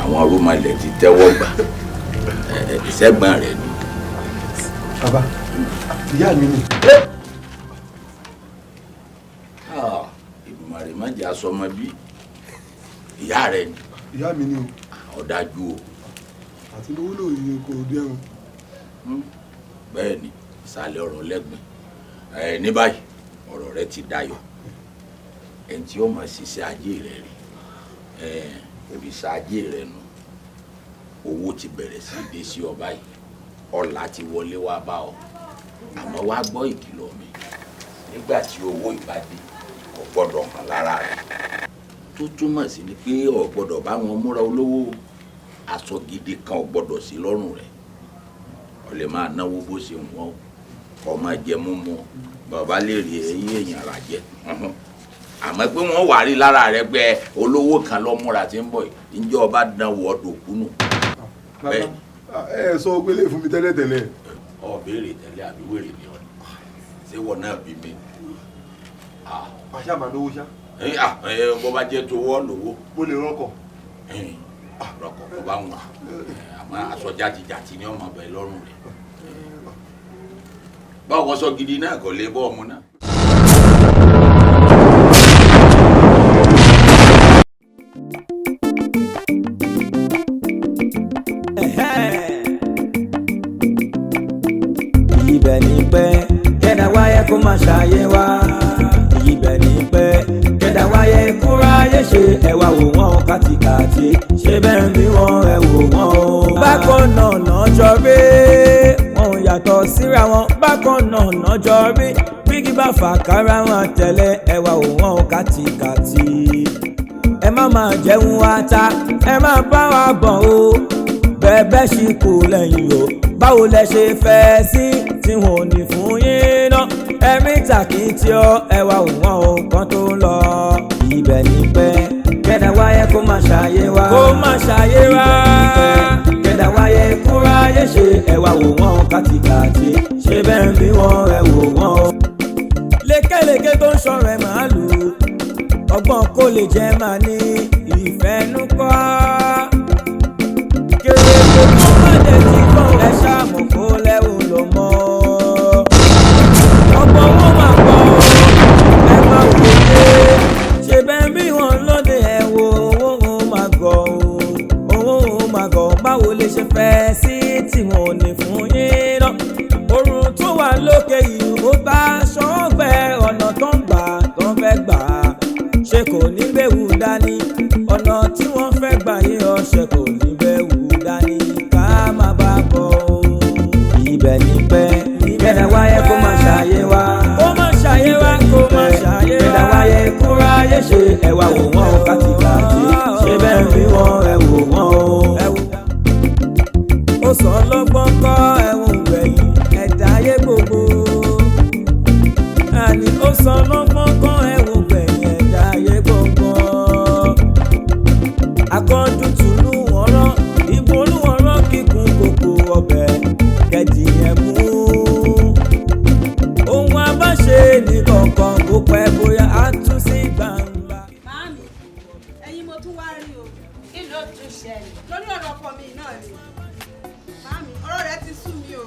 Àwọn arúmọlẹ̀ ti tẹ́wọ́ gbà. Ìṣẹ́gbọ́n rẹ̀ ni. Bàbá, ìyá mi ni. Èdùmàrè má jẹ́ aṣọmọ bí ìyá rẹ̀ ni. Ìyá mi ni o. Ọ̀dájú o. Àti lówó lòyìn kò dẹrùn. Bẹ́ẹ̀ ni, ìsàlẹ̀ ọ̀rọ̀ lẹ́gbẹ̀ẹ́ ẹ. Ní báyìí, ọ̀rọ̀ rẹ ti dayọ̀. Ẹni tí ó máa ṣiṣẹ́ ajé rẹ rí ẹ, òrìṣà ajé rẹ nù. Owó ti bẹ̀rẹ̀ sí dé sí ọ báyìí, ọlà ti wọlé wá bá ọ. Àmọ́ wá gbọ́ ìkìlọ̀ mi: nígbà tí owó ìbá dé, kò gbọ́dọ̀ hàn lára rẹ. Tó túmọ̀ sí ni pé o gbọ́dọ̀ bá wọn múra olówó. Aṣọ gidi kan ò gbọ́dọ̀ sí lọ́rùn rẹ. O lè máa náwó bó ṣe wọ́n, kó máa jẹ múmu, bàbá lè rí eyín èèyàn rà jẹ, àmọ́ pé wọ́n wà rí lára rẹ pé olówó kan ló múra tí ń bọ̀ yìí, ǹjẹ́ ọba dán wọ́ dòkú nù. Bàbá, ẹ sọ gbélé fún mi tẹ́lẹ̀tẹ́lẹ̀. Ọ béèrè tẹ́lẹ̀, àbí wèrè ni ọ? Ṣé wọn náà bí mi? Àṣà màá lówó ṣá. Bó bá jẹ́ towó lówó. Mo lè rọkọ̀. Rọkọ̀ kó bá wọn, àmọ́ aṣọ jàtijàti ni ọmọ bẹ lọ́rùn rẹ̀. Báwo sọ gidi náà kò lè bọ́ ọmọ náà. Ibẹ̀ ni pé kẹ́dà wáyé kó má ṣàyé wá. Ibẹ̀ ni pé kẹ́dà wáyé kó ráyé ṣe. Ẹ̀wà wò wọ́n kàtìkàtì, ṣé bẹ́ẹ̀ bí wọ́n ẹ̀ wò wọ́n o. Bákan náà nájọ́ rí, wọn ò yàtọ̀ síra wọn. Bákan náà nájọ́ rí, bíkí bá fà kára wọn tẹ̀lé. Ẹ̀wà wò wọ́n kàtìkàtì. Ẹ má máa jẹun wa ta, ẹ má bá wa bọ̀ o. Bẹ́ẹ̀ ṣì kù lẹ́yìn o. Báwo lẹ ṣe fẹ́ sí tí wọn ò ní fún yín ná? Ẹ̀mí tàkìtì ọ, ẹwà òwọ́n o kan tó ń lọ. Ibẹ̀ ni pé kẹ́dà wáyé kó má ṣàyé wá. Kó má ṣàyé wá. Ibẹ̀ ni pé kẹ́dà wáyé kó ráyé ṣe. Ẹwà òwọ́n kàtìkàtì, ṣé bẹ́ẹ̀ bí wọ́n ẹ wò wọ́n o. Lékeleke tó ń ṣọ̀rẹ́ màálù, ọgbọ́n kò lè jẹ́ máa ní ìfẹ́nukọ́. Kéré kó má dẹ̀ ti gbọ́n, ẹ ṣàmù kó lẹ́wù ló mọ́. Ọgbọ́n wọn máa pọ̀, ẹ máa wò pé ṣe bẹ́ẹ̀ bí wọn lóde. Ẹ̀ wo owó òun máa gọ̀ o, owó òun máa gọ̀. Báwo lè ṣe fẹ́ sí tí wọn ò ní fún yín náà? Oorun tó wà lókè yìí, ó bá ṣọ́ọ̀gbẹ́. Ọ̀nà tó ń gbà tó ń fẹ́ gbà, ṣe kò ní bẹ́wù dání? Ọ̀nà tí wọ́n fẹ́ gbà yín ọ̀ṣẹ̀ kò ní bẹ́wù dání. Ká má bá bọ̀ o. Ibẹ̀ ni pé kẹ́dà wáyé kó má ṣàyé wá. Kó má ṣàyé wá, kó má ṣàyé wá. Kẹ́dà wáyé kó ráyé ṣe. Ẹ̀wà wò wọ́n kàtìkàtì, ṣé bẹ́ẹ̀ bí wọ́n ẹ̀ wò wọ́n o. Ó sọ lọ́gbọ́n kọ́ ẹ̀wọ̀n gbẹ̀yìn ẹ̀dá ayé gbogbo. Àní ó sọ lọ́gbọ́n kọ́ ẹ̀wọ̀n gbẹ̀yìn ẹ̀dá ayé gbogbo. Akọ́jú tùlú wọn rán ìbò olúwọn rán kíkún kòkò ọbẹ̀ kẹ́dì yẹn mú. Ohun abáṣe ní kọ̀ọ̀kan, kó pẹ́ bóyá á tún sí gbangba. Màámi, ẹ̀yin mo tún wá rí o. Kí ló tún ṣẹlẹ̀? Lórí ọ̀rọ̀ ọkọ mi náà ni. Màámi, ọ̀rọ̀ rẹ̀ ti sú mi o.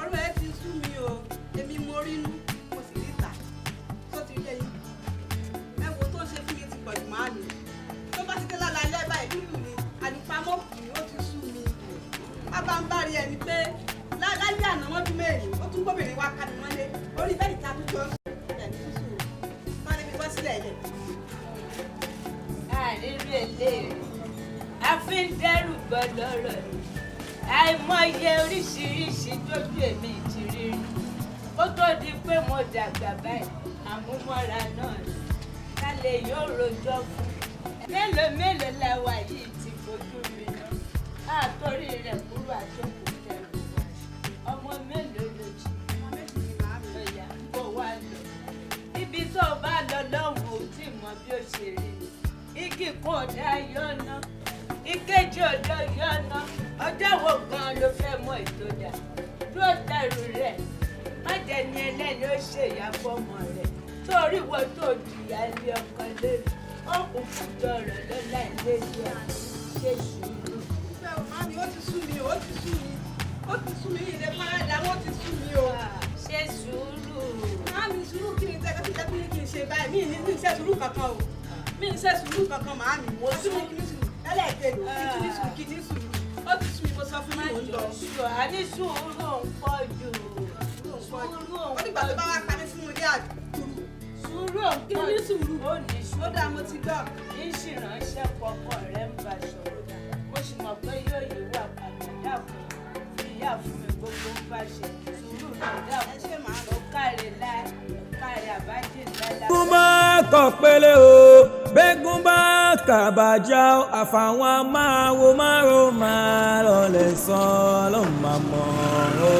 Ọ̀rọ̀ rẹ̀ ti sú mi o. Èmi mo rínú, mo sì ríta. Tó ti rí ẹyin. Ẹ wo tó ń ṣe fún mi ti pọ̀jù, màámi. Tó bá ti dé lálẹ́ báyìí, lúlù ni, àlùpàmọ́ ni, ó ti sú mi. Bàbá ń bá rí ẹni pé lálẹ́ àná wọ́n bí mẹ́rin, ó tún gbóbìnrin wá ká mi mọ́lé. Orí bẹ́ẹ̀dì ta tún jọ ń sùn. Ẹ̀ ní sísù o. Má ní mi bọ́ sílẹ̀ yẹn. Àrírí eléèrè a fi ń dẹ́rù bọ́ lọ́rọ̀ ni. Àìmọye oríṣiríṣi tójú èmi ti rí rí kó tó di pé mo dàgbà báyìí. Àmúmọ́ra náà ni ká lè yóò rojọ́ fún. Mélòó mélòó làwa yìí ti fojú mi ná àtòrí rẹ̀ kúrò àtòkù tẹ̀rù wá. Ọmọ mélòó ló jí? Ọmọ méjì ni, màámi. Ọ̀yà kó wá lọ ibi tó o bá lọ lọ́hùn ò tí mọ bí ó ṣe rí ni. Igi kan ò dá yọ̀nà, ìkejì ò dá yọ̀nà. Ọjọ́ wo gan ló fẹ́ mọ ètò dà? Dúró tẹrù rẹ̀, má jẹ́ ní ẹlẹ́ni ó ṣèyá fọ́mọ rẹ̀ torí wo tó jìyà ilé ọkọ lórí. Ó kún fún tọrọ lọ́la ilé ìjọ ṣe. báyìí? Mi ní ní iṣẹ́ sùúrù kankan o, mi ní iṣẹ́ sùúrù kankan màámi. Mo tún ní kí ní sùúrù ẹlẹ́ẹ̀kẹ́ lò kí tún ní sùúrù kí ní sùúrù. Ó ti sú mi, mo sọ fún mi, mò ń lọ. A ní sùúrù ń pọ̀ jù. Sùúrù Ó ń dìgbà tó bá wá pa mí sínú ilé àdúrú. Sùúrù ń Kí pọ̀ ní jù. sùúrù? Ó ní Ó dáa, mo ti gbọ́. Ń ṣìránṣẹ́ pọkọ rẹ̀ ń bá sọ̀rọ̀. Mo sì mọ̀ pé yóò yí wà padà. Dákun, fi ìyá fún mi gbogbo ń bá ṣe. Sùúrù náà dákun. Ẹ ṣé màámi. Ó káre láì, ó káre àbájé lálá. Bẹ́gùn bá kọ̀ pélé o, bẹ́gùn bá kàbàjá o, àfàwọn máa wo márùn máa lọlẹ̀ sàn ló máa mọ̀ o.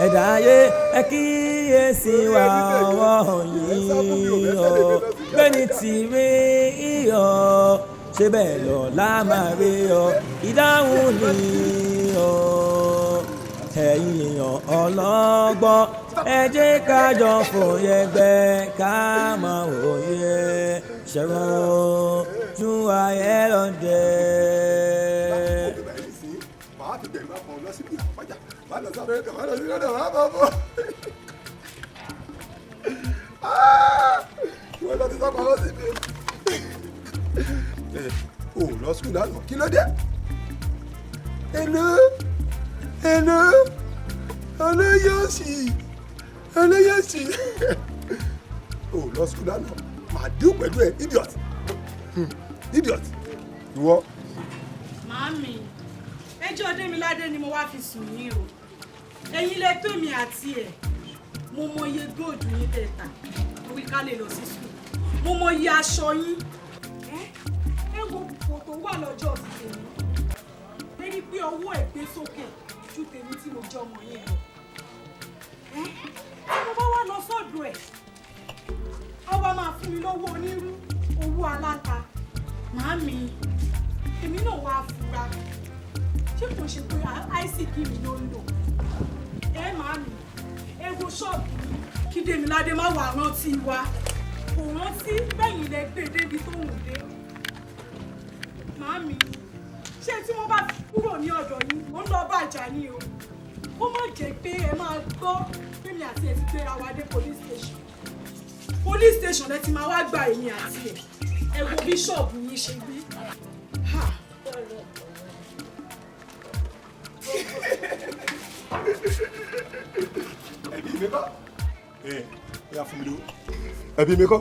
Ẹ̀dá ayé ẹ kíyèsí wa ọwọ́ yìí o, bẹ́ẹ̀ni tí rí iyọ̀ ṣe bẹ́ẹ̀ lọ lámàrí ọ, ìdáhùn ni o. Ẹ̀yin èèyàn ọlọ́gbọ́n, ẹ jẹ́ ká jọ fòye gbẹ ká mọ òye ṣẹ̀rọ̀ tún ayé lọ́dẹ. Màá fi bẹ̀rù máa bọ̀ lọ síbi àpájà, máa lọ sí Amẹ́ríkà, máa lọ sí London, máa bọ̀ bọ̀. Ìwọ lọ ti sá pamọ́ síbi. O ò lọ sùkúl lánàá, kí ló dé? Hello, hello, olóyòsì, olóyòsì. O ò lọ sùkúl lánàá, màá dín pẹ̀lú ẹ, idiot, idiot. Ìwọ. Màámi, ẹjọ́ Démiládé ni mo wá fi sùn yín o. Ẹ̀yin lẹ tó mi àti ẹ̀. Mo mọ iye góòdù yín tẹ́ tà torí ká lè lọ sí sùn. Mo mọ iye aṣọ yín. Ẹ wo kò tó wà lọ́jọ́ ti tèmi. Ẹ rí i pé ọwọ́ ẹ̀ gbé sókè ju tèmi tí mo jẹ́ ọmọ yín lọ. Tí mo bá wá lọ sọ́dọ̀ ẹ̀, á wá máa fún mi lọ́wọ́ onírú, owó aláta. Màámi, èmi náà wá fura, ṣé kò ṣe pé àìsíkì mi ló ń lò? Ẹ màámi, ẹ wo ṣọ́ọ̀bù mi. Kí Démiládé má wàá rántí wa, kò rántí bẹ́yìn lẹ gbé débi tó ń dé. Màámi, ṣé tí wọ́n bá kúrò ní ọ̀dọ̀ yín, mò ń lọ bá Àjàní o, kó má jẹ́ pé ẹ máa gbọ́ pé mi àti ẹ̀ ti gbéra wa dé police station. Police station lẹ ti máa wá gba èmi àti ẹ̀. Ẹ wo bí ṣọ́ọ̀bù yín ṣe rí. Ha. Ẹbí mi kọ́, ẹ ẹ yà fún mi lówó. Ẹbí mi kọ́,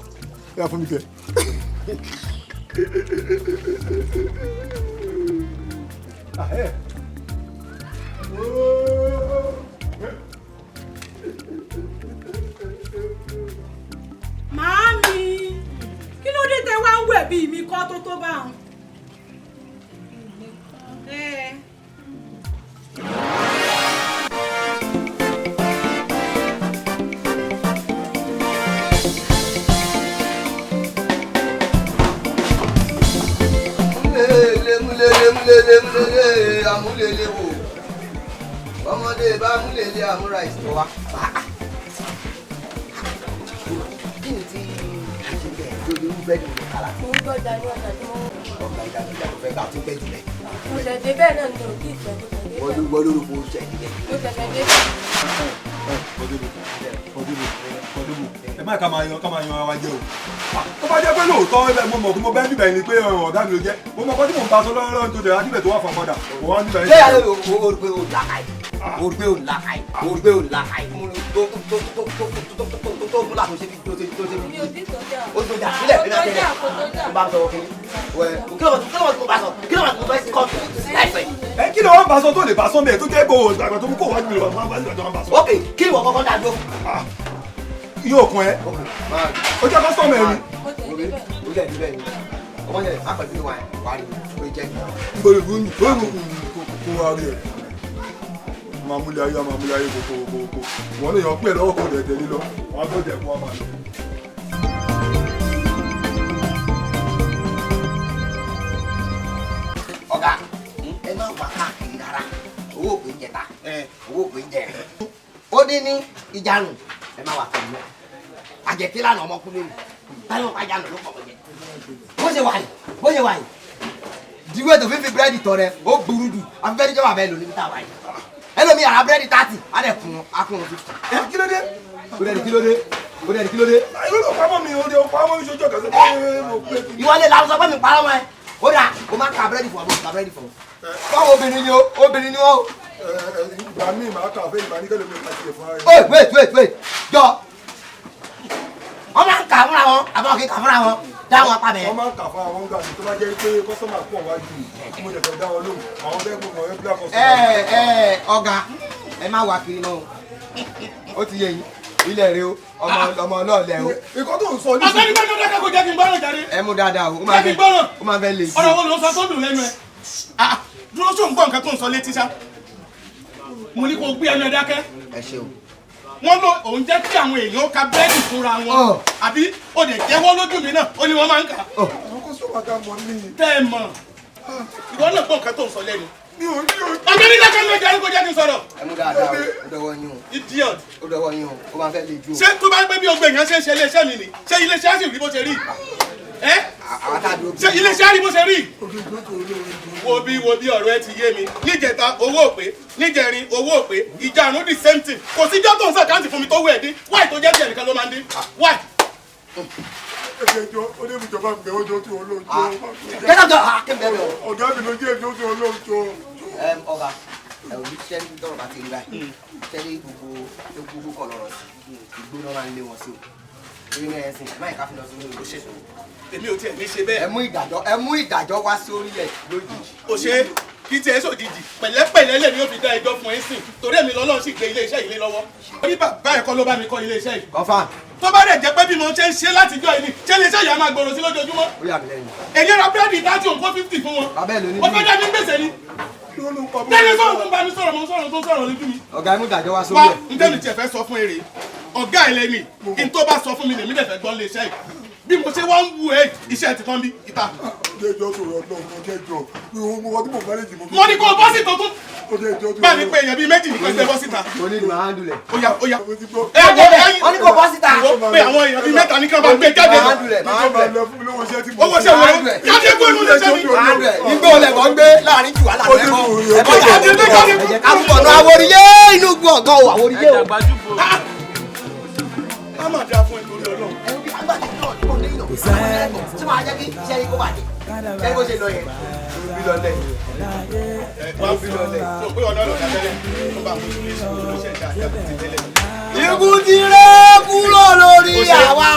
ẹ yà fún mi kẹ. Ah, ẹ. Ooo. Màámi, kí ló dé tẹ wá ń wẹ̀ bí mi kọ́ tó tó bá wọn? Ẹ. Múlẹ̀lẹ̀ múlẹ̀lẹ̀ múlẹ̀lẹ̀ múlẹ̀lẹ̀ amúlẹ̀lẹ̀ wò, ọmọdé bá múlẹ̀lẹ̀ àmúra ìsìn wa. Kí ni tí a ṣe bẹ́ẹ̀ tó lè rú bẹ́ẹ̀dì ní kàlà? Mo ń gbọ́jà ní ọjà tí mo ń. Ọgbà ìdàgbàjà ló fẹ́ gbà tó bẹ́ẹ̀dì rẹ̀. Mo ṣẹ̀ dé bẹ́ẹ̀ náà ni ò tí ì fẹ́, mo ṣẹ̀ dé Wọ́n bẹ́ẹ̀. ló lórúkọ oṣù ẹ̀ nílẹ̀. Mo ṣẹ̀ṣẹ̀ dé bẹ́ẹ̀. Fọdébù, Fọdébù, Fọdébù, ẹ má ká máa yan ara wa jẹ o. Tó bá jẹ́ pé lóòótọ́ ẹ mo mọ̀ pé mo bẹ́ẹ̀ níbẹ̀ ni pé ọ̀gá mi ló jẹ́. Mo mọ̀ pé tí mò ń bá aṣọ lọ́wọ́ lọ́wọ́ tó dẹ̀ adíbẹ̀ tó wà fún ọmọdà. Mo wá níbẹ̀. Ṣé yàrá o rò pé o làkàì? O rò pé o làkàì? O rò pé o làkàì? Mo lò tó tó tó tó tó tó tó tó tó múlà tó ṣe bí tó ṣe tó ṣe bí. Mi ò tí tó jà. O tó jà sílẹ̀ Kò bí tó náà jà, tẹ́lẹ̀. kò tó jà. Mo bá sọ kí wẹ kí ló kí ló mo bá sọ kí ló mo bá sọ kọ́ọ̀tù láìpẹ́. Ẹ kí ló wọ́n bá sọ tó lè bá sọ mẹ́ẹ̀ tó jẹ́ pé o àgbà tó mú kó wájú mi lọ máa ń bá ìgbà tó máa ń bá sọ. Ok, kí ni wọ́n kọ́kọ́ dá dúró? Yóò kún ẹ. O jẹ́ kọ́sítọ́mù ẹ ni. Mo ṣẹ̀ dé bẹ́ẹ̀. O jẹ́ ìdíbẹ̀ ni ọmọ yẹn má pẹ̀lú wa wà á rí o jẹ́. Nbọ̀lù fún mi, ó kó wá rí ẹ̀. Máa múlẹ̀ ayé, máa múlẹ̀ ayé kòkó kòkó. Wọ́n lè yàn pé lọ́wọ́ kò dẹ̀ tẹ̀lé lọ. Wọ́n á gbọ́dọ̀ ẹ̀kọ́ wọn máa lọ. Ọ̀gá, ẹ má wà káàkiri rárá, owó òpin jẹta, owó òpin jẹ, ó dín ní ìjarun, ẹ má wà kiri mọ́. Àjẹtí lánàá ọmọkùnrin mi táyọ̀ pàjánu ló pọ̀ jẹ bó ṣe wà yìí, bó ṣe wà yìí, diwé tó fífi búrẹ́dì tọrẹ ó burú jù. Afẹ́fẹ́ níjọba bẹ́ẹ̀ lò níbi tá a wà yìí, ẹlòmíì àrà búrẹ́dì 30 á dẹ̀ kún akún 50. Ẹ kí ló dé? Búrẹ́dì, kí ló dé? Ó dẹ̀ ní kí ló dé. Irú ló pamọ́ mi, ó dé ó pamọ́ mi ṣojú ọ̀gá sọ pé mo pé kí. Ìwọlé la sọ pé mi parọ́ mọ́ ẹ. Ó dà kó má ka búrẹ́dì fún ọ, ka búrẹ́dì fún ọ. Báwo obìnrin ni o, obìnrin ni o. Ìgbà míì màá kà fẹ́ ìgbà ní kẹ́lẹ́ mi kà tiẹ̀ fún ara rẹ̀. Wait, wait, wait, wait, jọ. Wọ́n máa ń kà fúnra wọn, àbọ̀ kì í kà fúnra wọn, dá wọn pa bẹ́ẹ̀. Wọ́n máa ń kà fún àwọn gbà mí tó bá jẹ́ pé kọ́sọ́mà pọ̀ wájú mi, mo dẹ̀ fẹ́ dá wọn lóhùn, àwọn fẹ́ gbogbo àwọn ẹgbẹ́ kọ́sọ́mà. Ẹ ẹ ọ̀gá, ẹ má wá kiri mọ́ o. Ó ti yé yín, ilẹ̀ rẹ o, ọmọ ọmọ ọlọ́ọ̀lẹ̀ o. Ìkọ́ tó ń sọ ní. Ọ̀gbẹ́ni gbọ́dọ̀ dákẹ́, kò jẹ́ kí n gbọ́ràn jáde. Ẹ mú dáadáa o, ó máa Jẹ́ kí fẹ́ n gbọ́ràn. ó máa fẹ́ lè sí. Ọ̀rọ̀ wo ló ń sọ tó dùn lẹ́nu ẹ̀? Ah, dúró, sóun gbọ́ nǹkan tó ń sọ létí sá. Mo ní kó gbé ẹnu ẹ dákẹ́. Ẹ ṣeun. Wọ́n ló òun jẹ́ kí àwọn èèyàn ka búrẹ́dì fúnra wọn. Àbí ó lè jẹ́wọ́ lójú mi náà, ó ní wọ́n máa ń kà. Àwọn kọ́sọ́mà tá a mọ̀ ní. Tẹ́ ẹ mọ̀, ìwọ náà gbọ́ nǹkan tó ń sọ lẹ́nu. Mi ò ní o. Ọ̀gbẹ́ni dákẹ́ ló jẹ́ kó jẹ́ kí n sọ̀rọ̀. Ẹ mú dáadáa o, ó dọwọ́ yín o. Idiot. Ó dọwọ́ yín o, ó máa fẹ́ le jù o. Ṣé tó bá gbé bí ogbè èèyàn ṣe ń ṣe iléeṣẹ́ mi ni, ṣé iléeṣẹ́ á sì rí bó ṣe rí? Ẹ́, Àwọn tá a dúró. ṣé iléeṣẹ́ á rí bó ṣe rí? Wo bí, wo bí, ọ̀rọ̀ ẹ ti yé mi. Níjẹta owó òpè, níjẹrin owó òpè, ìjàrún the same thing. Kò síjọ́ tó ń sàkáǹtì fún mi tó wẹ̀ dín. Why tó jẹ́ tiẹ̀ nìkan ló máa ń dín? Why? Ẹjọ́ ó ní ìjọba mi bẹ̀rẹ̀ ọjọ́ tí olóòjọ́. Kẹ́tọ̀ jọ, kí n bẹ̀rẹ̀ o. Ọ̀gá mi ló jẹ́ ẹjọ́ tí olóòjọ́. Ọ̀gá, ẹ ò ní ṣẹ́ ní tọrọ bá ti rí báyìí. Ṣẹ́ ní gbogbo gbogbo kọ̀ lọ́rọ̀ sí. Ìgbóná máa ń lé wọn sí o. Torí náà ẹ sìn, máa ká fi lọ sí orí olóṣèlú. Èmi ò tiẹ̀ ní ṣe bẹ́ẹ̀. Ẹ mú ìdájọ́, ẹ mú ìdájọ́ wá sí orí ẹ̀ lójijì. O ṣe kí tiẹ̀ sòjijì, pẹ̀lẹ́pẹ̀lẹ́ lèmi ò fi dá ẹjọ́ fún ẹ sìn, torí èmi lọ́lọ́run sì gbé iléeṣẹ́ yìí lé lọ́wọ́. Orí bàbá ẹ̀kọ́ ló bá mi kọ́ iléeṣẹ́ yìí. Confirm. Tó bá dẹ̀ jẹ́ pé bí mo ṣe ń ṣe látijọ́ yìí ni, ṣé iléeṣẹ́ yìí á máa gbòòrò sí lójoojúmọ́? Ó yà mí lẹ́nu. Èyí ra búrẹ́dì 30, òun kó 50 fún wọn. Bàbá ẹ̀ ló ní Ó fẹ́ dá mi gbèsè ni. Tẹ́lẹ̀ sọ̀rọ̀ tó ń bá mi sọ̀rọ̀, mo ń sọ̀rọ̀ tó ń sọ̀rọ̀ lójú mi. Ọ̀gá, ẹ mú ìdájọ́ wá sórí Wá ẹ̀. n tẹ́mi tiẹ̀ fẹ́ sọ fún èrè ọ̀gá ẹ̀ lẹ́mì kí n tó bá sọ fún mi lèmi dẹ̀ fẹ́ gbọ́ iléeṣẹ́ yìí bí mo ṣe wá ń wù ẹ́, iṣẹ́ ti tán bí ìta. Ọjọ́ tó rọ̀ lọ́wọ́ ọjọ́ ìjọ mi ò mọ ọdún mọ̀ mọ́lẹ́jì mo. Mo ní kó o bọ́ síta tún Ọjọ́ ìjọ tó bá mi pé èèyàn bíi méjì nìkan ṣe bọ́ síta. Mo ní ìmọ̀ handle ẹ̀. Ó yá, ó yá. Ẹ Ẹ wọ́n wọ wọ́n ní kò bọ́ síta. Wo pé àwọn èèyàn bíi mẹ́ta ní kí wọ́n bá gbé jáde. Máa handle ẹ̀, máa handle ẹ̀. Lọ fún mi lówó iṣẹ́ tí mo. Owó ṣe wo jáde kó inú iléeṣẹ́ mi. Máa handle ẹ̀. Igbó olè wọ́n gbé láàrin jù wá lànà ẹ̀kọ́. Ẹ̀kọ́ Jáde, jáde. Ẹ̀jẹ̀ ká pọ̀ náà àwòrìyé inú gbọ̀ngàn o, àwòrìyé o. Á mà dáa fún ẹ torí Ọlọ́run. Ṣé máa jẹ́ kí iṣẹ́ yìí kó bàjẹ́? Ṣé bó ṣe lọ yẹn? Bí lọ lẹ̀. Wá fi lọ lẹ̀. Tó pé ọ̀nà ọ̀nà tẹ́lẹ̀ tó bá mojú lé olóṣèlú dáadáa ti tẹ́lẹ̀. Ikú ti ré kúrò lórí àwa,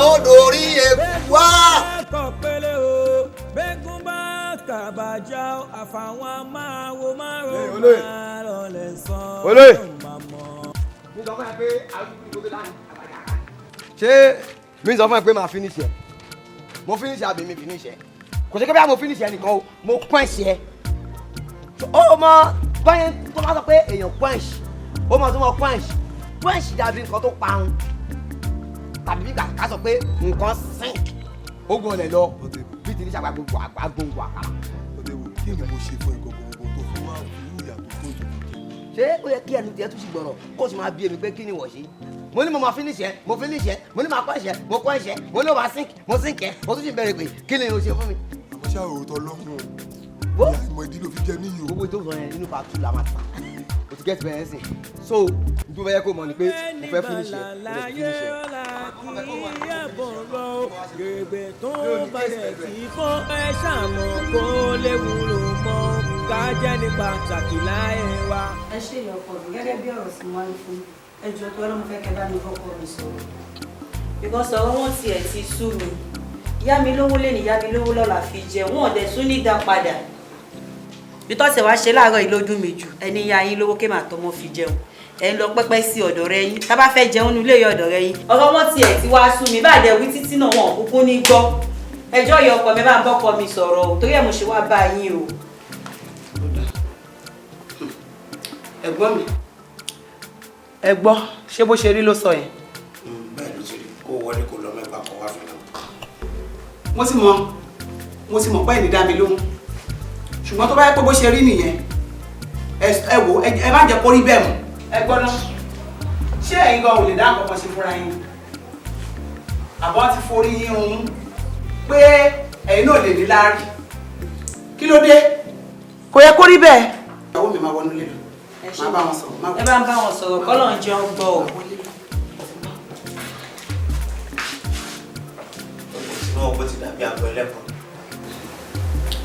ó dórí eku wá. Kọ̀ pélé o, bẹ́gùn bá kàbàjá o, àfàwọn máa wo márùn-ún Olóyè. máa lọlẹ̀ sàn. Olóyè. Mi sọ fún ẹ pé arúgbó ìgbógbó dání. Ṣé mi sọ fún ẹ pé màá finish ẹ? Mo finish ẹ àbí mi finish ẹ? Kò sí pé bí mo finish ẹ nìkan o, mo quench ẹ. Ó mọ báyẹn tó bá sọ pé èèyàn quench, ó mọ tó mọ quench. Quench dàbí nǹkan tó parun tàbí bí ká sọ pé nǹkan sink. Ó gbọ́n lẹ̀ lọ bí ti ní sàgbà gbogbo àgbóngbò àkàrà. Kí ni mo ṣe fún ẹ gbogbo tó fi wá irú ìyà tó tó yìí? Ṣé ó yẹ kí ẹnu tiẹ̀ tún sì gbọ̀rọ̀ kó o sì máa bí èmi pé kí ni wọ̀ ṣe? Mo ní mo máa finish ẹ, mo finish ẹ. Mo ní máa kọ́ ẹ̀ṣẹ̀, mo kọ́ ẹ̀ṣẹ̀. Mo ní o máa sink, mo sink ẹ. Mo tún sì bẹ̀rẹ̀ pé kí ni o ṣe fún mi. Àmọ́ ṣá, òótọ́ lọ́hùn Wo? o, ìmọ̀ ìdí ló fi jẹ níyì o. Gbogbo tó sọ yẹn nínú part two la máa ta o ti get bẹ́ẹ̀ sìn. So n tó fẹ́ yẹ kó mọ̀ ni pé mo fẹ́ finish ẹ, mo lè finish ẹ. Gègbè tó balẹ̀ tí kò ẹ ṣàmọ̀ kó léwu ló mọ̀ ká jẹ́ ní pàtàkì láyé wa. Ẹ ṣe ìyá ọkọ mi, gẹ́gẹ́ bí ọ̀rọ̀ sí wọn fún ẹ jọ pé Ọlọ́run fẹ́ kẹ́ bá mi bọ́kọ mi sọ̀rọ̀, because ọ̀rọ̀ wọn tiẹ̀ ti sú mi. Yá mi lówó lé ní, yá mi lówó lọ́la fi jẹ wọn, ò dẹ̀ tún ní dá padà. Bí tọ́sẹ̀ wá ṣe láàárọ̀ yìí lójú mi jù, ẹni yá yín lówó kéèmà tọmọ fi jẹun, ẹ ń lọ pẹ́pẹ́ sí ọ̀dọ̀ rẹ yín, tá bá fẹ́ jẹun ní ilé ọ̀dọ̀ rẹ yín. Ọ̀rọ̀ wọn tiẹ̀ ti wá sú mi bá dẹ̀ wí títí náà, wọn ò kúkú ní gbọ́. Ẹjọ́ ìyá ọkọ mi, bá ń bọ́kọ mi sọ̀rọ̀ o, torí ẹ̀ mo ṣe wá bá yín o. Ẹ̀gbọ́n mi, ẹ gbọ́, ṣé bó ṣe rí ló sọ yẹn? Bẹ́ẹ̀ ló ti rí. Kó wọlé, kó lọ mẹ́gbàá kan wá fún mi. Mo ti mọ̀ pé ẹni dá mi lóhùn, ṣùgbọ́n tó bá yẹ pé bó ṣe rí nìyẹn, ẹ wò, ẹ má jẹ́ kó rí bẹ́ẹ̀ mọ́. Ẹ gbọ́ ná, ṣé ẹ̀yin gan ò lè dá nǹkan kan ṣe fúnra yín? Àbọ̀ ti forí yín run pé ẹ̀yin náà lè ní láárí? Kí ló dé? Kò yẹ kó rí bẹ́ẹ̀. Ìyàwó mi, máa wọnú lé lọ, máa bá wọn sọ̀rọ̀. Ẹ bá ń bá wọn sọ̀rọ̀, kọ́lọ̀ ń jẹun gbọ́ o. ti dàbí àgọ́ ẹlẹ́kọ̀ọ́.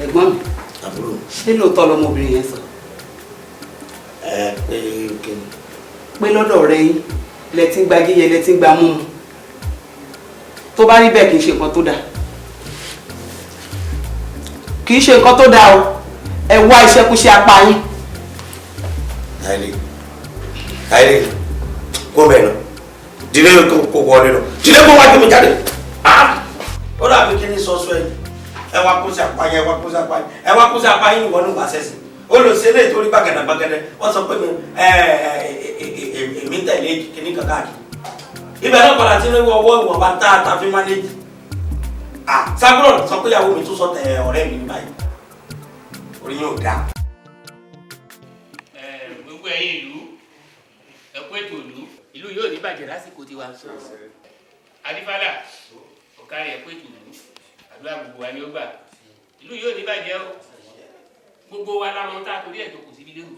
Ẹ̀gbọ́n mi. Àbúrò. Ṣé lóòótọ́ lọmọbìnrin yẹn sọ? Ẹ pé kí ni? Pé lọ́dọ̀ ọ̀rẹ́ yín lẹ ti ń gba jíjẹ, lẹ ti ń gba mímu. Tó bá rí bẹ́ẹ̀, kì í ṣe nǹkan tó dáa, kì í ṣe nǹkan tó dáa o. Ẹ wá iṣẹ́kúṣẹ́ apá yín. Táìlì, Táìlì, kó bẹ́ẹ̀ lọ, dìde, kó wọlé lọ, dìde, kó wájú mi jáde. Ó dàbí kí ni sọ́sọ́ ẹ̀, ẹ wá kó sí apá yín, ẹ wá kó sí apá yín, ẹ wá kó sí apá yín. Ìwọ ní wàá sẹ́sì ó lọ sí eléyìí torí gbàgàdà gbàgàdà. Wọ́n sọ pé mi ẹ ẹ èmi ń tẹ̀lé kíní kan káàkiri ibẹ̀ náà padà tí ní ọwọ́ ìwọ̀nba tá a ta fi manage. Ah, sábúrò sọ pé ìyàwó mi tún sọ tẹ ọ̀rẹ́ mi ní báyìí, orí yóò dáa. Gbogbo ẹ̀yin ìlú, ẹ kú ètò ìlú. Ìlú yóò ní bàjẹ́ lásìkò tiwa. Adífálà ọ̀kárí, ẹ kú ètò ìlú. Àdúrà gbogbo wa ni ó gbà. Ìlú yóò ní bàjẹ́ o. Gbogbo wa la mọ̀ tá a torí ẹ̀ tó kù síbi lérò.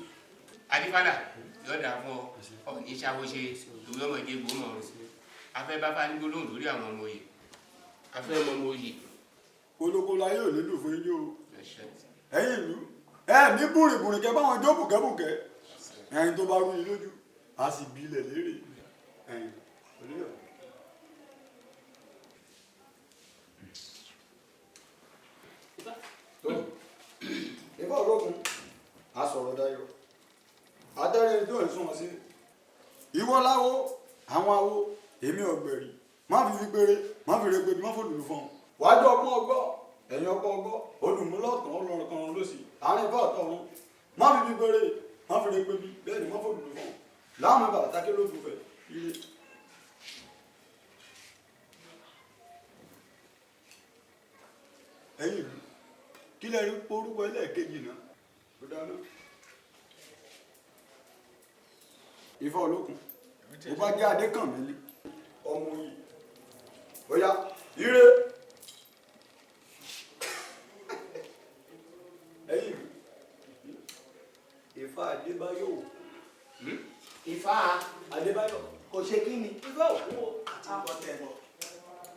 Adífálà, yóò dà fún ọ. Ọ ní ṣàwọ́ṣe ìwé ọmọdé gbòmọ̀ ọ̀run. Afẹ́ bá fá ní gbólóhùn lórí àwọn ọmọ òye, afẹ́ mọ ọmọ òye. Olóko la yóò nílùú fún yín o. Ẹ̀yin ìlú, ẹ ní búrìbùrì kẹ báwọn jó bùkẹ́bùkẹ́. Ẹ̀yin tó bá rú yín lójú, a sì bí ilẹ̀ léèrè. Ẹ̀yin olóyè. Ifá olókun a sọ̀rọ̀ dayọ̀ adẹ́rẹ́ ẹni tó ń sún wọn sí ìwọ láwo àwọn awo. Èmi ọ̀gbẹ̀rì má fi fi péré, má fi regbe, má fò lùlù fún ọ. Wájú ọgbọ́n ọgọ́, ẹ̀yìn ọgbọ́n ọgọ́, olùmúlọ̀tàn ọlọ́run kan lọ́sì àárín ifá ọ̀tọ̀ ọ̀run. Má fi fi péré, má fi regbe bí bẹ́ẹ̀ ni má fò lùlù fún ọ láàmú bàbá tákè lójú fẹ̀ ire. Ẹ̀yin ìlú, kí lẹ rí porúkọ ẹlẹ́ẹ̀kejì náà? Ó dáná. Ifá olókun, bó bá jẹ́ Adékànmí ní ọmọ yìí, ó yá, ire. Ẹ̀yin ìlú, Ifá Adébáyọ̀ o. Ifá Adébáyọ̀ kò ṣe kí ni? Ifá òkú o,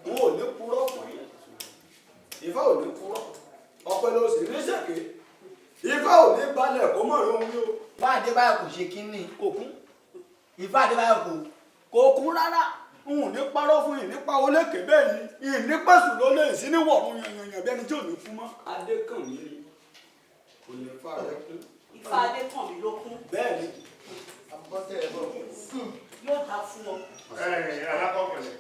wọn ò ní purọ́ fún yín. Ifá ò ní purọ́, ọpẹ́ ló sì ní ṣèké. Ifá ò ní balẹ̀ kó mọ̀ lóhun yóò. Ifá Adébáyọ̀ kò ṣe kí ni? Kò kún. Ifá Adébáyọ̀ kò kún rárá. N ò ní parọ́ fún yìí nípa olékè bẹ́ẹ̀ ni ìní pẹ̀sù ló lè sí ní wọ̀run yanyanyan bí ẹni tí ò ní kú mọ́. Adékànmí ni kò ní fa rẹ kún. Ifá Adékànmí ló kún. Bẹ́ẹ̀ ni. Yóò dá fún ọ. Alákọ̀ọ́kọ̀lẹ̀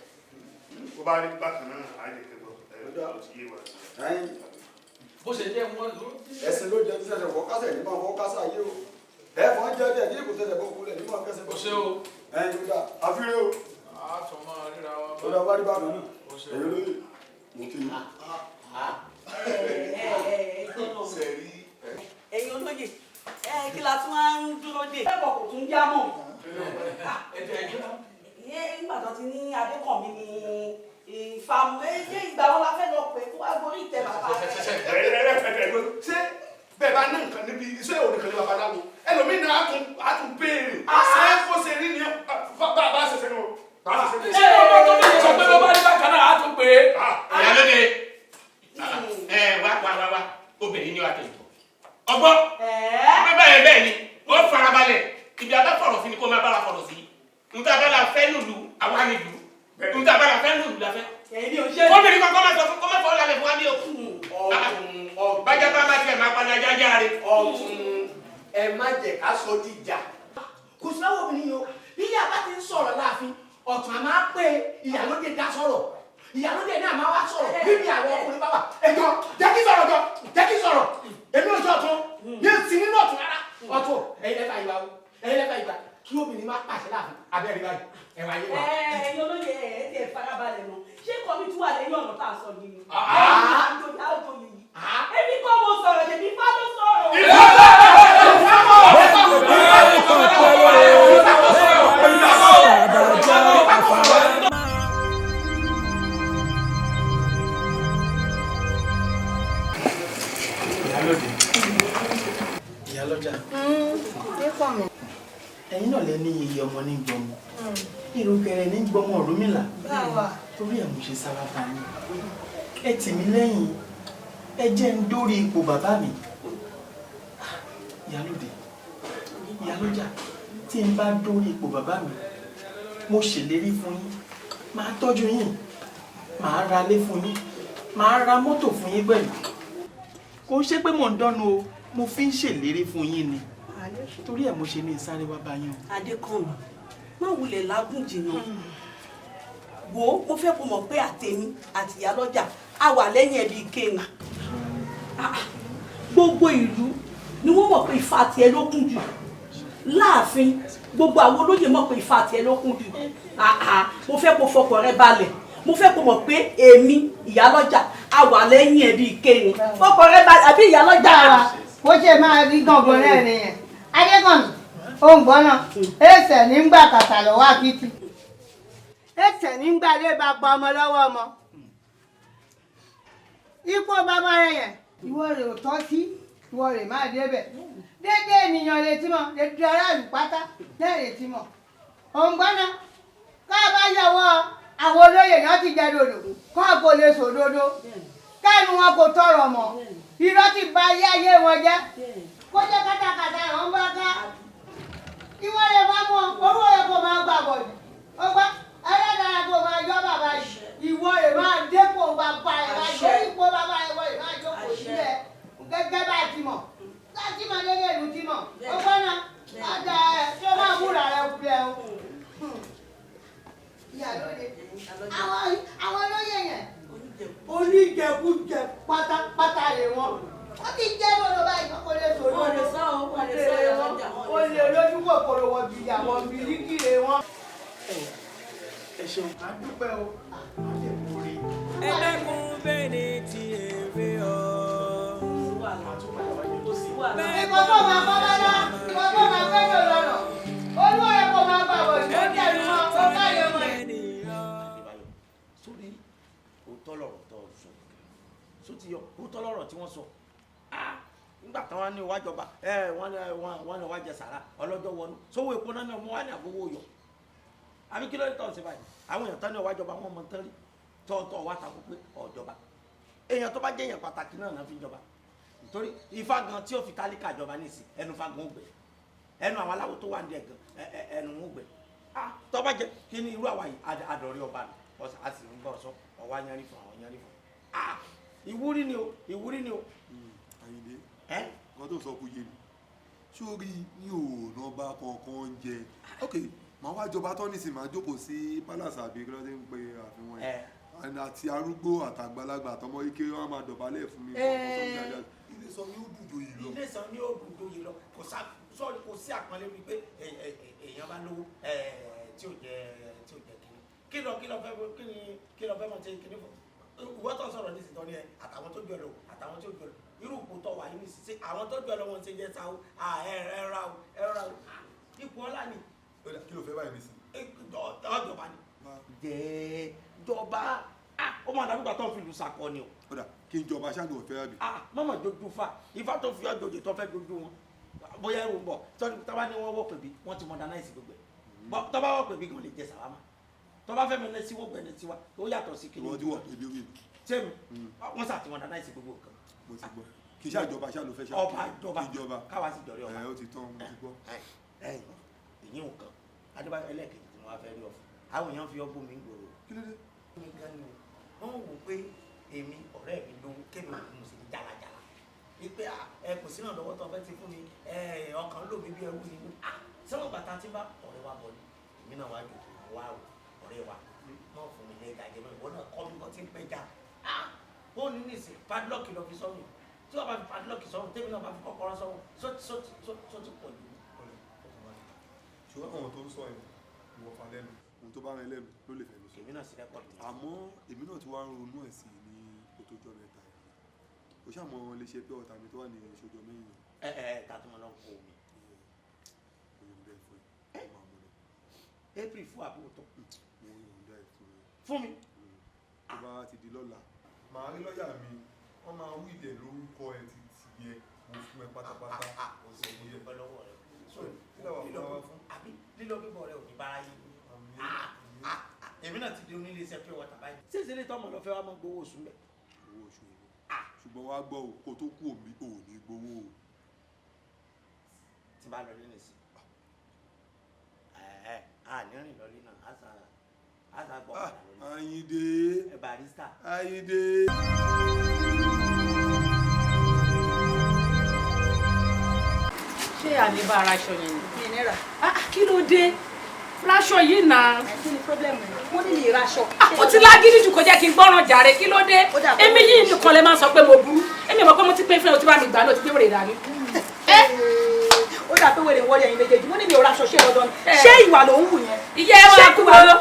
bó bá rí bákan náà, á lè tẹ́gbọ́ ẹ̀ ó ti yé wa. Bó ṣe jẹ́ wọn ló. Ẹ̀sìn ló jẹ́ tí sẹ̀sẹ̀ fọ́ kásẹ̀ ní máa fọ́ kásẹ̀ ayé o. Ẹ̀fọn jẹ́ díẹ̀ kí kò sẹ̀sẹ̀ bọ́ kulẹ̀ ní máa kẹsẹ̀ bọ́. Ṣé o. Ẹ̀yin ló dá àfírẹ́ o. A tún máa ríra wa. Ó dá wá rí bákan náà. Ẹ̀yin lóye mo kí i. Ẹ̀yin olóye, ẹ kí la tún wá ń dúró dè? Ẹ̀kọ́ kò tún já mọ́. Ìyẹn nígbà tó ti ní Adékànmí ní ìfàmù ẹ, ṣé ìgbà wo la fẹ́ lọ pé kó wá gorí ìtẹ́ bàbá rẹ̀? Ṣé bẹ́ẹ̀ bá ní nǹkan níbi iṣẹ́ òní kan ní babaláwo ẹlòmíín náà á tún béèrè ṣé kó ṣe rí ni bá a ṣe ṣe nù. Ṣé ọmọ tó ní sọ pé bó bá rí bákan náà, á tún pè é. Ìyálóde, ẹ wá wá wá wá, obìnrin ni wà tẹ̀ ọgbọ́n bẹ́ẹ̀ bẹ́ẹ̀ bẹ́ẹ̀ ni ó farabalẹ̀. Ibi abá fọ̀rọ̀ sí ni kó máa bára fọ̀rọ̀ sí. Nta bá la fẹ́ lùlù, àwa ni lù. Nta bá la fẹ́ lùlù la fẹ́. Èmi ò ṣe. Obìnrin kankan máa sọ fún kó má fọwọ́ lálẹ́ fún wa bí o. Bájá bá má tiẹ̀ máa padà jájá rẹ̀. Ọ̀tún, ẹ má jẹ́ ká sọ dìjà. Kò sí láwọn obìnrin yìí o. Bí ìyá bá ti ń sọ̀rọ̀ láàfin, ọ̀tún àmà pé ìyálóde dá sọ̀rọ̀, ìyálóde náà máa wá sọ̀rọ̀ bíbí àwọn ọkùnrin bá wà. Ẹjọ́ jẹ́ kí sọ̀rọ̀ jọ, jẹ́ kí sọ̀rọ̀. Èmi ò ṣe ọ̀tún ní sí nínú ọ̀tún rárá. Ọ̀tún, ẹ̀yin lẹ́fà ìwà o, ẹ̀yin lẹ́fà ìwà kí obìnrin má pàṣẹ láàfin abẹ́rẹ́ báyìí ẹ̀wà yé wa. Ẹ̀yin olóye, ẹ ẹ tiẹ̀ farabalẹ̀ nù. Ṣé kọ́mi tún wà lẹ́yìn ọ̀nà tá a sọ yìí ni? Èmi kọ́ mo sọ̀rọ̀, ṣèbí Ifá ló sọ̀rọ̀. Ìyálóde, ìyálọ́jà, ẹ̀yin náà lẹ ní iye ọmọ ní gbọmọ ìrùkẹ̀rẹ̀ ní gbọmọ Ọ̀rúnmìlà, torí ẹ̀ mo ṣe sára bá yín. Ẹ tì mí lẹ́yìn, ẹ jẹ́ ń dórí ipò bàbá mi. Ìyálóde, ìyálójà, tí n bá dórí ipò bàbá mi, mo ṣèlérí fún yín, màá tọ́jú yín, màá ra ilé fún yín, màá ra mọ́tò fún yín pẹ̀lú. Kò ń ṣe pé mò ń dánú o, mo fi ń ṣèlérí fún yín ni, torí ẹ̀ mo ṣe ní sáré wá bá yín o. Adékànmí, má wulẹ̀ lágùn jìnnà. Wo, mo fẹ́ kó mọ̀ pé àtèmi àti ìyálọ́jà a wà lẹ́yìn ẹbí kéènà. Gbogbo ìlú ni wọ́n mọ̀ pé ifá tiẹ̀ ló kún jù láàfin. Gbogbo àwọn olóyè mọ̀ pé ifá tiẹ̀ ló kún jù. Mo fẹ́ kó fọkàn rẹ balẹ̀. Mo fẹ́ kó mọ̀ pé èmi ìyálọ́jà a wà lẹ́yìn ẹbí kéènì. Fọkàn rẹ balẹ̀ àbí ìyálọ́jà. Bó ṣe máa rí gangan náà nìyẹn, Adékànmí. Òun gbọ́nà ẹsẹ̀ nígbà kàtà lọ́wọ́ àkìtì, ẹsẹ̀ nígbà lè bá pa ọmọ lọ́wọ́ ọmọ. Ipò bàbá rẹ yẹn, ìwọ rẹ ò tọ́ sí, ìwọ rẹ máa débẹ̀. Dédé ènìyàn lè ti mọ̀, dédé aráàlú pátá náà lè ti mọ̀. Òun gbọ́nà ká bá yọwọ́ àwọn olóyè náà ti jẹ dòdò kọ́ kò lè sòdodo, kẹ́nu wọn kò tọrọ mọ́. Irọ́ ti ba ayé ayé wọn jẹ́, kó jẹ́ kátàkátà rẹ̀ ń bá ká. Ìwọ lè bá mọ owó rẹ kó máa gbà bọ̀dù ó gbá ẹlẹ́dàá kó máa yọ bàbá yìí. Ìwọ rẹ máa dépò bàbá ẹ̀, máa gbé ipò bàbá ẹ̀, wọ́n rẹ máa jókòó sílẹ̀ gẹ́gẹ́ bá a ti mọ̀ láti mọ̀ lélẹ̀ ìlú ti mọ̀. Ó gbọ́nà ọjà ẹ̀ tó máa múra rẹ kulẹ̀ o. Ìyàlóde, àwọn olóyè yẹn oníjẹkújẹ pátápátá rẹ wọn, wọ́n ti jẹ́ lọ́dọ̀ báyìí, kò lè sọ̀rọ̀. Wọ́n lè sọ ọ́, wọ́n lè sọ ìyálọ́jà. Ó lè lójú kòkòrò wọ̀ bìyà wọ̀ bìríkì rẹ wọn. Ẹ ṣeun, a dúpẹ́ o, a lè borí. Ẹ dẹ́kun bẹ́ẹ̀ni ti èrè o. Ìkọ̀ kó máa kọ́ bá dá, ìkọ̀ kó máa gbẹ́dọ̀ lọ́rọ̀. Olúwa ẹ̀ kò máa gbà wọ̀ ní ó dẹ̀rù mọ́, ó káyọ̀ ọmọ yìí. Sórí òótọ́ lọ̀rọ̀ tó sọ, só ti yọ òótọ́ lọ̀rọ̀ tí wọ́n sọ. Nígbà tí wọ́n ní wájọba ẹ wọ́n ní wájẹ sàrà ọlọ́jọ́ wọnú sówó epo náà ní ọmọ wa ní àgbowó yọ àbí kí ló dé tọ̀ sí báyìí? Àwọn èèyàn tán ní wájọba wọn mọ tán rí tọ́ọ̀tọ̀ wá takò pé ọ̀jọba èèyàn tó bá jẹ́ èèyàn pàtàkì náà náà fi jọba, nítorí ifá gan tí ó fi tálíkà jọba nísìn ẹnu fa gan ó gbẹ, ẹnu àwọn aláwo tó wà ní ẹ̀gàn ẹnu ó gbẹ. Tó bá jẹ kí ni irú àwa yìí àdọ̀rí ọba nù a sì ń bọ̀ sọ ọwọ́ ayanrí fún àwọn ayanrí fún ìwúrí ni o, ìwúrí ni o. Àyìndé, nǹkan tó sọ kò yé mi sórí ní òòrùn ọba kankan jẹ. Ok, màá wá jọba tán nísìnyí, màá jókòó sí palace àbí kí ló dé ń pe àfihàn ẹ àti arúgbó àtàgbàlagbà àtọmọ ike wọn máa dọ̀bálẹ̀ fún mi. Ilé sọ ni ó dùn joyè lọ. Ilé sọ ni ó dùn joyè lọ. Kò sí àpọ́nlé wípé èèyàn bá lówó tí ò jẹ kíní. Kí lọ fẹ́ kí lọ fẹ́ mọ̀ ṣe kíní fún ìwọ tó ń sọ̀rọ̀ ní ìsìtọ́ ni ẹ àtàwọn tó jù ẹ lọ, àtàwọn tó jù ẹ lọ irú ipò tó wà yìí ní ìsìn, àwọn tó jù ẹ lọ wọn ṣe jẹ sáwó ẹ ra o, ẹ ra o, ipò ọlá ni. Kí ló fẹ́ báyìí nísìn? Ọjọba ni. Jẹ́ jọba, ó máa dàbí gbà tó ń fi lù sàkọ ni o. Ó dà kí n jọba ṣáà ní òfẹ́ àbí. Mọ̀mọ́ jojú fa ifá tó fi ọjọ́jọ́ tó fẹ́ jojú wọn bóyá ẹrù ń bọ̀ tọ́ba ní wọ́n wọ́ pèbí wọ́n ti modernize gbogbo ẹ̀ tọ́ba wọ́ pèbí gan lè jẹ sàwámà tọ́ba fẹ́ mi lẹ́sí wọ́n gbẹ̀lẹ́ tiwa ó yàtọ̀ sí kí ni. Wọ́n ti wọ̀ pèbí wí. Sẹ́mi wọ́n sà ti modernize gbogbo nǹkan. Mo ti gbọ́ kì í ṣe àjọba ṣáà ló fẹ́ ṣáà. Ọba jọba káwa sì jọrí ọba. Ẹ ó ti tán, mo ti gbọ́. Èyí ò kan Adébáyọ̀ ẹlẹ́ẹ̀kejì tí mo wá fẹ́ rí ọ fún, àwọn èèyàn fi ọgbọ́n mi ń gbòòrò. Kí ló dé? Mi gan ni wọ́n wò pé èmi ọ̀rẹ́ mi lówó kémi mo sì ní jàlàjàlà wípé ẹ kò sí ìrànlọ́wọ́ tó fẹ́ ti fún mi, ọkàn ló mi bí ẹrú ni. Sẹ́wọ̀n bàtà tí bá ọ̀rẹ́ wa bọ̀ ni èmi náà wá jòkó wá ọ̀rẹ́ wa náà fún mi ní ẹja jẹ mọ́, ìwọ náà kọ́ mi kọ́ tí ń pẹja. Ó ní nísìn padlock lọ fi sọ́run, tí wọ́n bá fi padlock sọ́run tèmi náà bá fi kọ́kọ́rọ́ sọ́run só ti pọ̀ jù. Ṣùgbọ́n àwọn tó ń sọ yẹn ìwọ fa lẹ́nu, ohun tó bá rán lẹ́nu ló lè fẹ́ mi sọ. Èmi náà sì rẹ́kọ̀dù. Àmọ́ èmi náà ti wá ń ronú ẹ̀ sí ní òtójọ́ mẹ́ta yìí. O ṣàmọ́ lè ṣe pé ọ̀tá mi tó wà ní ìṣòjọ́ mẹ́yìn. Ẹ ẹ ta tó mọ lọ kó omi. Mo yọ̀ǹda ẹ̀ fún ẹ, mo máa mú lọ. April fún àbúrò tó. Mo yọ̀ǹda ẹ̀ fún ẹ. Fún mi. Tó bá ti di lọ́la, màá rí lọ́ọ̀yà mi, wọ́n máa wí ìdẹ̀ lórúkọ ẹ ti tiẹ̀ mo fún ẹ pátápátá. Kò sí ìdúpẹ́ lọ́wọ́ rẹ. Àbí lílọ bíbọ̀ rẹ ò ní bára yé. Èmi náà ti di onílé iṣẹ́ pure water báyìí. Ṣé ìṣẹ̀lẹ̀ tọmọ lọ fẹ́ wá mọ́ gbowó oṣù mẹ́? Owó oṣù yìí, ṣùgbọ́n wàá gbọ́ o, kó tó kú omi ò ní gbowó o. Tí bá lọ lé nìsín, ẹ ẹ a ní rìn lọ lé náà, a sà gbọ́ padà lọ lé. Ayinde. Ẹ barista. Ayinde. Ṣé àní bá ara aṣọ yẹn ni? Mi ní rà. Kí ló dé? Fúláṣọ yìí nà. Kí ni problem rẹ? Mo ní lè raṣọ. Ó ti lágídí jù, kó jẹ́ kí n gbọ́ràn jàre. Kí ló dé? Èmi yìí nìkan lè máa sọ pé mo burú. Èmi mọ̀ pé mo ti pín fún ẹ, o ti bá mi gbà náà, o ti gbé wèrè dání. Ó dà pé wèrè ń wọlé ẹ̀yin méjèèjì. Mo ní mi ò raṣọ, ṣé dandan ni? Ṣé ìwà ló ń wù yẹn? Ìyá ẹ wá kú o.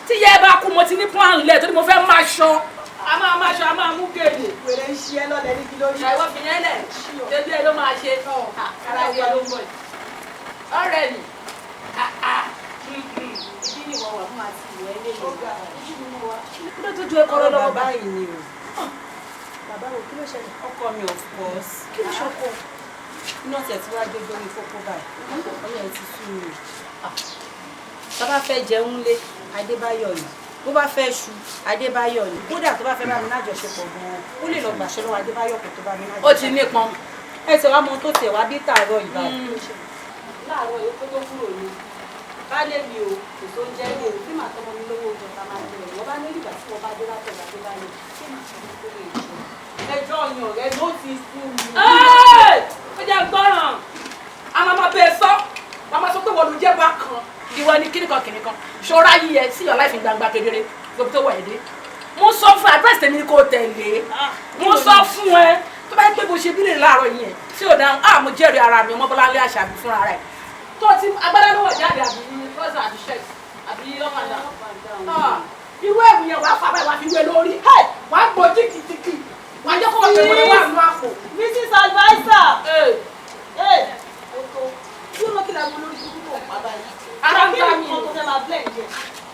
Tí ìyá ẹ bá kú, mo ti ní plan lẹ̀ torí mo fẹ́ máa ṣọ. A máa máa ṣọ, a máa mú gèlè. Wèrè ń ṣe ẹ lọ́lẹ̀ níbi lórí. Ṣàìwọ́ fi yẹn lẹ̀. Débi ẹ ló máa ṣe. Ara ẹ ló ń bọ̀ yìí. Ọ̀rẹ́ mi. Ibi ni wọ́n wà fún àti ìwẹ̀ ilé ìwé. Kí ló tó ju ẹkọ lọ́wọ́ bàbá yìí ni o? Bàbá wo? Kí ló ṣẹlẹ̀? Ọkọ mi, of course. Kí ló ṣọkọ? Iná tiẹ̀ tí wàá jójó ní kókó báyìí. Ọyọ ẹ ti sú mi o. Tó bá fẹ́ jẹun lé Adébáyọ̀ ni, bó bá fẹ́ ṣu Adébáyọ̀ ni, kódà tó bá fẹ́ bá mi lájọṣepọ̀ gan-an, ó lè lọ gbàṣẹ lọ́wọ́ Adébáyọ̀ kó tó bá mi lájọṣepọ̀. Ó ti nípọn. Ẹ tẹ̀ wá mọ tó tẹ̀ wá bí tààrọ̀ ìbá. Láàárọ̀ yìí kó tó kúrò ní baálé mi o, kò tó ń jẹ́ ilé o, tí màá tọmọ mi lówó oúnjẹ tá a máa jẹ, wọ́n bá ní ìgbà tí wọ́n bá dé látọ̀dọ̀ Adébáyọ̀, ṣé màá tọmọ tó lè jẹ? Ẹjọ́ ọyàn rẹ ló ti sú mi. Ó jẹ́ gbọ́ràn. A máa ma bẹ́ẹ̀ sọ, wàá máa sọ pé wọ́n ló jẹ́ bákan. Ìwọ ni kíníkan kíníkan. Ṣọ́ra yíyẹ sí your life gbangba kedere gbogbo tó wà ẹ́ dé. Mo sọ fún ẹ, advice tèmi ni kò tẹ̀lé. Mo sọ fún ẹ, tó bá yẹ pé bó ṣe bí lè láàárọ̀ yìí yẹn tí ò dáhùn, á mo jẹ́rìí ara mi, ọmọ Bọ́láńlé Àṣàbí fúnra rẹ̀. Tó ti agbádá ló wọ̀ jáde, àbí trouser, àbí shirt, àbí up and down. Irú ẹ̀wù yẹn wàá fà báyìí, wàá fi wé lórí. Wàá gbọ́ jìkìjìkì. Wàá jẹ́ kó wọ́n fi wọlé wà nù àpò. Mrs. Adviser. Oto tí ó kí la mú lórí kúkú tó ń pa báyìí. Ara ń ta mi. Nǹkan tó fẹ́ máa blend jẹ.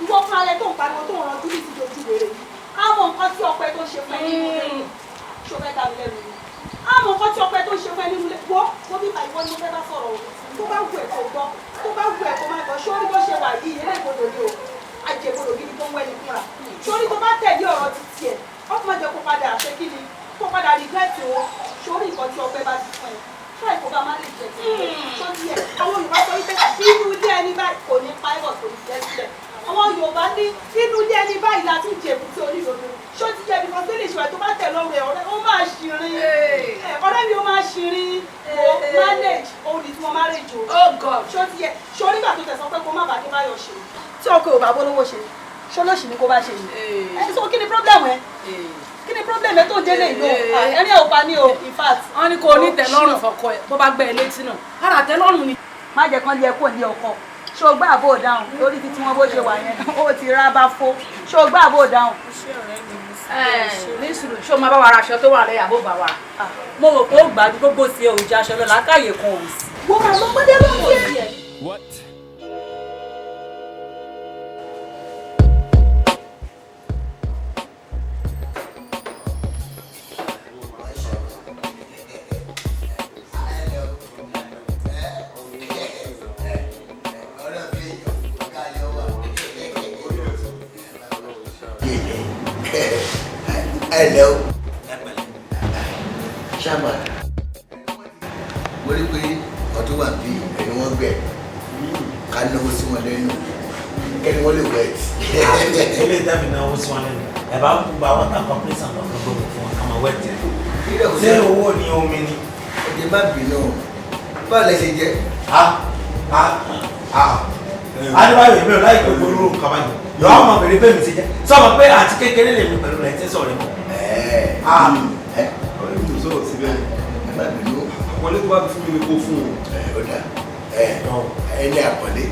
Ìwọ fúnra rẹ tó ń pariwo tó ń ranjú ní ìtìjú ojú wèrè yìí. Àwọn nǹkan tí ọpẹ tó ń ṣe fún ẹ nínú ilé ṣó fẹ́ dá mi lẹ́nu ni. Àwọn nǹkan tí ọpẹ tó ń ṣe fún ẹ nínú ilé wọ́ wọ́n bí ìwọ ni mo fẹ́ bá sọ̀rọ̀ o. Tó bá wù ẹ́ kó gbọ́, tó bá wù ẹ́ kó má gbọ́, sórí bó ṣe wà yìí, eléèkodò ni o. Ajẹ̀kodò gidi tó ń wẹ́ni fúnra. Sórí tó bá tẹ̀lé ọ̀rọ̀ ti tiẹ̀, ó tún máa jẹ́ kó padà ṣe kí ni, kó padà regret o. Sórí nǹkan tí ọpẹ bá ti fún ẹ, try kó bá má lè jẹ tí tó díẹ̀. Àwọn Yorùbá sọ wípé inú ilé ẹni báyìí kò ní pa ẹ̀bọ̀, kò ní jẹ́ sílẹ̀. Àwọn Yorùbá ní inú ilé ẹni báyìí la ti ń jẹ èbúté onídodo. Ṣó ti jẹ ibi kan tó lè ṣe wà tó bá tẹ̀ lọ́rùn ẹ̀, ọ̀rẹ́ ó máa ṣìrìn, ọ̀rẹ́ mi ó máa ṣìrìn o. Manage òun ni tí mo marriage o. Oh God. Ṣó ti yẹ ṣó nígbà tó tẹ̀sán pé kó má bàa Adébáyọ̀ ṣe, tí ọkọ ò bá bólówó ṣe, ṣó lóṣì ni kó bá ṣe yìí ẹ sọ? Kí ni problem ẹ? Kí ni problem ẹ tó ń délé ìlú ẹni ẹ ò pa ní o, in fact. Wọ́n ní kò ní tẹ́lọ́rùn fọkọ ẹ̀, bó bá gbẹ́ ẹ létí náà ara tẹ́lọ́rùn ni. Má jẹ́ kán lé ẹ kúrò ní ọkọ. Ṣó o gbá àbò dáhùn lórí títí wọn bó ṣe wà yẹn, ó ti rá bá fó. Ṣó o gbá àbò dáhùn. Ní sùúrù, ṣé o máa bá wa ra aṣọ tó wà lẹ́yìn àbó bá wa? Mo rò pé ó gbádùn gbogbo sí ẹ, òjò aṣọ lọ làákàyè kan ò sí. Wọ́n máa lọ pẹ́lẹ́ lórí ẹ̀. What? Ẹ lẹ o, ṣáàmà, mo rí pé ọdún wà bí ẹni wọn gbẹ ká náwó sí wọn lẹ́nu kẹ́ni wọ́n lè wẹ̀. Ilé ìtàbí náwó sí wọn lẹ́nu, ẹ bá gba water corporation lọ fún gbogbo fún wọn ká máa wẹ̀ tẹ̀. Ṣé owó ni omi ni? Ẹ̀jẹ̀ má bínú, báwo lẹ ṣe jẹ́? Adébáyọ̀, èmi ò láì gbogbo irú nǹkan báyìí. Yọ ọmọ bèrè bẹ́ẹ̀ mi ti jẹ́. Sọ ma pé àti kékeré lèmi pẹ̀lú rẹ̀ ti ń sọ̀rọ̀ mọ́. Ọ̀rẹ́ mi ò sọ̀rọ̀ síbẹ̀. Ẹ má bínú. Àpọ́nlé tó bá fi fún mi ni kó fún o. Ẹ ó dà, ẹ ẹ ní àpọ́nlé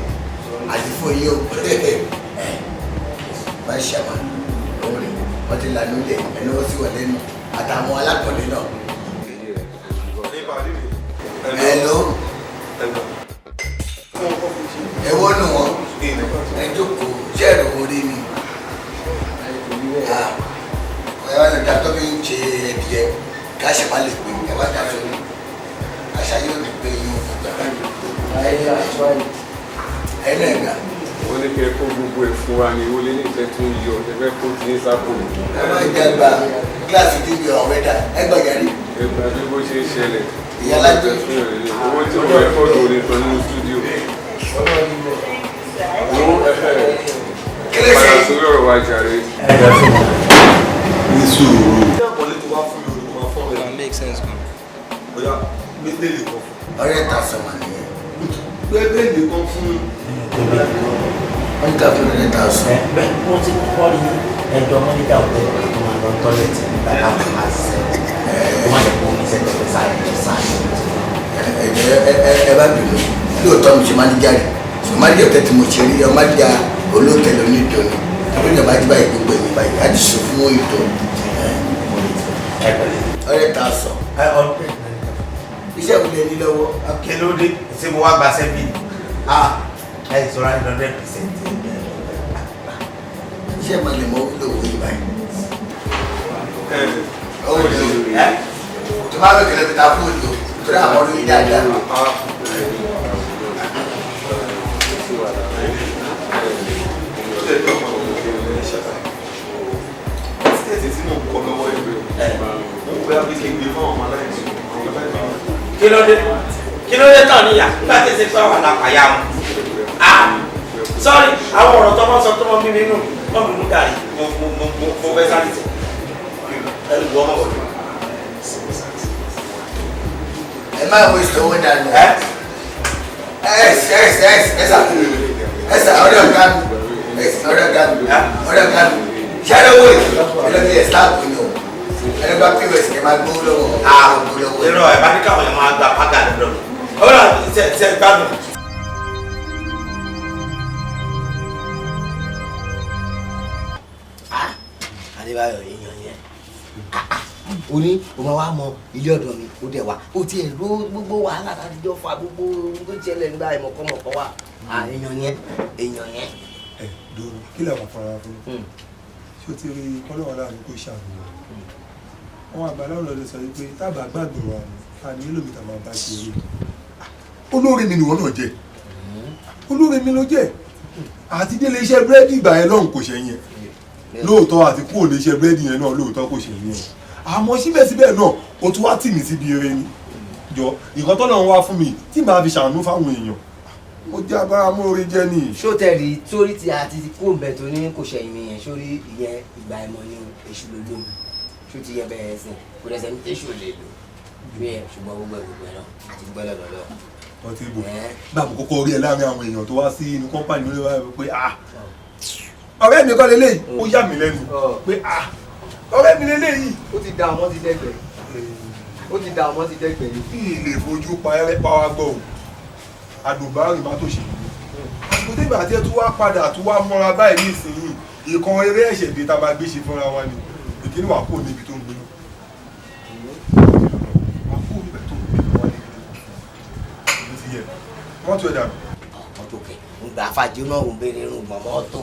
àti fún yín o. Ẹ má ṣàmà òun rè, wọ́n ti lànà ilé ẹni wọ́n sì wọ̀ lẹ́nu àtàwọn alákọ̀ọ́lé náà. Hello. Ẹ wọ́n nù wọ́n, ẹ jókòó, ṣé ẹ̀rọ orí ni? Ẹ wá lọ dàtọ́ bí ń ṣe ẹdìyẹ ká ṣe má lè pè ẹ wá dàtọ́ ní àṣà yóò ní pé yín gbà. Ẹ náà gbà. Wọ́n ní kí ẹ kó gbogbo ẹ̀ fún wa ní owó lé ní ìfẹ́ tó ń yọ ẹ fẹ́ kó tí ń sápò. Ẹ má jẹ gba gíláàsì tí mi ọ̀rẹ́ dà ẹ gbàjà rí. Ẹ gbà bí bó ṣe ń ṣẹlẹ̀. Ìyá alájẹ. Owó tí mo rẹ́kọ̀dù orin kan nínú stúdíò. Owó padà sórí ọ̀rọ̀ wa jàre. Ní sùúrù. Make sense gan. Bóyá méjèèjì kan fún. Ọ̀rẹ́ ta sọ̀mà nìyẹn. Méjèèjì kan fún. Wọ́n ní ká fún ọ̀rẹ́ ta sọ. Bẹ́ẹ̀ wọ́n ti kọ́ ní ẹjọ́ mọ́níjà òde tó máa lọ tọ́lẹ̀tì nígbà táwọn máa ṣiṣẹ́ tó máa lè kó omi sẹ́tọ̀ pé sáré lọ sáré. Ẹ bá bínú, lóòótọ́ mi ṣe máníjà rí, ṣùgbọ́n máníjà ọ̀tẹ́ tí mo ṣe rí ọ máníjà olóòtẹ́lẹ̀ onídìí ni tàbí ìjọba ti báyìí gbogbo ẹ̀mí báyìí láti sọ fún ètò ọ̀rẹ́ ta sọ. Iṣẹ́ wo lè ní lọ́wọ́? Kí ló dé? Ṣé mo wá gba sẹ́bì? Ẹ sọ̀rọ̀ ní 100%. Iṣẹ́ máa lè mọ wúlò wò yìí báyìí. Owó ni o. Tó bá bẹ̀ kìlómítà fóònù o, torí àwọn olóyè dáadáa. Kí ló dé? Kí ló dé tán níyà? Nígbà tí ṣe pé àwọn àlàpàyà wọn. Sọ́ọ̀rì, àwọn ọ̀rọ̀ tó máa ń sọ tó máa ń bí mi nù, wọ́n mi mú gàrí, mo fẹ́ sáré tẹ̀. Ẹ lù ọmọ wọlé. Ẹ má wo ìṣòwò dànù. Ẹ ẹ ẹ ẹ sà ẹ sà ọ̀rẹ́ ọ̀gá mi ọ̀rẹ́ ọ̀gá mi ọ̀rẹ́ ọ̀gá mi ṣáré owó yìí ẹ lọ fi ẹ̀ sáàpù ni o ẹ lọ gba pos ẹ máa gbówó lọ́wọ́. Irọ́ ẹ̀ bá ní káwọn yẹn máa gba pàgà lọ́dọ̀ mi. Ọ̀rọ̀ ṣe gbádùn. Adébáyọ̀ èèyàn yẹn o ní o máa wá mọ ilé ọ̀dọ̀ mi o dẹ̀ wá o tiẹ̀ ló gbogbo wàhálà láti jọ fa gbogbo ohun tó ṣẹlẹ̀ nígbà ìmọ̀kọ́mọ̀kọ́ wa èèyàn yẹn èèyàn yẹn. Ẹ dòrò kí làwọn afárá fún ṣé o ti rí kọ́lọ́wọ́ láàrin kó ṣàmì àwọn àgbàlá ọ̀rọ̀ lè sọ wípé tábà gbàgbọ́ wa ni a ní lómi tàbá bá ṣe eré. Olóore mi nìwọ náà jẹ, olóore mi ló jẹ, àti délé iṣẹ́ búrẹ́dì ìgbà yẹn lọ́hùn kò ṣẹ̀yìn ẹ̀ lóòótọ́, àti kúrò ní iṣẹ́ búrẹ́dì yẹn náà lóòótọ́ kò ṣẹ̀yìn ẹ̀, àmọ́ síbẹ̀síbẹ̀ náà o tún wá tì mí síbi eré ni jọ nǹkan tọ́lọ́run wá fún mi tí màá fi ṣàánú fáwọn èèyàn mo jẹ́ agbára mọ́ọ́rẹ́ jẹ́ ni. Ṣó tẹ̀rí torí ti àti kó ń bẹ̀ tó ní kò ṣẹ̀yìn mi yẹn sórí ìyẹn ìgbà ẹ̀mọ́ ni èṣù ló lómi ṣó ti yẹ bẹ́ẹ̀ sìn kò dẹ̀ sẹ́ni tẹ́ṣù lè lò bí ẹ̀ ṣùgbọ́n gbogbo ẹ̀ náà àti gbọ́ lọ́dọ̀ lọ. Ọtí ibò gbà mo kọ́kọ́ rí ẹ láàrin àwọn èèyàn tó wá sí inú kọ́mpánì lórí wa pé ah ọ̀rẹ́ mi kọ́ leléyìí, ó yà mí lẹ́nu pé ah ọ̀rẹ́ mi leléyìí. Ó ti da ọmọ ti dẹ́gbẹ̀, ó ti da ọmọ ti dẹ́gbẹ̀ yìí. Kí lè fojú pa ẹrẹ́ pa wá gbọ́ o, àdùnbárìn má tó ṣe àsìkò tí ìgbà tí ẹ tún wá padà tún wá mọ́ra báyìí nísìnyí ìkan eré ẹ̀ṣẹ̀ dé tá a máa gbé ṣe fúnra wa ni ìkíni wà kó níbi tó ń gbé wà kó níbi tó ń gbé wà níbi tó ń gbé ti yẹ mọ́tò ẹ̀ dànù. Mọ́tò kẹ̀ ń gbà fàájì náà ò ń béèrè irun gbọ̀n mọ́tò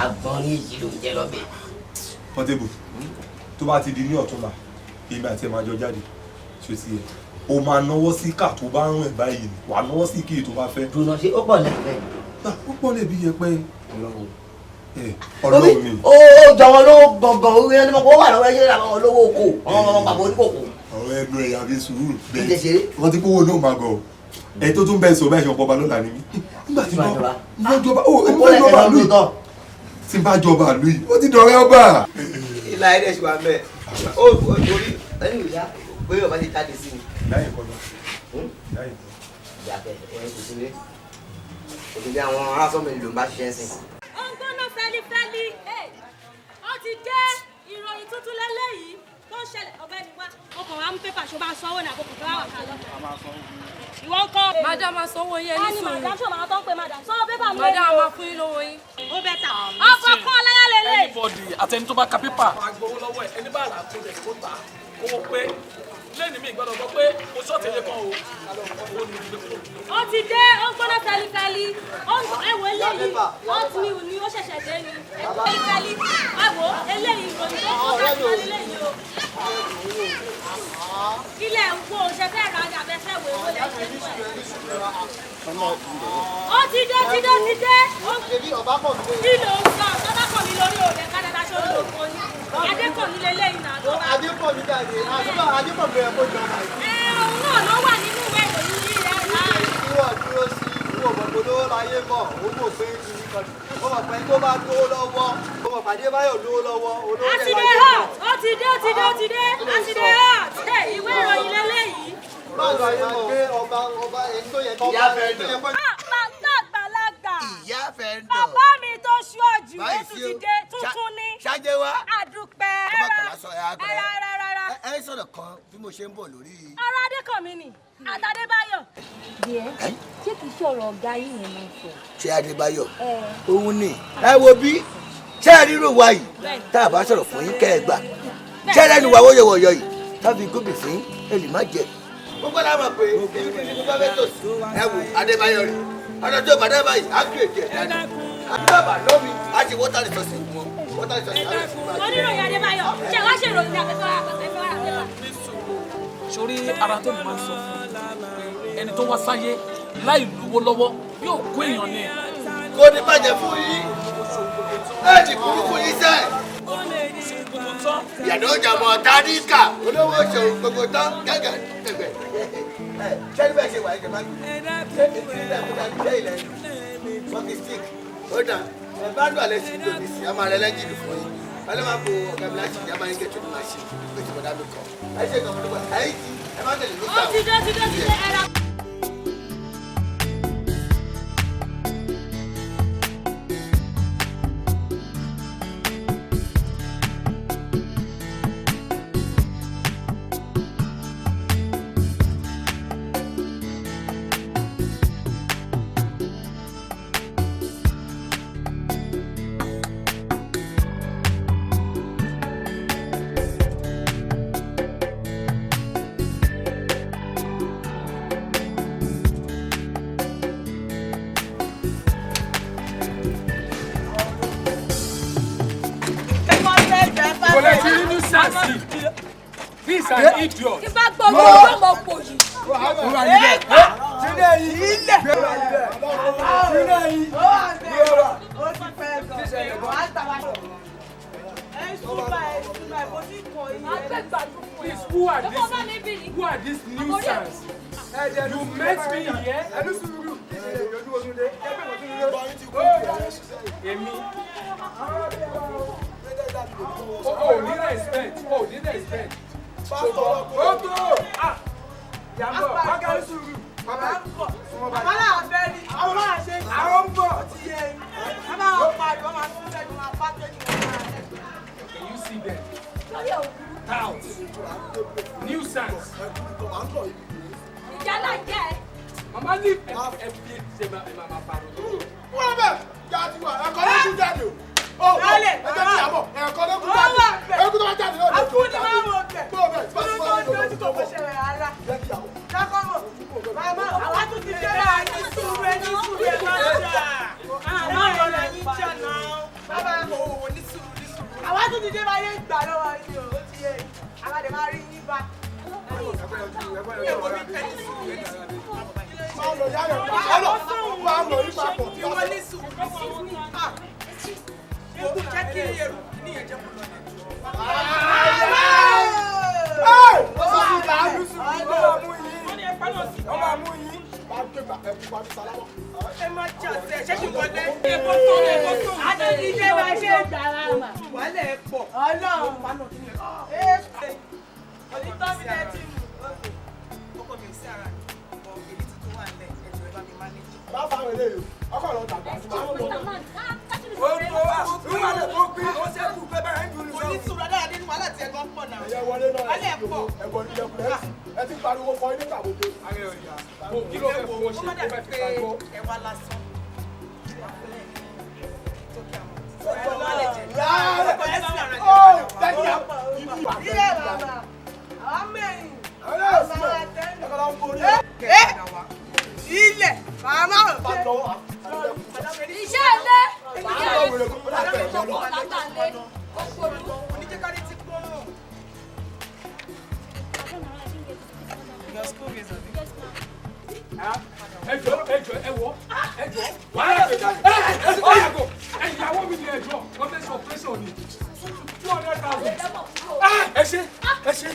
agbọ́n ní èyí ló ń jẹ́ lọ́bẹ̀. Portable tó bá ti di ní ọ̀túnla èmi àti ẹ̀ máa jọ jáde ṣe ti yẹ o máa náwó sí kà tó bá ń rìn báyìí ni wà á náwó sí kí tó bá fẹ́. Dùnà ṣe ó pọ̀ lẹ́gbẹ̀ẹ́. Ó pọ̀ lẹ́bi yẹpẹ́ Ọlọ́run mi. Ó jọ wọn lówó gangan orí ẹni mọ̀ kó wà lọ́wọ́ ẹṣẹ́ àwọn olówó oko àwọn ọmọ bàbá oníkòkò. Ọ̀rọ̀ ẹnu ẹ̀yà fi sùúrù bẹ́ẹ̀ wọ́n ti kówó náà máa gọ̀ ọ́ ẹ tó tún bẹ́ẹ̀ sọ bẹ́ẹ̀ ṣe ọ̀pọ̀ ọba lọ́la ni mí. Nígbà tí wọ́n jọba ó èmi bá jọba lùi tí n bá jọba lùi ó ti dọ̀rẹ́ ọba. Ìlà ẹ̀dẹ̀ ṣì wà mẹ́ ó torí ẹni ìyá pé ọba ti jáde sí mi. Láyé kọ́ lọ. Láyé kọ́. Ìyá bẹ́ẹ̀ ẹ kò sí ilé kò sí bí àwọn aránsọ́mọ ìlú ń bá ṣiṣẹ́ sí. Ó ń gbóná fẹlifẹli, ó ti dé ìròyìn tuntun lélẹ́yìí tó ń ṣẹlẹ̀. Ọ̀gbẹ́ni wa, o kàn wá mú pépà ṣó bá sanwó ní àkókò tó wà ká lọ. Ìwọ ń kọ́. Madam máa sanwó yín, ẹ ní sùúrù. Madam ṣò máa tán pé madam sanwó pépà mi. Madam máa fún yín lówó yín. Ó bẹ tà. Ọkọ̀ kan láyà lélẹ̀. Anybody àtẹni tó bá ka pépà. Máa gbowó lọ́wọ́ ẹ̀, ẹni bá rà kó dẹ̀ kó tà kówó pé lẹ́ni mi gbọ́dọ̀ gbọ́ pé mo ṣọ́ọ̀tì ilé kan o. Ó ti dé, ó ń gbóná fẹlifẹli, ẹ wo eléyìí hot new ni ó ṣẹ̀ṣẹ̀ dé ni fẹlifẹli, ẹ wo eléyìí ìròyìn tó kó káàkiri eléyìí o. Ilẹ̀ ń wo ṣe fẹ́ ra ni àbẹ́fẹ́ wo èwo lẹ́ ṣe fún ẹ. Ó ti dé, ti dé, ti dé. Kí ló ń sọ? Tọ́lá kàn mí lórí òde kádàdá ṣó ló kọ ní. Adékànmí leléyìí náà tó bá. Adékànmí jáde, Adékànmí rẹ̀ kó jọ ọmọ yìí. Ẹ òun náà ló wà nínú ìwé ìròyìn yìí rẹ̀ rà. Ìwọ dúró sí ìwọ gbogbo lówó láyé mọ̀, ó mọ̀ pé kìíní kan. Ó mọ̀ pé tó bá lówó lọ́wọ́, ó mọ̀ pàdé báyọ̀ lówó lọ́wọ́, olówó A rẹ̀ ti dé láyé hot, mọ̀. ó ti dé, ó ti dé, ó ti dé, a ti dé hot. Ìwé ìròyìn leléyìí. Báwo la yẹ mọ̀ pé ọba ọba ẹni tó yẹ kó Ìyá fẹ́ tó yẹ kó Bàbá àgbàlagbà. Ìyá fẹ́ dọ̀. Bàbá mi tó ṣú ọ̀jù ó Báyìí tún sí ti o. dé tuntun ní. Ṣáájé wá. Àdúpẹ́. Ọba kàlá sọ ẹ àgbẹ̀. Rárá rárá. Ẹ sọ̀rọ̀ kan bí mo ṣe ń bọ̀ lórí. Ọ̀rọ̀ Adékànmí ni àtàdébáyọ̀. Díẹ̀, ṣé kìí ṣe ọ̀rọ̀ ọ̀gá yìí yẹn máa ń sọ? Ṣé Adébáyọ̀? Òun ni. Ẹ wo bí ṣé ẹ rírò wa yìí tá a bá sọ̀rọ̀ fún yín kẹ́ ẹ gbà. Ṣé ẹ lẹ́nu wa wọ́yọ̀wọ̀yọ̀ yìí tá a fi gómìn fún yín ẹ lè má jẹ. Gbogbo la mọ̀ pé ibi tí gbogbo bá fẹ́ tò sí. Ẹ wo Adébáyọ̀ rẹ̀. Ọ̀nà tó bàdá báyìí á kí èdè ẹ̀ dání. Àbí lómi á ti wọ́tà lè sọ̀sì wọn. Wọ́tà lè sọ̀sì àwọn ìsìn máa jẹ. Oníròyìn Adébáyọ̀ ṣe wá ṣèròyìn ní àfẹ́fẹ́ àfẹ́fẹ́ àfẹ́fẹ́. Sórí ara tó máa ń sọ fún mi ẹni tó wá sáyé láì lówó lọ́wọ́ yóò kó èèyàn ní. Kò ní bàjẹ́ fún yín. Ẹ ti burúkú yín sẹ́. Ìyàdó ọjà mọ̀ táríkà olówó ṣòwò gbogbo tán gẹ́gẹ́ ẹgbẹ́. Ṣé ní bẹ́ẹ̀ ṣe wà ìjọba gbé? Ṣé ìpínlẹ̀ Èkó dàbí ṣé ilẹ̀ fọ́kì stick? Ó dà ẹ bá dùn àlẹ́ sí lòdì sí a máa rẹ lẹ́jìnì fún yín. Wọ́n máa bo ọ̀gá mi láti ìyá máa ń gẹ̀tù ní màṣí pé tí bọ̀dá mi kọ̀. Ẹ ṣe nǹkan fún mi ẹ̀yìn tí ẹ má tẹ̀lé ló Ó gbà ti dé, ti dé, ti dé ẹ̀rọ. Kò lè ti rí nuisance. This is an idiot. Tí bá gbọ́ owó yóò mọ̀ pò yìí. Sílẹ̀ yìí. Ilẹ̀. Sílẹ̀ yìí. Please, who are this? Who are this nuisance? You met me here. Èmi. O ò ní respect. O ò ní respect. Ó tó. Yàgò, wákàtí sùúrù. Bàbá náà fẹ́ ni, àwọn máa ṣe. Àwọn ń bọ̀. Ó ti yé e. Bàbá wọn pariwo, wọ́n máa tún fẹ́ kí wọ́n máa bá tẹ́jú wọn máa rẹ̀. Can you see them? Tout. Nuisance. Ìjà náà jẹ́ ẹ. Mama leave ẹ fi ṣe ma ẹ ma ma pariwo. Wọ́n bẹ̀ jáde wá, ẹ̀kọ́ ló kú jáde o. Ó ẹ jẹ́ kí a mọ̀, ẹ̀kọ́ ló kú jáde. Ẹ̀kú tó bá jáde náà ló tó jáde. Bó bẹ̀ tí wọ́n ti wọ́n Lójú tó kò ṣẹlẹ̀ rárá. Dákọ́ mọ̀, màmá àwa tún ti dé bá ní sùúrù ẹ ní sùúrù ẹ máa jà. Àmọ́ ọ̀rọ̀ yín jà náà. Bàbá òwò ní sùúrù ní sùúrù. Àwa tún ti dé bá yé gbà lọ́wọ́ yín o, ó ti yé yín. Àwa dẹ̀ máa rí yín bá. Ìwọ ní sùúrù ní sùúrù. Ewu jẹ́ kí eru ní ẹ̀jẹ̀ kò lọ lẹ̀ jù. Ẹ má jà sí ẹ, ṣé kí n wọlé? Ẹ̀kọ́ tó ẹ̀kọ́ tó. Adébíyẹ máa ṣe gbàrà mà. Wàhálẹ̀ ẹ̀ pọ̀. Ọlọ́run. Onítọ́ mi lẹ́ ti mú. Ọkọ mi ò sí ara mi, ọ̀ èyí tuntun wà nílẹ̀, ẹ̀jọ̀ ẹ bá mi mánéjì. Bá fáwọn eléyìí, ọkọ̀ lọ dàgbà sí máa ń lọ. Onísùúrù adáyàdé ni wàhálà tí ẹ̀gbọ́n pọ̀ náà. Ẹ̀yẹ wọlé náà Wàhálà ẹ̀ pọ̀. ẹ̀gbọ́n ní ilẹ̀kùn ẹ̀ ti pariwo fọ ilé ìgbàgbọ́. Kí ló fẹ́ fowó ṣe? Ó má Ó dàbí fẹ́ fi pé gbàgbọ́. ẹ̀wà lásán. Ilẹ̀ màmá ò Iṣẹ́ ilé. Your school fees, abi? Ẹjọ ẹjọ ẹwọ ẹjọ wàhálà ẹ ẹ yàgò ẹyàwó mi ni ẹjọ wọn fẹẹ sọ operation ni 200,000. Ẹ ṣe ẹ ṣe.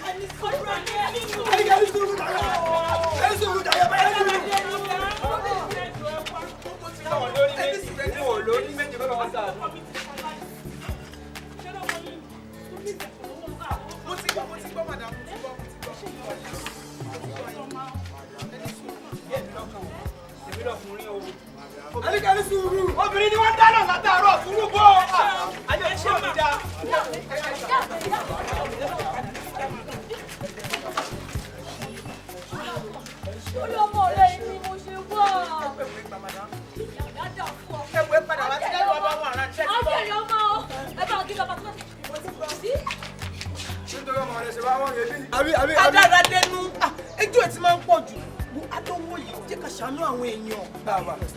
Alikali sùúrù. Obìnrin ni wọ́n dáná látàárọ̀ sùúrù bò. Ayé ṣé mi dá. Orí ọmọ rẹ̀ ni mo ṣe wá. Ẹ̀wẹ̀ padà wá sí dájú ọba wọn àrà ṣẹ́ ti bọ̀. Ajẹ́rìí ọmọ o, ẹ bá kí bàbá tó sí. Nítorí ọmọ rẹ̀ ṣe wá wọ́n yé bí. Àbí àbí àbí. Adára dẹnu, ẹjọ́ ẹ̀ ti máa ń pọ̀ jù. Adówó yìí jẹ́ ká ṣàánú àwọn èèyàn.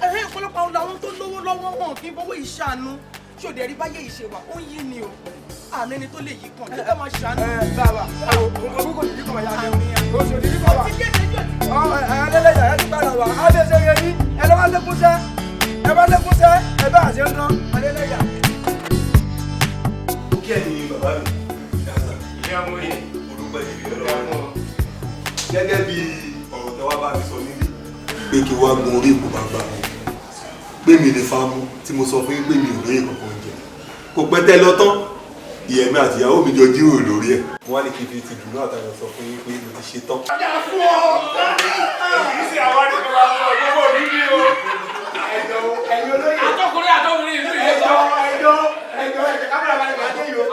Ẹ̀hẹ́ ọ̀pọ̀lọpọ̀ àwọn làwọn tó lówó lọ́wọ́ wọn kì í fowó yìí ṣàánú. Ṣòdì ẹ̀rí báyé yìí ṣe wà, ó ń yí ni o. Àmì ẹni tó lè yí kan, jẹ́ ká máa ṣàánú. Bàbá, òun kò ní yí kan wà yá ni. Oṣù ní yí kan wà. Ẹ lẹ́lẹ́yà ẹ ti padà wá. Á lè ṣe yẹn ní ẹ lọ́wọ́ lékúnṣẹ́. Ẹ bá lékúnṣẹ́, ẹ bá àṣẹ ń tán. Adélẹ́yà. Ó kí ẹ̀yin bàbá mi. Ilé amóye. Olùpẹ̀ ìbí ọlọ́wọ́. Gẹ́gẹ́ bí ọ̀rọ̀ tẹ wá bá mi sọ nílé. Pé kí wá gun orí ipò bàbá mi. Pé mi ní fámú tí mo sọ fún yín pé mi ò lóye kankan jẹ. Kò pẹ́ tẹ́ lọ tán. Ìyẹ̀mí àti ìyàwó mi jọ jíròrò lórí ẹ̀. Wọ́n á ní kí n fi ti dùnú àtàyàn sọ fún yín pé mo ti ṣe tán. Ọjà fún ọ. Èyí sì àwọn àdìgbò máa ń sọ gbogbo mi ní o. Ẹ̀jọ̀ ẹ̀yin olóyè. Àtọkùnrin àtọkùnrin ìlú yìí. Ẹ̀jọ̀ ẹ̀jọ̀ ẹ̀jọ̀ ẹ̀jẹ̀ ká bára balẹ̀ bí adé yìí o.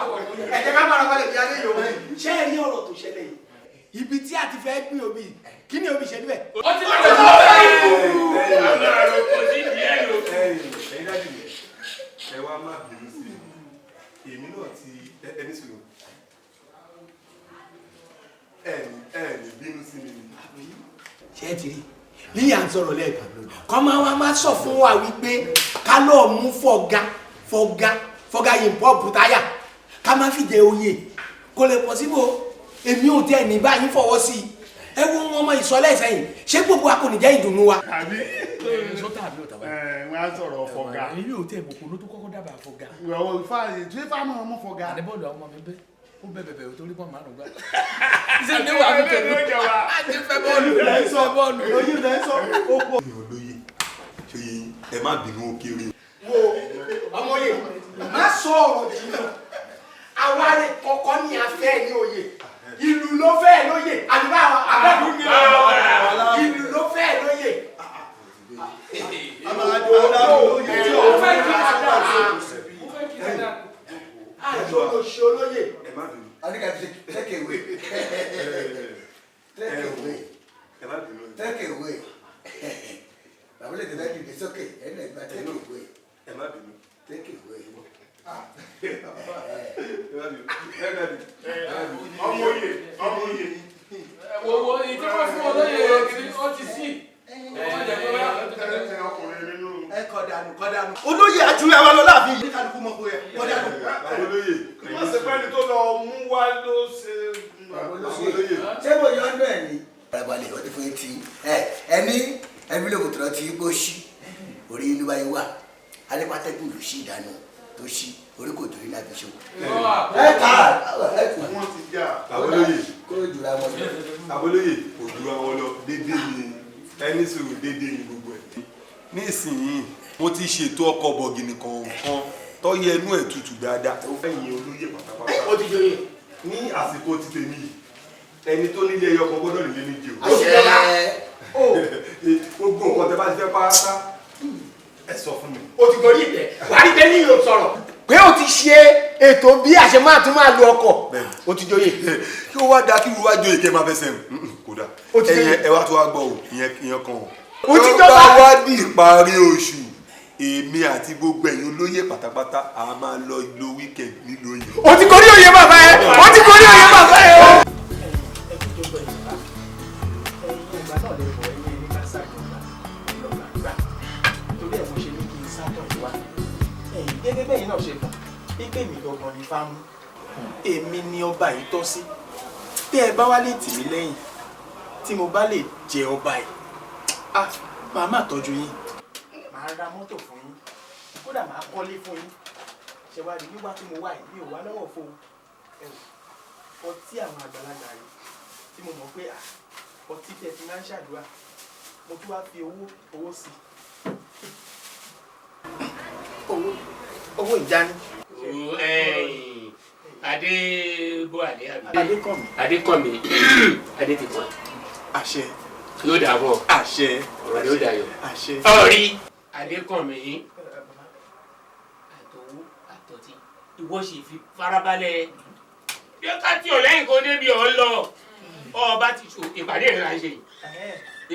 Ẹ̀jẹ̀ ká bára balẹ̀ bí adé yìí o. Ṣé ẹ rí ọ̀rọ̀ tó ṣẹlẹ̀ yìí? Ibi tí a ti fẹ́ gbin obì, kí ni obì ṣe níbẹ̀? Ó ti lọ Ẹ̀yin dájú mi, ẹ wá má bínú sí mi. Èmi náà ti ẹni sùúrù. Ẹ ní bínú sí mi ni. Ṣé ẹ ti rí? Níyà ń sọ̀rọ̀ lẹ́ẹ̀kan. Kọ́ máa wá máa sọ fún wa wípé ká lọ́ọ̀ mú fọ̀gá fọ̀gá fọ̀gá yìí pọ́ọ̀pù táyà ká má fìjẹ oyè kò lè pọ̀ síbò èmi ò tẹ́ ní báyìí fọwọ́ sí i. Ẹ wo wọn ọmọ ìsọlẹ̀ ìsẹ́yìn ṣé gbogbo wa kò ní jẹ́ ìdùnnú wa. Àbí. Sọ́tà àbí ọ̀tà báyìí. Ẹ wọ́n á sọ̀rọ̀ fọ̀gá. Èyí ò tẹ ìbùkún tó kọ́kọ́ dábàá fọ̀gá. Ìwọ ifá tí ifá máa mú fọ̀gá. Àní bọ́ọ̀lù àwọn ọmọ mi bẹ́ ó bẹ́ bẹ̀bẹ̀ torí bọ́ọ̀ márùn-ún gbà. Ṣé ní wàá fi tẹ̀lé? A ti fẹ́ bọ́ọ̀lù. Fẹ́ bọ́ọ̀lù. Oyún lẹ́ sọ, ó pọ̀. Mi ò lóye, ṣe ẹ má bínú ó kéré. Wo ọmọye, má sọ ọ̀rọ̀ jìnnà. Àwa rẹ̀ kọ̀ọ̀kan ni a fẹ́ ní oyè. Ìlú ló fẹ́ lóye. Àdúrà àbẹ̀lú ni ìlú ló fẹ́ lóye. Àjọ olóṣè olóyè. Adika take away. Take away. Take away. Bàbá lè tẹ̀lé kìí sókè ẹ̀ náà gba take away. Take away. Ọmọ oyè, ọmọ oyè. Wo wo èyí tí wọ́n fún olóyè kiri ó ti sí. Ẹ kọ̀ dànù kọ̀ dànù. Olóyè àjùlọ àwọn lọ láàfin yìí. Kálukú mọ̀ pé kọ̀ dànù. Olóyè. Wọ́n ṣe pẹ́ni tó lọ mú wá ló ṣe. Ṣé mo yọ ọ́nú ẹ̀ ni? Farabalẹ̀ wọ́n ti fún yín tí ẹ ẹni ẹbí lóko tó lọ ti gbó sí orí inú báyìí wà alẹ́pàtẹ́gùn ló sí ìdáná tó sí orí kò torí láti ṣe. Ẹ ta ẹ kù. Wọ́n ti jà. Àbólóyè. Kó o jùlọ àwọn lọ. Àbólóyè kò ju àwọn lọ déédéé ni ẹni sùúrù déédéé ni gbogbo ẹ̀. Nísìnyí mo ti ṣètò ọkọ̀ bọ̀gìnì kọ̀ọ̀kan tó yẹ inú ẹ̀ tutù dáadáa. Ẹ̀yin olóyè pátápátá. Ó ti joyè. Ní àsìkò ti tèmi yìí, ẹni tó nílé ẹyọ kan gbọ́dọ̀ nílé méjì o. Gbogbo nǹkan tẹ bá ti fẹ́ pátá ẹ sọ fún mi. O ti gorí ìtẹ́, wàá rí bẹ́ẹ̀ ní yóò sọ̀rọ̀. Pé o ti ṣe ètò bí a ṣe máa tún máa lo ọkọ̀. O ti joyè. Kí o wá da kí o wá joyè kí ẹ máa fẹsẹ̀ rìn kò dáa. O ti joyè. Ẹ wá tó wá gbọ́ o, ìyẹn kan o. O ti Tó jọba. bá wá di ìparí oṣù, èmi àti gbogbo ẹ̀yin olóyè pátápátá a máa lọ lo weekend nílùú òyìnbó. O ti gorí òye bàbá ẹ. O ti gorí òye bàbá ẹ o. Ẹ̀yin ìgbà náà lè bọ̀ ẹ̀yin ẹni ká ṣàjọba lọ́gbà gbà torí ẹ̀ mo ṣe ní kí n sátọ̀ wá. Ẹ̀yin gẹ́gẹ́ bẹ́yìn náà ṣe mọ̀ pípé mi gangan ni fámú èmi ni ọba yìí tọ́ sí. Tẹ́ ẹ bá wá lè tì mí lẹ́yìn tí mo bá lè jẹ ọba yìí, ah, Màá má tọ́jú yín, màá ra mọ́tò fún yín, kódà màá kọ́lé fún yín. Ṣe wá rí wíwá tí mo wá yìí, mi ò wá lọ́wọ́ fún ẹ wò. Ọtí àwọn àgbàlagbà rè tí mo mọ̀ pé ọtí tẹ fi máa ń ṣàdúrà, mo tún wá fi owó sí i, owó ìjánu. Adébọ̀wálé àbí. Adékànmí. Adékànmí, adé ti kàn. Àṣẹ. Yóò dà bọ̀. Àṣẹ. Ọ̀rọ̀ yóò dayọ̀. Àṣẹ. Ọ̀rí Adékànmí àtọwó àtọ̀tí ìwọ sì fi farabalẹ̀ bí ó ká tí ò lẹ́yìn kó débi ọ̀ ń lọ ọba ti ṣò ìpàdé rẹ̀ là ń ṣe yìí,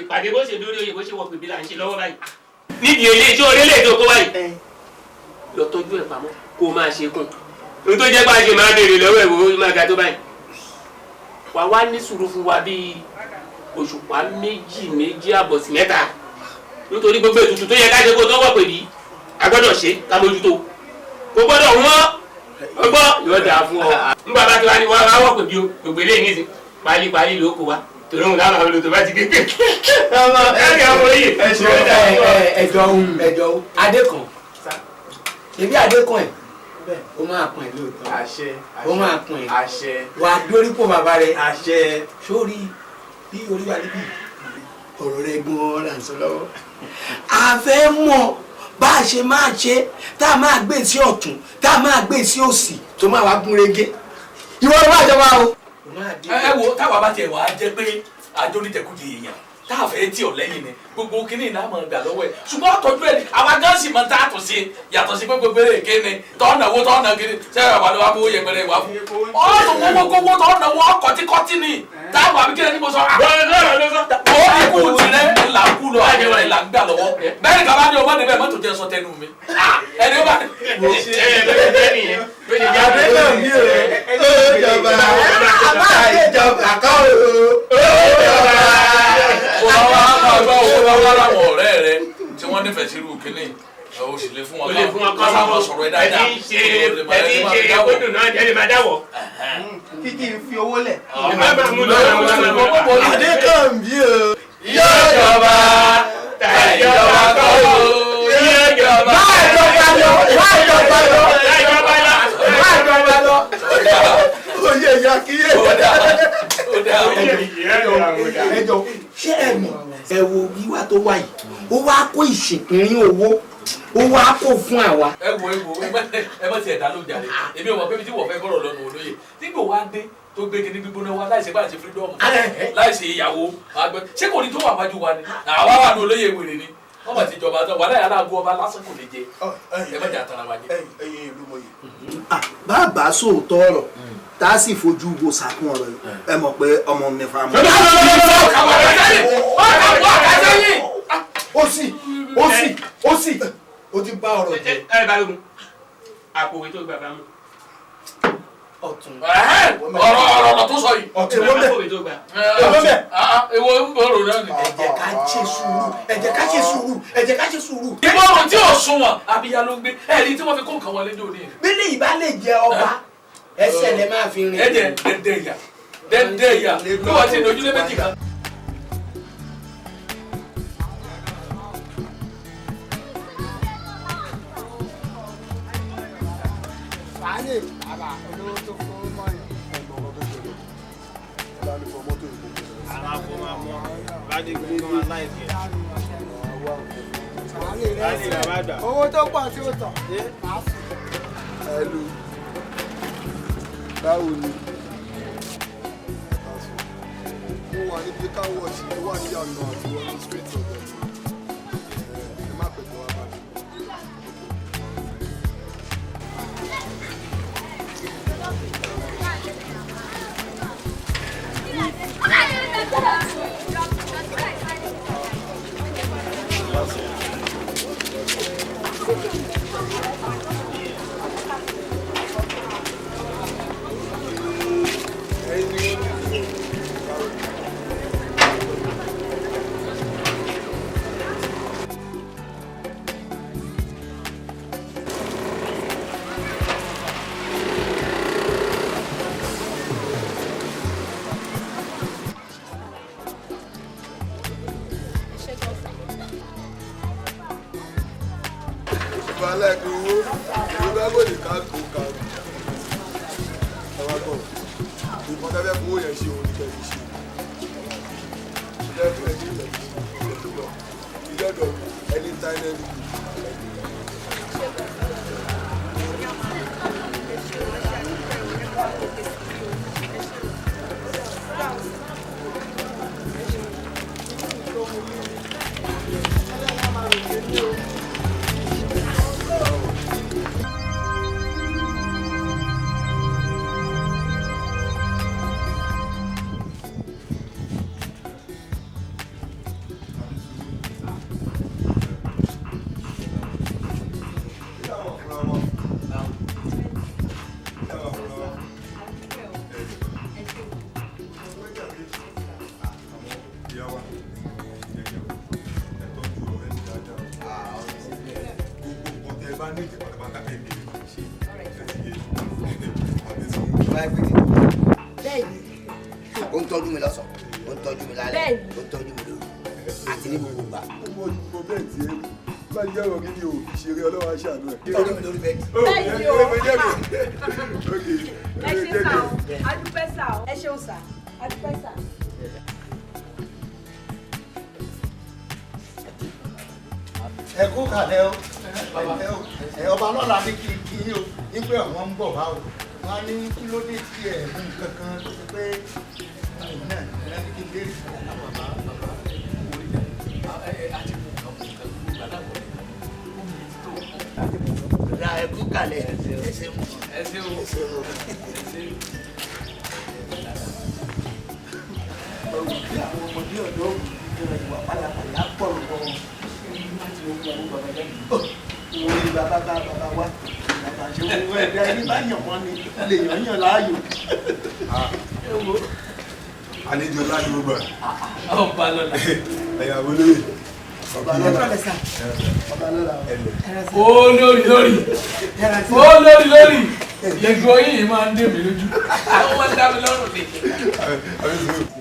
ìpàdé bó ṣe dórí oyè bó ṣe wọ pèbí là ń ṣe lọ́wọ́ báyìí. Nídìí eléyìí tí orílẹ̀ èdè kó báyìí lọ tọ́jú ẹ̀ pamọ́ kó o máa ṣe kún ohun tó jẹ́ pé a ṣe máa béèrè lọ́wọ́ ẹ̀ wò ó máa ga tó báyìí. Wà wá ní sùúrù fún wa bíi òṣùpá 2, 2.5 sí 3, nítorí gbogbo ètùtù tó yẹ ká ṣe kó tó wọ̀ pèbí a gbọ́dọ̀ ṣe ká mójútó, kò gbọ́dọ̀ wọ́n ọgbọ́ yóò dáa fún ọ. Nígbà bá ti wá ní wọ́n á wọ̀ pèbí o, gbogbo eléyìí ní ìsìn pálípálí ló kó wa torí òun láwọn àwọn olùtọ́ bá ti dé pé ẹ̀rí àwọn oyè. Ẹjọ ẹjọ Adékan, ṣebí Adékan ẹ o máa pọn ẹ lóòótọ́, o máa pọn ẹ wà á dórípò bàbá rẹ sórí bí orí wa níbí ọ̀rọ̀ rẹ gan-an là ń sọ lọ́wọ́. A fẹ́ mọ̀ bá a ṣe máa ṣe tá a máa gbé sí ọ̀tún tá a máa gbé sí òsì tó máa wá gún régé. Ìwọ ló wá jọba o. Ẹ wo, táwa bá tiẹ̀ wá jẹ́ pé àjọ onítẹ̀kùjẹ èèyàn tá a fẹ́ tí ò lẹ́yìn ni gbogbo kínní iná máa gbà lọ́wọ́ ẹ̀, ṣùgbọ́n ọ̀tọ́jú ẹ̀ àwa gan sì máa ń tààtò sí i yàtọ̀ sí pé gbogbo eré èké ni tọ́ọ̀nà owó tọ́ọ̀nà kiri sẹ́yìn àwa ló wá bó yẹpẹrẹ ìwà fún ọ̀tún owó kówó tọ́ọ̀nà owó ọkọ̀tíkọ́tì ni táwọn àbí kílẹ̀ ní mo sọ. Ó ikú tirẹ̀ ńlá kú lọ àjẹwò ńlá gbà lọ́wọ́ bẹ́ẹ̀ ni kàbá ní ọmọdé bẹ́ẹ̀ mọ́tò jẹ́ sọ tẹnu mi ẹni ó bá. Adékànmí o, ó jọba, ìjọba kọ́ o, ó jọba. Wọ́n wá gbọ́ owó wá láwọn ọ̀rẹ́ rẹ tí wọ́n nífẹ̀ẹ́ sí irú kínní, o sì lè fún wọn ká sáwọn sọ̀rọ̀ ẹ dáadáa. Ẹ ti ń ṣe ẹkọdùn náà ẹ lè máa dáwọ̀. Kíkì ń fi owó lẹ̀. Adékànmí o, yóò jọba, ìjọba kọ́ o, yóò jọba. Máa jọba lọ, máa jọba lọ, máa jọba lọ. Oyè ìyá kíyè. Ẹjọ ṣé ẹ mọ̀ ẹ wo wíwá tó wá yìí, ó wá kó ìṣèpínrín owó, ó wá kó fún àwa. Ẹ wo ẹ má tiẹ̀ dá ló jàre, èmi ò mọ̀ pé ibi tí wọ́n fẹ́ gbọ́rọ̀ lọ́nu olóye nígbà wá dé tó gbé kinní gbígbóná wá láìsí báyìí ṣe freedom láìsí ìyàwó àgbẹ̀ ṣé kò ní tó wà wájú wa ni àwa wà ní olóye wèrè ni wọ́n bá ti jọba tán wàhálà yàrá àgọ́ ọba lásán kò lè jẹ ẹ má jà tara wa jẹ. Ẹ̀yin ìlú mọ̀yì. Bàbá sóòótọ́ ọ̀rọ̀ tá a sì fojú wo sàkún ọ̀rọ̀ yìí, ẹ mọ̀ pé ọmọ mi fa mọ́. Ó sì ó sì ó sì ó ti bá ọ̀rọ̀ jẹ. Ẹ Balógun, àpòwé tó gbà bá mú. Ọ̀tún. Ọ̀rọ̀ ọ̀rọ̀ tó sọ yìí. Ọ̀tún. Èwo bẹ̀? Àpòwé tó gbà. Èwo bẹ̀? Èwo ń bọ̀rọ̀ náà ni. Ẹ jẹ́ ká ṣe sùúrù, ẹ jẹ́ ká ṣe sùúrù, ẹ jẹ́ ká ṣe sùúrù. Ìbọ̀rọ̀ tí ò sunwọ̀n abíyá ló ń gbé ẹ̀rí tí wọ́n fi kó nǹkan wọlé ní òní. Bílẹ̀ ìbá lè jẹ ọba, ẹsẹ̀ lẹ máa fi rìn. Ẹ jẹ dẹ́ndẹ́ ìyà dẹ́ndẹ́ ìyà bí wọ́n ti ní ojúlé méjì kan. Fàálè bàbá olówó tó fowó mọ́yàn. Fàálè rẹ̀ sí owó tó pọ̀ tí ó tọ̀. Hello. Báwo ni? Mo wà níbi káwọ̀ sí wà ní àná àti wọnú street ọ̀dọ̀ mi. Ẹ má pẹ̀lú wa bá mi. bá láìpẹ́ owó èrò bá kò lè ká kó ká. Ẹ wá gbọ́, ìbọn tẹ́fẹ́ fowó yẹn ṣe òun ní kẹ́ẹ̀ ṣe. Ìjọba ẹ̀ ṣe ìjọba ìjọba anytime any day. Ó ń tọ́jú mi lọ́sàn-án, ó ń tọ́jú mi lálẹ́, ó ń tọ́jú mi lóru àti ní gbogbo ìgbà. Mo bẹ́ẹ̀ tí ẹ bá jẹ́ ọ̀rọ̀ kí ni o ṣeré ọlọ́wọ́ aṣáánú ẹ̀. Tọ́jú mi lórí bẹ́ẹ̀dì. Bẹ́ẹ̀ni o. Ẹ ṣe sá o, a dúpẹ́ sá o. Ẹ ṣeun sá, a dúpẹ́ sá. Ẹ kú kàlẹ́ o, ọba lọ́la ní kí kí o, wípé àwọn ń bọ̀ wá o, wọ́n á ní kí ló dé tí ẹ̀ mú nǹkan kan tó ti pé náà ẹ̀ ní kí n béèrè. Ra ẹ kú kàlẹ́, ẹ ṣeun. Ẹ ṣeun. Ẹ ṣeun. Ọ̀rọ̀ bí àwọn ọmọdé ọ̀dọ́ ìwà pálapàla pọ̀ lọ́wọ́ orí bàbá bá bàbá wa bàbá ṣe owó ẹ̀dá ẹni bá yàn wọ́n ni lè yàn yàn láàyò. Àlejò ńlá ni gbogbo ẹ̀. Ọba lọ́la. Ẹ̀yà olóyè. Ọba lọ́la. Ọba lọ́la. Olórí lórí. Olórí lórí. Ìgò yìí máa ń dé mi lójú. Àwọn máa ń dá mi lọ́rùn ni.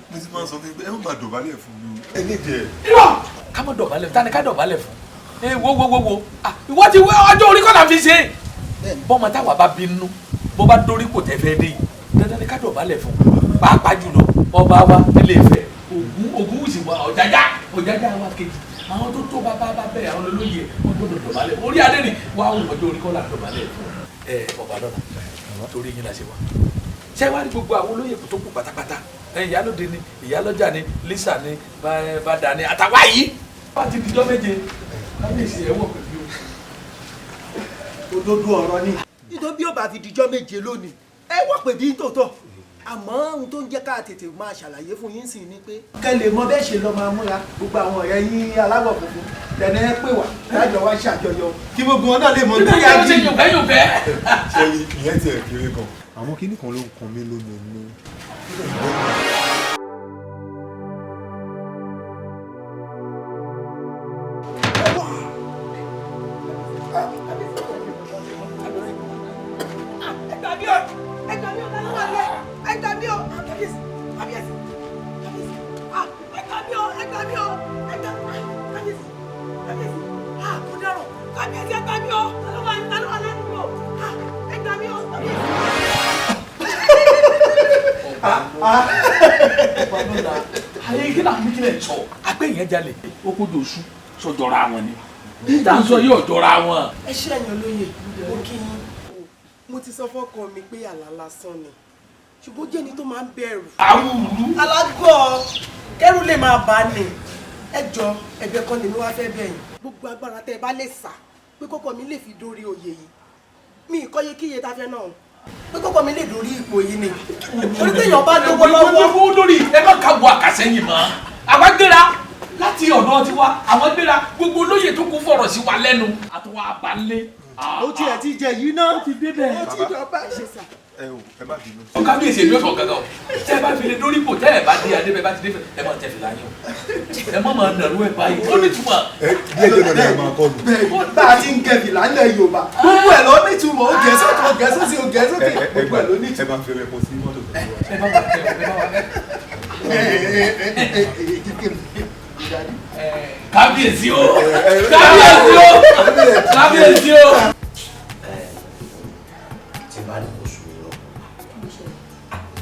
Mo ti máa ń sọ fún mi pé ẹ má máa dọ̀bálẹ̀ fún mi. Ẹ ní ìdí ẹ̀. Irọ́ ká má dọ̀bálẹ̀ tani ká dọ̀bálẹ̀ fún. Ẹ wo wo wo wo ìwọ ti wé ọjọ́ orí kọ́ la fi ṣe. Bọ́mọ táwa bá bínú bó bá dórí kò tẹ́ fẹ́ dé yìí dandan ni ká dọ̀bálẹ̀ fún. Pàápàá jùlọ ọba wa nílé Ifẹ̀ Ògúnwùsì wa Ọ̀jájá Ọ̀jájá wa kejì àwọn tó tó bàbá bá bẹ̀rẹ̀ àwọn olóyè wọn gbọ́dọ̀ dọ̀bálẹ̀ orí adé ni wà á ọjọ́ orí kọ́ la dọ̀bálẹ̀ fún. Ẹ ọba lọ́la torí yín la ṣe wá. Ṣé wàá rí gbogbo àwọn olóyè tó kù pátápátá ìyálóde ni ìyálọ́jà ni Lisa ni bàdà ni àtàwá yìí wọ́n ti dijọ́ méje kábíyèsí ẹ̀ wọ̀ pẹ̀lú. Òdodo ọ̀rọ̀ ni. Nítorí bí ó bá fi dijọ́ méje lónìí ẹ wọ̀ pé bí tòótọ́ àmọ́ ohun tó ń jẹ́ ká tètè máa ṣàlàyé fún yín sì ni pé kẹ́ lè mọ bẹ́ẹ̀ ṣe lọ máa múra gbogbo àwọn ọ̀rẹ́ yín aláwọ̀ funfun tẹ̀lé ẹ pè wá lájọ wá ṣàjọyọ̀ kí gbogbo wọn náà lè mọ bí a jí. Ṣé ìyẹn tiẹ̀ kéré gan? Àwọn kinní kan ló ń kan mí lómi inú. Ayé kí náà mú kílẹ̀ sọ apẹ́ yẹn jalè ó kó jòṣù sọjọra wọn ni níta ń sọ yóò jọra wọn. Ẹ ṣé ẹ̀yin olóyè, mo kí yín. Mo ti sọ fọ́kọ mi pé àlá lásán ni ṣùgbọ́n jẹ́ ni tó máa ń bẹ̀rù. Àwùrú. Alágọ̀ kẹ́rù lè máa bá a nì. Ẹ jọ ẹ̀bẹ̀ kan lèmi wá fẹ́ bẹ̀ yín. Gbogbo agbára tẹ́ ẹ bá lè sà pé kọ́kọ́ mi lè fi dórí oyè yìí. Mi ìkọ́yé kíye tá a fẹ́ náà pé kọ́kọ́ mi lè dórí ipò yìí ni. Torí téèyàn bá lówó lọ́wọ́. Owó lórí ẹ má ka wo àkàsẹ́yìn mọ́. Àwa gbéra láti ọ̀dọ̀ tiwa, àwọn gbéra gbogbo olóyè tó kún fọ̀rọ̀ sí wa lẹ́nu. Àtúwọ̀ abalẹ̀. Ó tiẹ̀ ti jẹ yìí náà. Ó ti débẹ̀. Ó ti dọ̀bà ṣe sà. Ẹ o ẹ má bínú. Ọ kábíyèsí èmi ò sọ gangan o. Tẹ́ ẹ bá fi lè dórí ipò tẹ́ ẹ bá dé adé bẹ́ẹ̀ bá ti dé ẹ má tẹ fìlà yín o. Ẹ má máa nàró ẹ báyìí. Ó ní túmọ̀. Ẹ díẹ̀ díẹ̀ náà ni ẹ máa kọ́ mi. Bá a ti ń gẹ fìlà ńlẹ̀ Yorùbá gbogbo ẹ̀ ló nítumọ̀ ó gẹ̀ sókè ó gẹ̀ sósì ó gẹ̀ sókè gbogbo ẹ̀ ló nítumọ̀. Ẹ máa fi rẹpọ sí mọ́tò tó wà. Ẹ bá wà ẹ bá wà. Kábíyèsí o, kábíyèsí o, kábíyèsí o. Tí bá ní oṣù mi lọ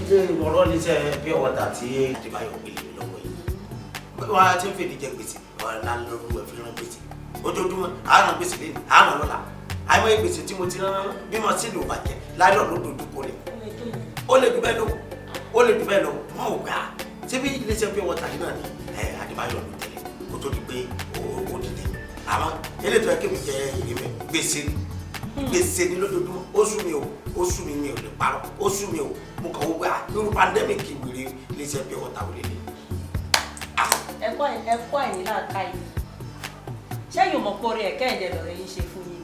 ilé ọ̀rọ̀ iléeṣẹ́ pure water tí Adébáyọ̀ gbélé mi lọ́wọ́ yìí, wọ́n á ti ń fèdí jẹ gbèsè, wọ́n á lọ́rù ẹ̀ fi rán gbèsè ojoojúmọ́, àárọ̀ gbèsè lé ní àárọ̀ lọ́la, àìmọye gbèsè tí mo ti rán bí mo sì lò bàjẹ́ láìlọ́ ló dojú kọ rẹ̀. Ó lè dùn bẹ́ẹ̀ lọ, ó lè dùn bẹ́ẹ̀ lọ. Wọ́n ò gbà ṣé bí iléeṣẹ́ pure water yìí náà ni Adébáyọ̀ ló tẹ̀lé kó tó di pé ó dìde. Àmọ́ eléyìí tó yẹ kí mi jẹ èrè mẹ́, gbèsè gbèsè ni lójoojúmọ́. Ó sú mi o, ó sú mi, mi ò lè parọ́, ó sú mi o. Mo kàn wọ́n gbé irú pandemic wèrè iléeṣẹ́ pure water wò lélẹ̀. Ẹ̀kọ́ ẹ̀yìn láàka yìí, ṣẹ́yìn ò mọ̀ pé orí ẹ̀kẹ́ ẹ̀dẹ̀ lọ̀rẹ́ yín ṣe fún yín?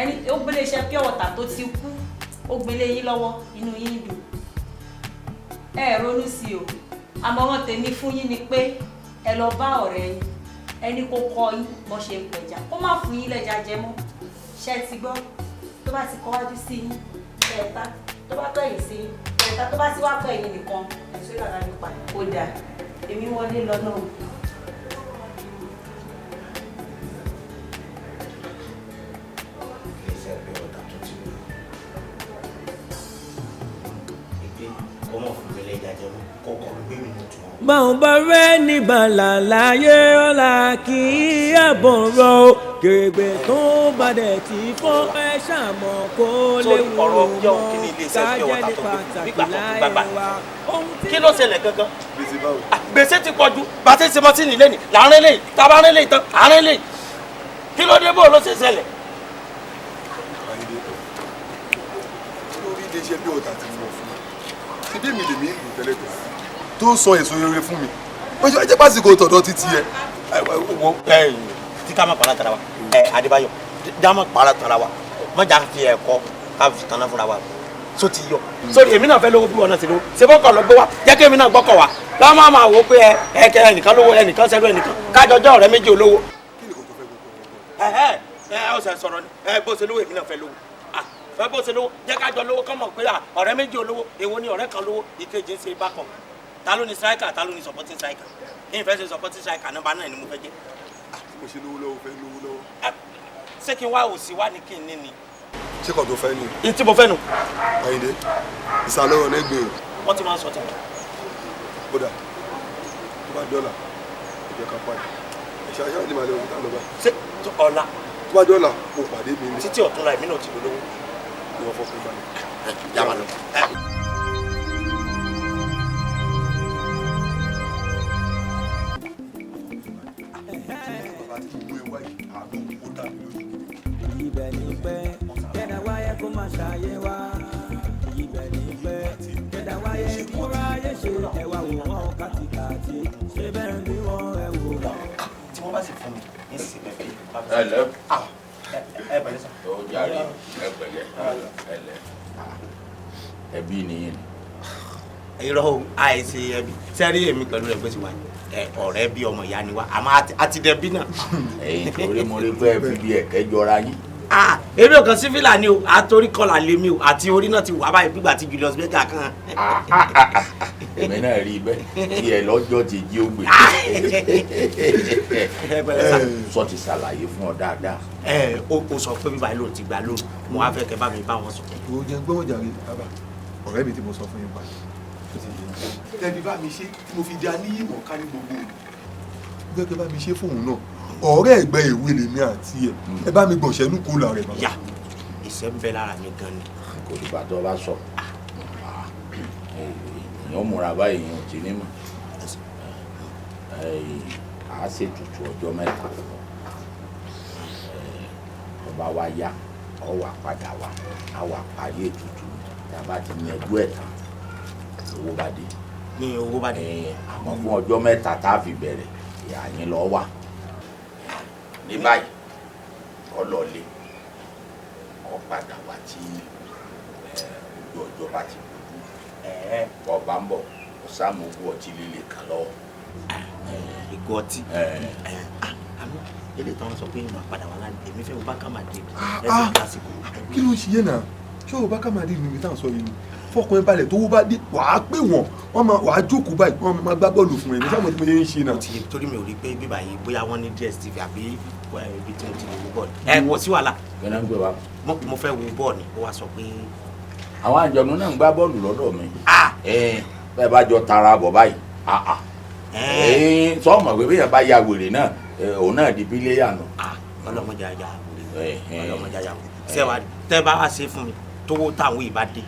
Ẹni ó gbélé iṣẹ́ pure water tó ti kú, ó gbélé yín lọ́wọ́, inú yín dùn, ẹ ronú sí o. Àmọ̀ràn tèmi fún yín ni pé ẹ lọ bá ọ̀rẹ́ yín, ẹni kó kọ́ yín bó ṣe ń pẹja, kó má fún yín lẹ́ja jẹ mọ́. Ṣé ẹ ti gbọ́? Tó bá ti kọ́wájú sí yín kẹta, tó bá kẹ̀yìn sí yín kẹta, tó bá ti wá kẹ̀yìn nìkan, ẹ̀sùn ìlànà nípa ó dáa. Èmi wọlé lọ náà. Iléeṣẹ́ pure water tó ti kú ìgbé ọmọ fún mi lẹ́jà jẹ mọ́, kọ́kọ́ gbé mi ní tùmọ̀. Báwọn bá rẹ́ ní bàlà láyé ọ̀la kì í àbọ̀ rọ o, kèrègbè tó bá dẹ̀ tí fọ́ ẹ ṣàmọ̀ kó léwu ọ̀rọ̀ mọ́ pure kí ni iléeṣẹ́ pure kájẹ́ water ní tó gbé fún mi pàtàkì nígbà tó fi láyé gbàgbà wa. Kí ló ṣẹlẹ̀ gangan? Gbèsè ti pọ̀ ju bá a ṣe ṣe mọ́tìnì lẹ́nìí láàrin lẹ́yìn tábà rìn lẹ́yìn tán àárín lẹ́yìn. Kí ló dé? Bó ló ṣe ṣẹlẹ̀? Àyìndé, lórí iléeṣẹ́ pure water tí mo fún ṣe bí èmi lèmi ń lò tẹ́lẹ̀ tẹ́lẹ̀ tó ń sọ èso rere fún mi, ó ṣe jẹ́ pásìkò tọ̀dọ̀ títí ẹ. Wo tí ká má para tara wa, Adébáyọ̀, já má para tara wa, má jà fi ẹ̀kọ́ ká fi tanná fúnra wa. So ti yọ sórí èmi náà fẹ́ lówó bí wọn náà ti lówó ṣe bọ́kọ̀ lọ gbé wa, jẹ́ kí èmi náà gbọ́kọ̀ wa lọ́wọ́, máa máa wò ó pé ẹ ẹ kẹ ẹnìkan lówó, ẹnìkan sẹ́lú ẹnìkan, kájọjọ́ ọ̀rẹ́ méjì olówó. Ẹ ẹ ẹ ọ̀sẹ̀ sọ̀rọ̀ ni ẹ bó ṣe lówó, èmi náà fẹ́ lówó. Fẹ́ bó ṣe lówó, jẹ́ kájọ lówó, kọ́ mọ̀ pé ọ̀rẹ́ méjì olówó. Èwo ni ọ̀rẹ́ kan lówó, ìkejì ń ṣe bákan? Ta ló ní striker, ta ló ní supporting striker? Kí n fẹ́ ṣe supporting striker, nọ́mbà náà ni mo fẹ́ jẹ́. Mo ṣe lówó lọ́wọ́, fẹ́ lówó lọ́wọ́. Ṣé kí n wá òsì wá ní kí n ní ni? Ṣé kò tó fẹ́ ni? N tí mo fẹ́ nu. Àyìndé, ìsàlẹ̀ ọ̀rọ̀ lẹ́gbẹ̀ẹ́ o. Wọ́n ti máa ń sọ tẹ̀lé. Kódà tó bá dọ́là, ẹ jẹ́ ká pàdé. Ẹ̀ṣẹ̀ aṣáájú ni màá lè wọ́n lọ bá. Ṣé ọ̀la? Tó bá dọ́là, kò pàdé mi ní. Títí ọ̀túnla èmi náà ti lówó. Ìwọ fọkàn balẹ̀. Yá máa lọ. Ibẹ̀ ní pẹ́ kẹ́dà wáyé kó má ṣàyé wá. Ibẹ̀ ní pẹ́ kẹ́dà wáyé kó ráyé ṣe ẹ̀wà wò wọ́n kàtìkàtì ṣé bẹ́ẹ̀ ni wọ́n ẹ̀ wò wọ́n. Tí wọ́n bá sì fún mi ní sísè bẹ́ẹ̀ bí. Ẹ lẹ́. Ẹ pẹ̀lẹ́ sà. Ó jàre, ẹ pẹ̀lẹ́, ẹ lẹ́, ẹbí nìyí ni. Irọ́ o, àìsí ẹbí sẹ́rí, èmi pẹ̀lú rẹ̀ pé ti wà ọ̀rẹ́ bí ọmọ ìyá ni wá, àmọ́ àti dẹbí náà. Ẹ̀yin torí mo rí pé ẹ fi bí ẹ̀kẹ́ jọra yín. Èmi ò kàn sí fìlà ni o, àtòrí kọlà lèmi o, àti orí náà ti wà báyìí gbígbà tí Julius Berger kan. Èmi náà rí i bẹ́ẹ̀ tí ẹ lọ́jọ́ ti jí ó gbé. Sọ ti ṣàlàyé fún ọ dáadáa. Ẹ o sọ pé bíbá yìí ló ti gbà lóhùn, mo wá fẹ́ kẹ́ bá mi bá wọn sọ. O jẹ́ gbọ́wọ́ jàre bàbá, ọ̀rẹ́ mi tí mo sọ fún yín pa tó ti yé mi. Tẹ́bí bá mi ṣe tí mo fi di aníyìmọ̀ ká ní gbogbo òru. Gẹ́gẹ́ bá mi ṣe fóun náà, ọ̀rẹ́ ẹ̀gbẹ́ ìwé lèmi àti ẹ̀, ẹ bá mi gbọ̀nsẹ̀ nù kó la rẹ̀ bàbá. Yà, ìṣẹ́ ń bẹ lára mi gan ni. Kò dìgbà tó bá sọ èèyàn múra báyìí, èèyàn ò ti ní mọ̀. À á ṣètùtù ọjọ́ 3 fún ọ. Ọba wa yá ọ wà padà wá, á wà parí ètùtù. Tá a bá ti yanjú ẹ̀ tán, owó bá dé. Ní owó bá dé. Àmọ́ fún ọjọ́ 3 tá a fi bẹ̀rẹ̀, ìyá yín lọ wà. Ní báyìí, ọ lọ lé, ọ padà wá tí ojú ọjọ́ bá ti dúdú. Ọba ń bọ̀, ọ̀sàmù ogún ọtí líle kan lọ́wọ́. Ìgò ọtí. Àmọ́ ilé ìtàn sọ pé màá padà wá lánàá, èmi fẹ́ wo bá ká máa dé ẹsẹ̀ lásìkò. Kí ló ń ṣe yé náà? Ṣé o bá ká máa dé níbi tá à ń sọ yìí ni? Fọkàn ẹ balẹ̀, tó wó bá dé wàá pè wọ́n, wọ́n máa wàá jókòó báyìí, wọ́n máa gbá bọ́ọ̀lù fún ẹ ní sáwọn tí mo ṣe ń ṣe náà. Torí mi ò rí pé bíbá yìí bóyá wọ́n ní DSTV àbí ibi tí mo ti lè wo bọ́ọ̀lù. Ẹ kò sí wàhálà. Kí ń gbé wa. Mo fẹ́ wo bọ́ọ̀lù ni ó wá sọ pé. Àwọn àjọ̀nú náà ń gbá bọ́ọ̀lù lọ́dọ̀ mi. Bẹ́ẹ̀ bá jọ tara bọ̀ báyìí, sọ́ọ̀mọ̀ pé bí yẹn bá ya wèrè náà, òun náà di píléyà nù. Ọlọ́mọdé ajá wèrè, ọlọ́mọdé ajá wèrè. Sẹ́wà tẹ́ bá wá ṣe fún mi, tówó táwọn yìí bá dé,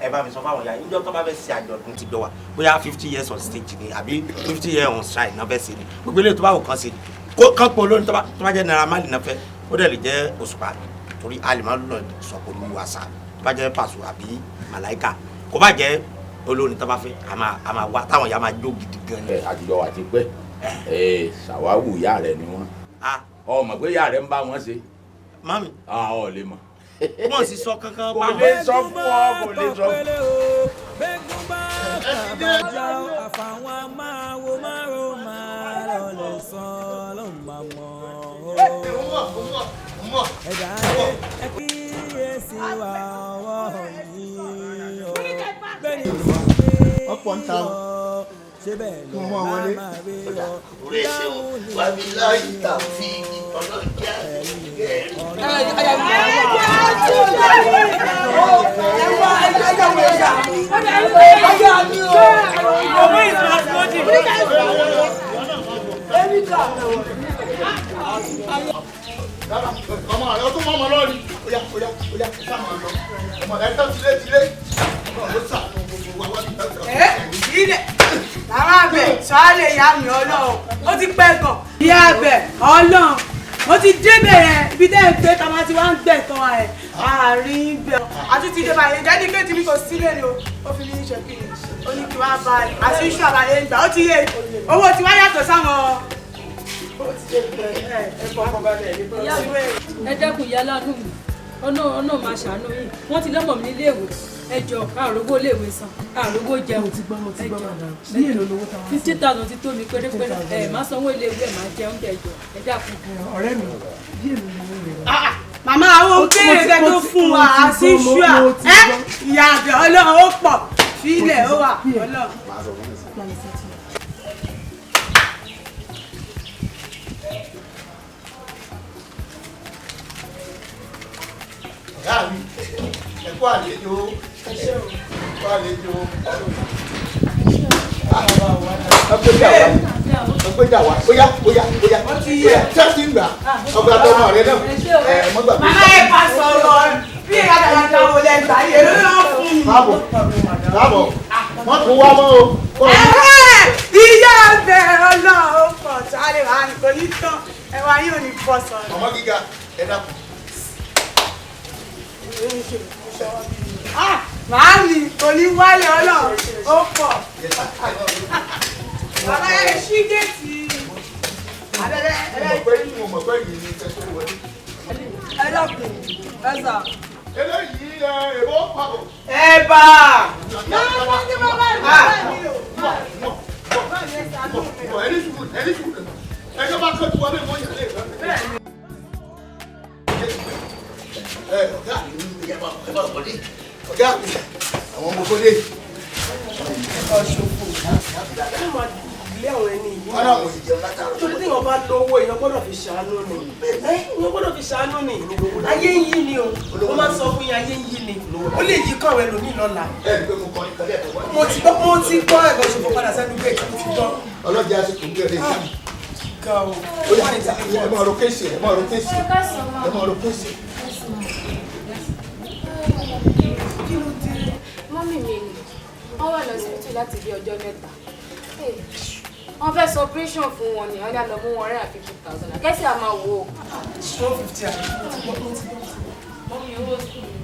ẹ bá mi sọ fáwọn ìyá níjọ́ tó bá fẹ́ ṣe àjọ̀dún ti jọ wa, bóyá 50 years on stage ni àbí 50 years on strike náà fẹ́ ṣe ni, gbogbo eléyìí tó bá wò kàn ṣe ni kó kán pọ̀ lónìí. Tó bá jẹ́ Naira Marley náà fẹ́, ó dẹ̀ lè jẹ́ Òṣùpá, torí a lè má lọ sọ̀kò lu àṣà. Tó bá jẹ́ Pàṣọ àbí Màláìka, kó bá jẹ́ olórin tó bá fẹ́, a máa wá táwọn ìyá máa jó gidi gan ni. Ẹ àtijọ́ wa ti pẹ́ ẹ, ṣàwáwù ìyá rẹ ni wọ́n. Ọmọ pé ìyá rẹ ń bá wọn ṣe. Mami. Ọ lè mọ. Wọ́n sì sọ kankan. Kò lè sọ fún ọ, kò lè sọ fún ọ. Àfàwọn máa wo márùn máa lọ lè sọ ló máa mọ̀ ọ́. Ẹ̀dá ẹ kíyèsí wa ọwọ́ yìí o. Bẹ́ẹ̀ni Ọ̀pọ̀ ń ta o. Ṣé bẹ́ẹ̀ Kí wọ́n máa wọlé. máa rí ọ. Orí ẹsẹ̀ o, wà mí láyé tàbí ọlọ́jà ẹ̀rí. Ọmọ rẹ ọtún mọ ọmọ lọ́ọ̀rì. Óyá, óyá, óyá, sáà máa lọ. Ọmọ rẹ tán tilé tilé. Ọmọ rẹ sàánú gbogbo wa wá ní ìtàkùn. Ẹ ilẹ̀ làwọn abẹ sọ́ọ́lẹ̀ ìyá mi, ọlọ́run, ó ti pẹ́ gan. Ìyá abẹ, ọlọ́run, mo ti débẹ̀ yẹn, ibi tẹ́ ẹ gbé tá a máa ti wá ń gbẹ̀ tán ẹ̀ àárín ibẹ̀ àti ti dé báyìí. Jẹ́ ní kéètì mi kò sílẹ̀ ni o, ó fi mí ṣe kí ni, ó ní kí wọ́n bá a àti iṣu àbàlẹ̀ ń gbà, ó ti yé owó tí wọ́n yàtọ̀ sáwọn. Ìyá mi, ẹ dẹ́kun. Ìyá lánàá mi, ọ̀nà ọ̀nà máa ṣàánú yìí. Wọ́n ti lọ́mọ mi níléèwé. Ẹ jọ, àrògbó léèwé san, àrògbó jẹun. Mo ti gbọ́, mo ti Ẹ gbọ́, jọ̀ọ́. Madam. Bí èlò lówó táwọn? 50,000 ti tó mi pérépéré. Ẹ má sanwó iléèwé, ẹ má jẹun jẹ. Jọ, ẹ dákun. Ọ̀rẹ́ mi, bí èlò lówó rẹ̀? Màmá, àwọn béèrè kẹ́ tó fún wa àti iṣu à ẹ. Ìyá àbẹ̀, ọlọ́run, ó pọ̀ fílẹ̀, ó wà, ọlọ́run. Ọ̀gá mi, ẹ kú àlejò, ẹ kú àlejò. Ọgbẹ́jà wa, bóyá bóyá bóyá bóyá ṣé ti ń gbà ọgbà tọmọ rẹ náà ẹ mọ gbà. Màmá, ẹ bá sọ̀rọ̀ bí ìyá wo lẹ gbà yẹ ló fún mi. Káàbọ̀, káàbọ̀, wọ́n tún wá mọ́ o. Ìyá abẹ, ọlọ́run, ó pọ̀ tó a lè wà ní kò ní tán, ẹwà yóò ní bọ́ sọ̀rọ̀. Ọmọ gíga, ẹ dákun. Ah, màámi, kò ní wálé, ọlọ́run, ó pọ̀. Bàbá, ẹ ṣí géètì. Abẹ́rẹ́. Mo mọ̀ pé yìí ni kẹ́kẹ́ wọlé. Ẹ dákun, ẹ sà. Eléyìí ẹ èrò pàbọ̀. Ẹ bá. Máa ń ní bàbá mi, bàbá mi o. Ẹni sùúrù, ẹni sùúrù, ẹjọ́ bá kẹ́tù wọlé, wọ́n yà lé. Ẹ ọ̀gá mi, ẹ bá wọlé. Ọ̀gá mi, àwọn ọmọ kọ́lé. Ọ̀ṣọ́fò ó máa lé àwọn ẹni yìí. Wọ́n náà wọ́n ìjẹun látàrọ. Torí tí wọ́n bá lówó, èèyàn gbọ́dọ̀ fi ṣàánú ni. Èèyàn gbọ́dọ̀ fi ṣàánú ni. Ayé ń yí ni o. Mo máa ń sọ fún yín, ayé ń yí ni. Ó lè yí kọ́ àwọn ẹlòmíì lọ́la. Ẹ ẹ pé mo kọrin kan lẹ́ẹ̀kan wá. Mo ti gbọ́, mo ti gbọ́. Ẹ̀gbọ́n ṣòfò, padà sẹ́nu gbé, mo ti gbọ́. Ọlọ́jà sì kò ń gẹ̀rẹ́ ìyá mi. Ga o. Ó yá, ẹ máa ro kéṣì, ẹ máa ro kéṣì, ẹ máa ro kéṣì. Mummy mi ni wọ́n wà lọ́sibítù láti bí ọjọ́ 3. Wọ́n fẹ́ sọ operation fún wọn ni wọ́n lọ mú 150,000. Kẹ́sì a máa wò ó. 150 àbí? Mo ti gbọ́, mo ti gbọ́. Mummy, owó school mi.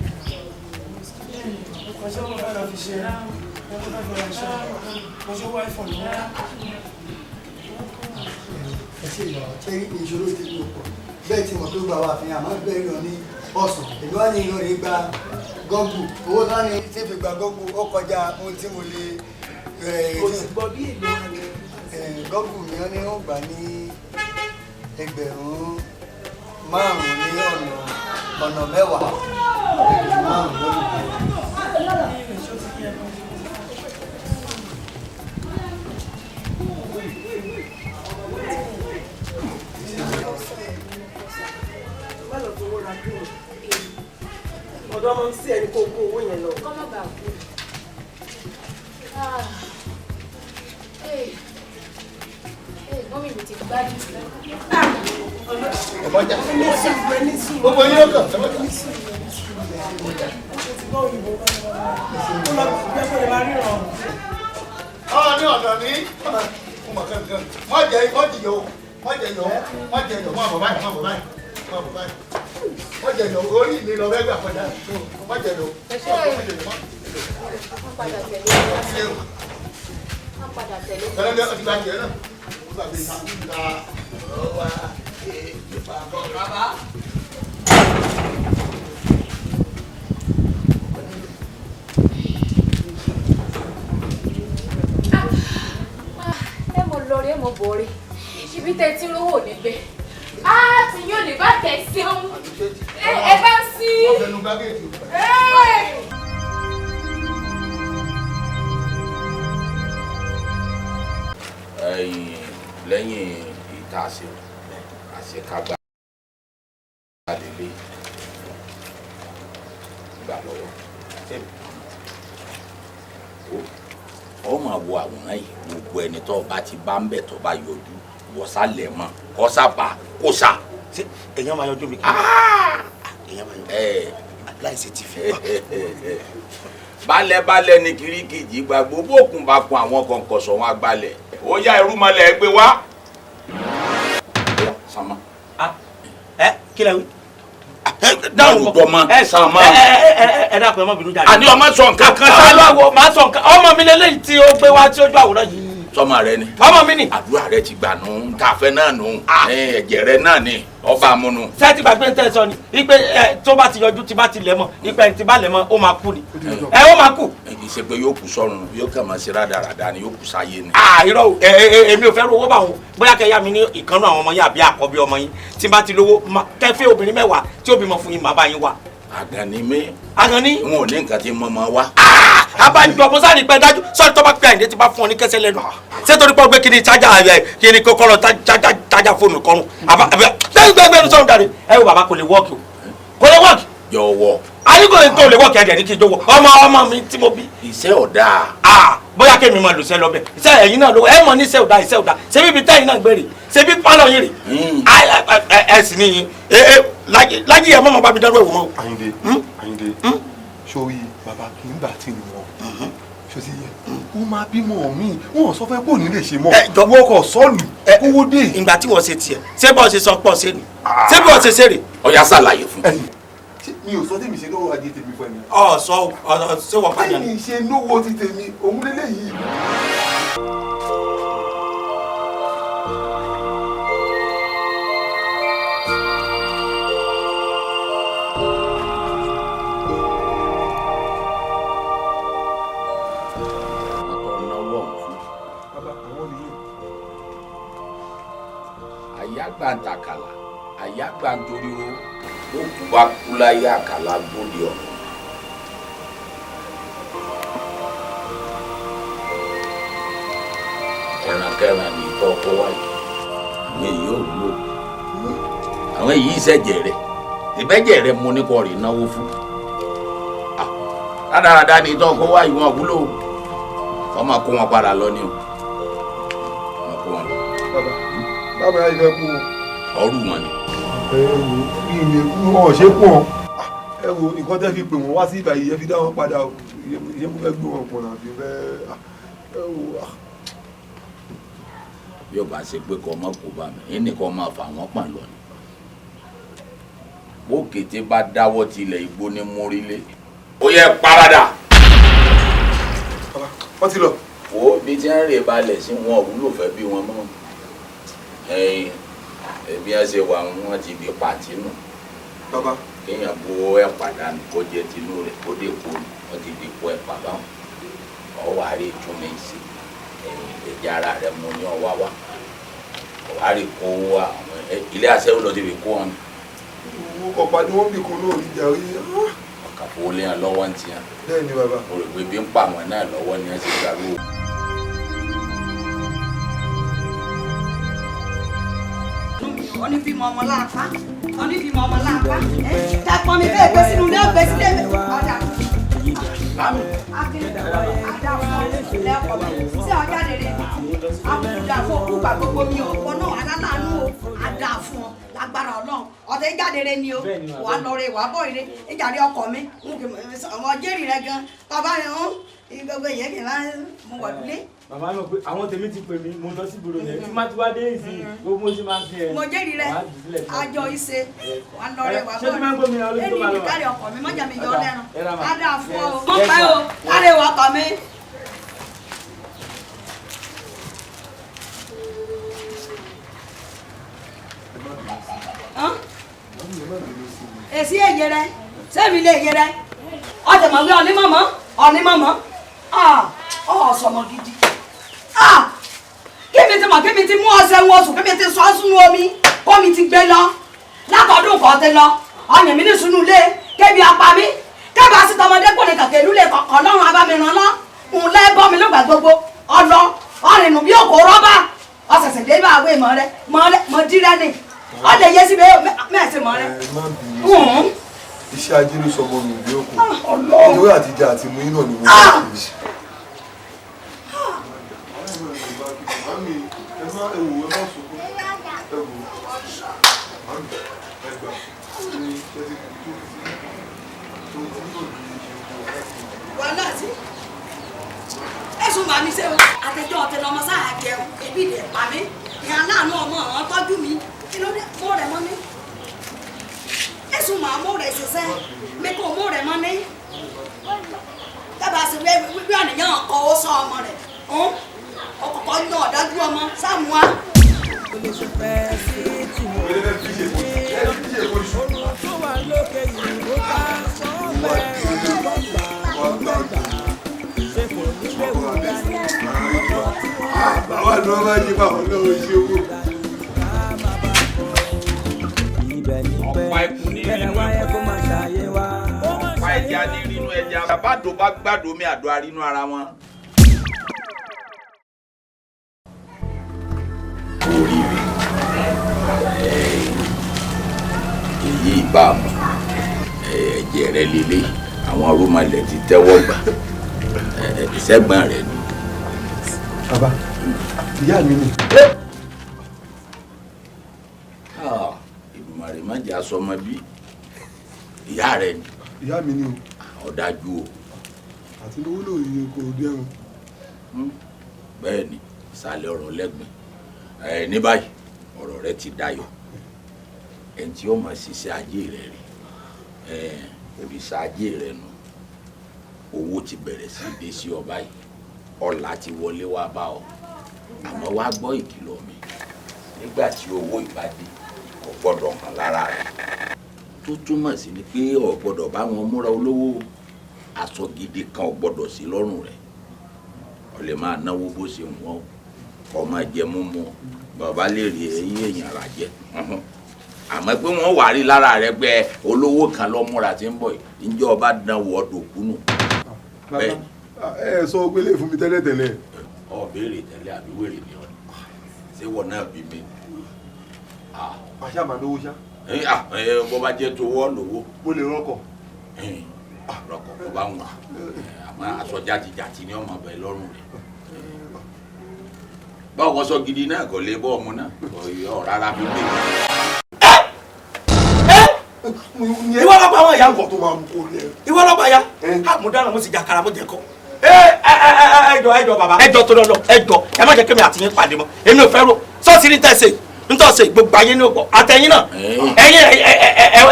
Nǹkan ṣé wọ́n fẹ́ lọ fi ṣe, wọ́n fẹ́ fi ra ṣe kò ṣe owó iPhone ní. Ẹ ṣe ìyàwó ṣé ìṣòro ti kú pọ̀ bẹ́ẹ̀ tí mo tó gba wa àfihàn àmọ́ bẹ́ẹ̀ lọ ní ọ̀sán, èmi wá ní ìlọrin gba gọ́gù, owó tó ní tí fi gba gọ́gù ó kọjá ohun tí mo lè. Mo ti gbọ́, bí èlò wà ní. Gọ́gù mi, wọ́n ní ó gbà ní 5,000 ní ọ̀nà 10, 5,000 lọ́nà mẹ́wàá. Ọ̀dọ́ ọmọ sí ẹni kó kó owó yẹn lọ. Kọ́ má bàa kú. Mọ́mí mi ti gbádùn. Ọmọjà. Gbogbo yín ló kàn. Ọ̀ ní ọ̀nà ní ọmọ kankan. Má jẹ yọ, má jẹ yọ, má jẹ yọ, má bọ̀ báyìí, má bọ̀ báyìí, má bọ̀ báyìí. Má jẹ yọ, orí mi lọ bẹ́ẹ̀ gbà kọjá. Má jẹ yọ, má jẹ yọ, má. Wọ́n padà tẹ̀lé wa. Wọ́n padà tẹ̀lé wa. Kẹlẹ́dẹ́ ọtí bá jẹ náà. Ó gbàgbé ìta ọwọ́ ìpàgọ́ bàbá. Ẹ mọ lọ rí, ẹ mọ bọ̀ rí. Ibi tẹ́ ti rówó ní gbé. Á ti yóò lè bá tẹ̀ ṣeun. Ẹ bá ń sí. Ọ̀fẹ́nu gbágéèjì. Lẹ́yìn ìta àṣẹ àṣekágbá lélẹ̀ gbà lọ́wọ́ ọ máa wo àwòrán yìí gbogbo ẹni tó bá ti bá ń bẹ̀ tó bá yọjú wọ́sálẹ̀ mọ́ kọ́sàbà kọ́sà. Ṣé èèyàn máa yọjú mi kí èèyàn máa yọjú láìsí ti fi. Balẹ̀balẹ̀ ní kirikiji gbàgbó bókun bá kun àwọn kọ̀ǹkọ̀sọ̀ wọn agbalẹ̀ ó yá irúmọlẹ̀ gbé wá. Sànmọ́. Ẹ kí lẹ wí. Dáhùn dọ̀mọ sànmọ́. Ẹ dákun ẹ má bínú jáde. Àní ọmọ sọ nǹkan kan sá. Àlọ́ máa sọ nǹkan ọmọ mi lélẹ́yìí tí ó gbé wá tí ó ju àwòrán yìí. Sọmọ rẹ ni. Ọmọ mi ni. Àdúrà rẹ ti gbà nù tá a fẹ́ náà nù ẹ̀jẹ̀ rẹ náà ni ọba amúnú. Ṣé ti gbàgbé ń tẹ́ sọ ni ipe ẹ tó bá ti yọjú tí bá ti lẹ̀ mọ́ ipe ẹni tí bá lẹ̀ mọ́ ó máa kú ni ẹ ó máa kú. Kì í ṣe pé yóò kú sọ́run yóò kàn máa ṣe rádaràda ni yóò kú sáyé ni. Irọ́ o èmi ò fẹ́ ro owó bá wọn bóyá kẹ́ yá mi ní ìkànnú àwọn ọmọ yín àbí àkọ́bí ọmọ yín tí bá ti lówó kẹ́ fẹ́ obìnrin mẹ́wàá tí ó bímọ fún yín màá bá yín wá. Àgànní mi. Àgànní. N ò ní nǹkan tí mo máa wá. Abájọ mo sáré pẹ́ dájú sọ́ọ́ni tó bá pẹ́ àyìndé ti bá fún ọ ní kẹsẹ̀ lẹ́nu. Ṣé torí pé ó gbé kí ni chájà rẹ̀ kí ni kọ́kọ́rọ́ chájà fóònù kọrùn. Gbẹ́ngbẹ́ngbẹ́nu sọ̀rọ̀ dàrí. Ẹ wo bàbá kò lè wọ́ọ̀kì o. Kò lè wọ́ọ̀kì. Jọ̀wọ́. A ní kò lè tó lè wọ́ọ̀kì ẹ̀dẹ̀ ní kí n jọ̀wọ́. Ọmọ ọmọ mi tí mo bí. Iṣẹ́ ọ̀dà. Bóyá kémi máa lò sẹ́ lọ bẹ̀. Iṣẹ́ ẹ̀yin náà ló ẹ mọ̀ ní iṣẹ́ ọ̀dà iṣẹ́ ọ̀dà. Ṣé bíbi tẹ́yìn náà gbèrè? Ṣé bí pálọ̀ yín rè? Ẹ sì ní yín. Láyé ẹ mọ̀ bá mi dárú ẹ̀wò mọ́. Àyìndé Àyìndé sórí bàbá kì í gbà tí ni wọn ṣó ti yẹ wọn máa bímọ mi wọn sọ fẹ́ kó ní lè ṣe mọ́ wọn kò sọlù kówó dé. Ìgbà tí wọ́n ṣe tiẹ̀ ṣé bọ́ọ̀ ṣe sọ pọ̀ ṣe ni ṣé bọ́ọ̀ ṣe ṣe rè. Ọ̀yá ṣàlàyé fún. Mi ò sọ tèmi ṣe lówó ajé tèmi fún ẹni. Ọ sọ ọ ṣé wọ́n pàdé ni. Tèmi ṣe lówó ti tèmi òun lélẹ́yìí. Àyágbàǹtàkàlà àyágbàǹtoríro ó kú bá kú láyé àkàlà gbòde ọ̀run. Ẹrankẹran ní ìtọ́ ọkọ wáyé àwọn èyí ò wúlò àwọn èyí ìṣẹ̀jẹ̀ rẹ̀ ìbẹ́jẹ̀ rẹ̀ mo ní kọ́ rè náwó fún. Rádaràda ní ìtọ́ ọkọ wáyé wọn wúlò wọ́n máa kó wọn padà lọ ni o wọ́n kó wọn lọ. Bàbá bàbá yà ìfẹ́ kú o. Ọrú wọn ni. Ẹ wo mi ò lè kú wọn ṣe kú ọ. Ẹ wo nǹkan tẹ́ fi pè wọ́n wá sí ìgbà yìí ẹ fi dá wọn padà o ṣé mo fẹ́ gbé wọn pọ̀nà àbí fẹ́ ẹ wo. Bí o bá ṣe pé kọ́ ọmọ kò bá mi ẹnì kan máa fà wọ́n pàn lọ ni. Bó kété bá dáwọ́ tilẹ̀ igbó ní mórílé. Ó yẹ parada. Bàbá wọ́n ti lọ. Wo bí tí ń rè balẹ̀ sí wọn ò wúlò fẹ́ bí wọn mọ́. Ẹbí ẹ ṣe wà wọn ti di pàtí nù. Bàbá. Kéèyàn bó ẹ̀pà dànù kó jẹ tinú rẹ̀ kó dé kó wọ́n ti di kó ẹ̀pà báwọn. Ọwọ́ àárẹ̀ ìtúnmí sí ẹ̀jẹ̀ ara rẹ̀ mú ní ọwá wá. Ọwọ́ àárẹ̀ kó àwọn ilé aṣẹ́wó lọ ti fi kó wọn. Owó ọ̀pá ni wọ́n bì kún náà níjà rí. Ọ̀kà fowó léyàn lọ́wọ́ ń tiẹ̀. Bẹ́ẹ̀ ni bàbá. Mo rò pé bí ń pa àwọn náà lọ́wọ́ ni wọ́n ṣe gbàgbó. mi ò ní bímọ ọmọ láàpá ọ ní bímọ ọmọ láàpá ẹ dàpọ̀ mi bẹ́ẹ̀ gbé sínú ilé ọgbẹ́ sílé mi ọ̀dà. Sí ọjà rere àbùdá fún òkú ìgbà gbogbo mi ọ̀pọ̀ náà aláàánú o àdá fún ọ lágbára Ọlọ́run ọ̀tẹ̀ jáde rẹ ni o wàá lọ rẹ wàá bọ̀ ire ìjàre ọkọ mi ọmọ jẹ́rìí rẹ gan bàbá mi ń gbogbo ìyẹn kì í máa mú wà lulẹ̀. Màmá mi pé àwọn tèmi ti pè mí, mo lọ sí ìgboro yẹn tí má ti wá dé ìsìn gbogbo mo ṣe máa ń fi ẹ. Mo jẹ́rìí rẹ àjọ ìṣe wàá lọ rẹ wàá bọ̀ ire ẹni ìdíkàrẹ̀ ọkọ mi mọ́jà mi yọ lẹ́ran àdá fún ọ. Mo pẹ́ o láre wà ọkọ mi. Èsì èyẹ rẹ sẹ́mi lè yẹ rẹ ọ̀tẹ̀ mọ̀ wí ọ̀ní mọ̀mọ́ ọ̀ní mọ̀mọ́ ọ̀sọ̀mọ̀ gidi kí mi ti mọ̀ kí mi ti mú ọṣẹ wọn sùn kí mi ti sọ sínú omi kó mi ti gbé lọ látọdún kan ti lọ ọyàn mi ní sunu lé kébi apá mi kébà sí tọmọdé kò ní kàkẹ́ ìlú lè kọ̀ọ̀kan lọ́rùn abámiran lọ ń lẹ́ bọ́ mi lógbà gbogbo ọlọ ọrìnù bí òkò rọ́bà ọ̀sẹ̀sẹ̀ dé bá àwọn èèmọ̀ rẹ mọ̀ dírẹ́ ni ọ lè yé síbi mẹ́ẹ̀sì mọ́ rẹ. Iṣẹ́ ajé ló sọ ọmọ mi bí òkú nítorí àtijọ́ àti mú iná ni mo bá kiri. Mami, ẹ má ẹ wò ẹ má sunkún ẹ wò mami ẹ gbà ní ṣe ti tó tó tí yóò di ṣe owó láti. Wàhálà sí ẹ̀sùn màmí ṣe o àtẹjọ́ ọ̀tẹ̀ lọ́mọ sáà jẹun ebi dẹ̀ pa mí ìyá aláàánú ọmọ àwọn tọ́jú mi kí ló dé mọ́ rẹ̀ mọ́ ní. Ẹ̀sùn màá mọ́ rẹ̀ ṣiṣẹ́ mi kò mọ́ rẹ̀ mọ́ ní. Dábàá sí wíwí àníyàn kọ́ ó sọ ọmọ rẹ̀ ọkọ̀ọ̀kọ̀ yan ọ̀dájú ọmọ sáàmùá. Bàbá ni wọ́n bá yí báwọn náà ṣe owó. Ọ̀pá ẹkùn ní nínú ọ̀pá ẹja ní rínú ẹja. Bàbá bá gbàdó mi àdó arínú ara wọn. Oríire èyí ìbámu ẹ̀jẹ̀ rẹ lélẹ̀ àwọn arúmọlẹ̀ ti tẹ́wọ́ gbà ìṣẹ́gbọ́n rẹ ni. Bàbá, ìyá mi ni. Èdùmàrè má jẹ́ aṣọ ọmọ bí ìyá rẹ ni. Ìyá mi ni o. Ọ̀dájú o. Àti lówó lòye kò dẹrùn. Bẹ́ẹ̀ ni ìsàlẹ̀ ọ̀rọ̀ lẹ́gbẹ̀ẹ́ ní báyìí ọ̀rọ̀ rẹ ti dayọ̀ ẹni tí ó máa ṣiṣẹ́ ajé rẹ rí òrìṣà ajé rẹ nù owó ti bẹ̀rẹ̀ sí dé sí ọ báyìí ọlá ti wọlé wá bá ọ àmọ́ wá gbọ́ ìkìlọ̀ mi nígbà tí owó ìbá dé kò gbọ́dọ̀ hàn lára rẹ tó túmọ̀ sí ni pé o gbọ́dọ̀ bá wọn múra olówó aṣọ gidi kan ò gbọ́dọ̀ sí lọ́rùn rẹ o lè máa náwó bó ṣe wọ́n kó máa jẹ múmu bàbá lè rí eyín èèyàn rà jẹ àmọ́ pé wọ́n wà rí lára rẹ pé olówó kan ló múra tí ń bọ̀ yìí ǹjẹ́ ọba dán wọ́ dòkú nù. Bàbá ẹ sọ gbélé fún mi tẹ́lẹ̀tẹ́lẹ̀. Ọ béèrè tẹ́lẹ̀ àbí wèrè ni ọ ṣé wọ́n náà bí mi. Àṣà màá lówó ṣá. Bó bá jẹ́ tówó lówó. Mo lè rọkọ̀. Rọkọ̀ kó bá wà àmọ́ aṣọ jàtijàti ni ọmọ bẹ lọ́rùn rẹ̀. Báwo wọ́n sọ gidi náà kò lè bọ́ ọmọ náà ọ̀ rárá fi gbé. Ìwọ lọ́pàá àwọn ìyá nǹkan tó máa ń kó lẹ. Ìwọ lọ́pàá ya mo dáná mo sì jàkàrà mo jẹ kọ. Ẹ jọ̀ọ́ ẹ jọ̀ọ́ bàbá ẹ jọ̀ọ́ tó lọ ẹ jọ̀ọ́ ẹ má jẹ́ kémi àti yín pàdé mọ́ èmi ò fẹ́ rò sọ́ọ̀sì ní tẹ̀sẹ̀ nítòsí gbogbo ayé ní ògbọ́ àtẹ̀yìn náà ẹ̀yìn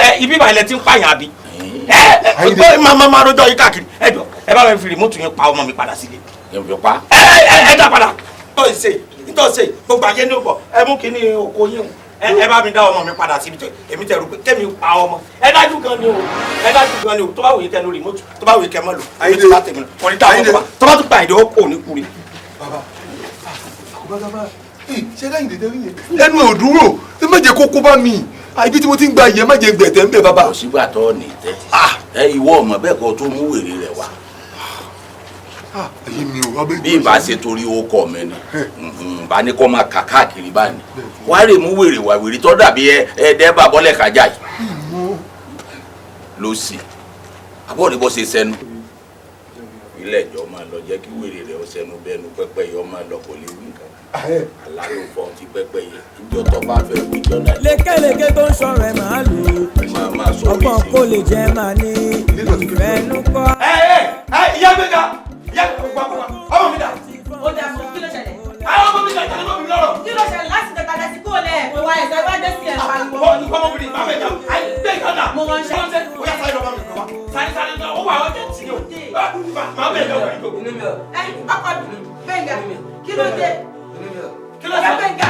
ẹ ibi ìbàlẹ̀ ti ń pààyàn àbí ẹ máa rojọ́ yín káàkiri ẹ jọ̀ọ́ ẹ bá mi fi rìmọ́tù yín pa ọmọ mi padà sílé. Ẹ dá padà nítòsí gbogbo ayé ní ògbọ́ ẹ mú kíní oko yín ẹ bá mi dá ọmọ mi padà síbi tó èmi tẹ̀rù pé kémi pa ọmọ ẹ dájú gan ni o ẹ dájú gan ni o tó bá wòye kẹ lórí mọ́tò tó bá wòye kẹ mọ́ lò èmi ti bá tèmi lọ kò ní dá ọmọ tó bá tún pa ìdè ó kò ní kúri. Bàbá bàbá ṣé lẹ́yìn dédé rí yẹn lẹ́nu ò dúró ẹ má jẹ́ kó bá mi ibi tí mo ti ń gba ìyẹn má jẹ́ gbẹ̀tẹ̀ ń bẹ̀ bàbá. Kò sígbà tó ní tẹ́ ẹ ìwọ ọmọ bẹ́ẹ̀ kọ́ tó mú wèrè rẹ̀ wá. Ayé mi ò abẹ́. Bí ìbá ṣe torí ó kọ mi ni bá ní kó máa kà káàkiri báyìí, wàá rè mú wèrè wà, wèrè tó dàbí ẹ ẹ dẹ́bà bọ́lẹ̀ kájà yìí ló sì àbọ̀ ní bó ṣe sẹ́nu. Ilé ìjọ máa lọ jẹ́ kí wèrè rẹ̀ ó sẹ́nu bẹ́nu pẹ́pẹ́ yọ máa lọ, kò lè wí nǹkan. Àlá ló fọ́ ti pẹ́pẹ́ yẹ ìjọ tó bá fẹ́ wí jọ náà. Lékeleke tó ń sọ̀rọ̀ ẹ̀ máa lò ọgbọ́n kò lè jẹ́ máa ní ìfẹ́nu kọ́. Ẹ ẹ ẹ, ìyá Gbénga, ìyá gbà gbà, ọmọ mi dà. Ó dà mọ́, kí ló ṣẹlẹ̀? Àwọn ọmọ mi dà, ìtàlẹ́ mọ́ mi lọ́rọ̀. Kí ló ṣẹlẹ̀ láti jẹta lẹ́sí kó lẹ̀ pé wá ẹ̀sẹ̀ wá dé sí ẹ̀ pariwo? Ó ní ọmọbìnrin máa bẹ̀ jà, àyè gbé ìkan dà. Mo máa ń ṣe. Ó yá, sáré lọ bá mi pè wá. Sáré sáré náà, ó wà ọjọ́ tì í o. Máa bẹ̀ jà òkè. Ẹ ọkọ mi, Gbẹ̀ngà, kí ló dé? Kí ló ṣe? Gbẹ̀ngà,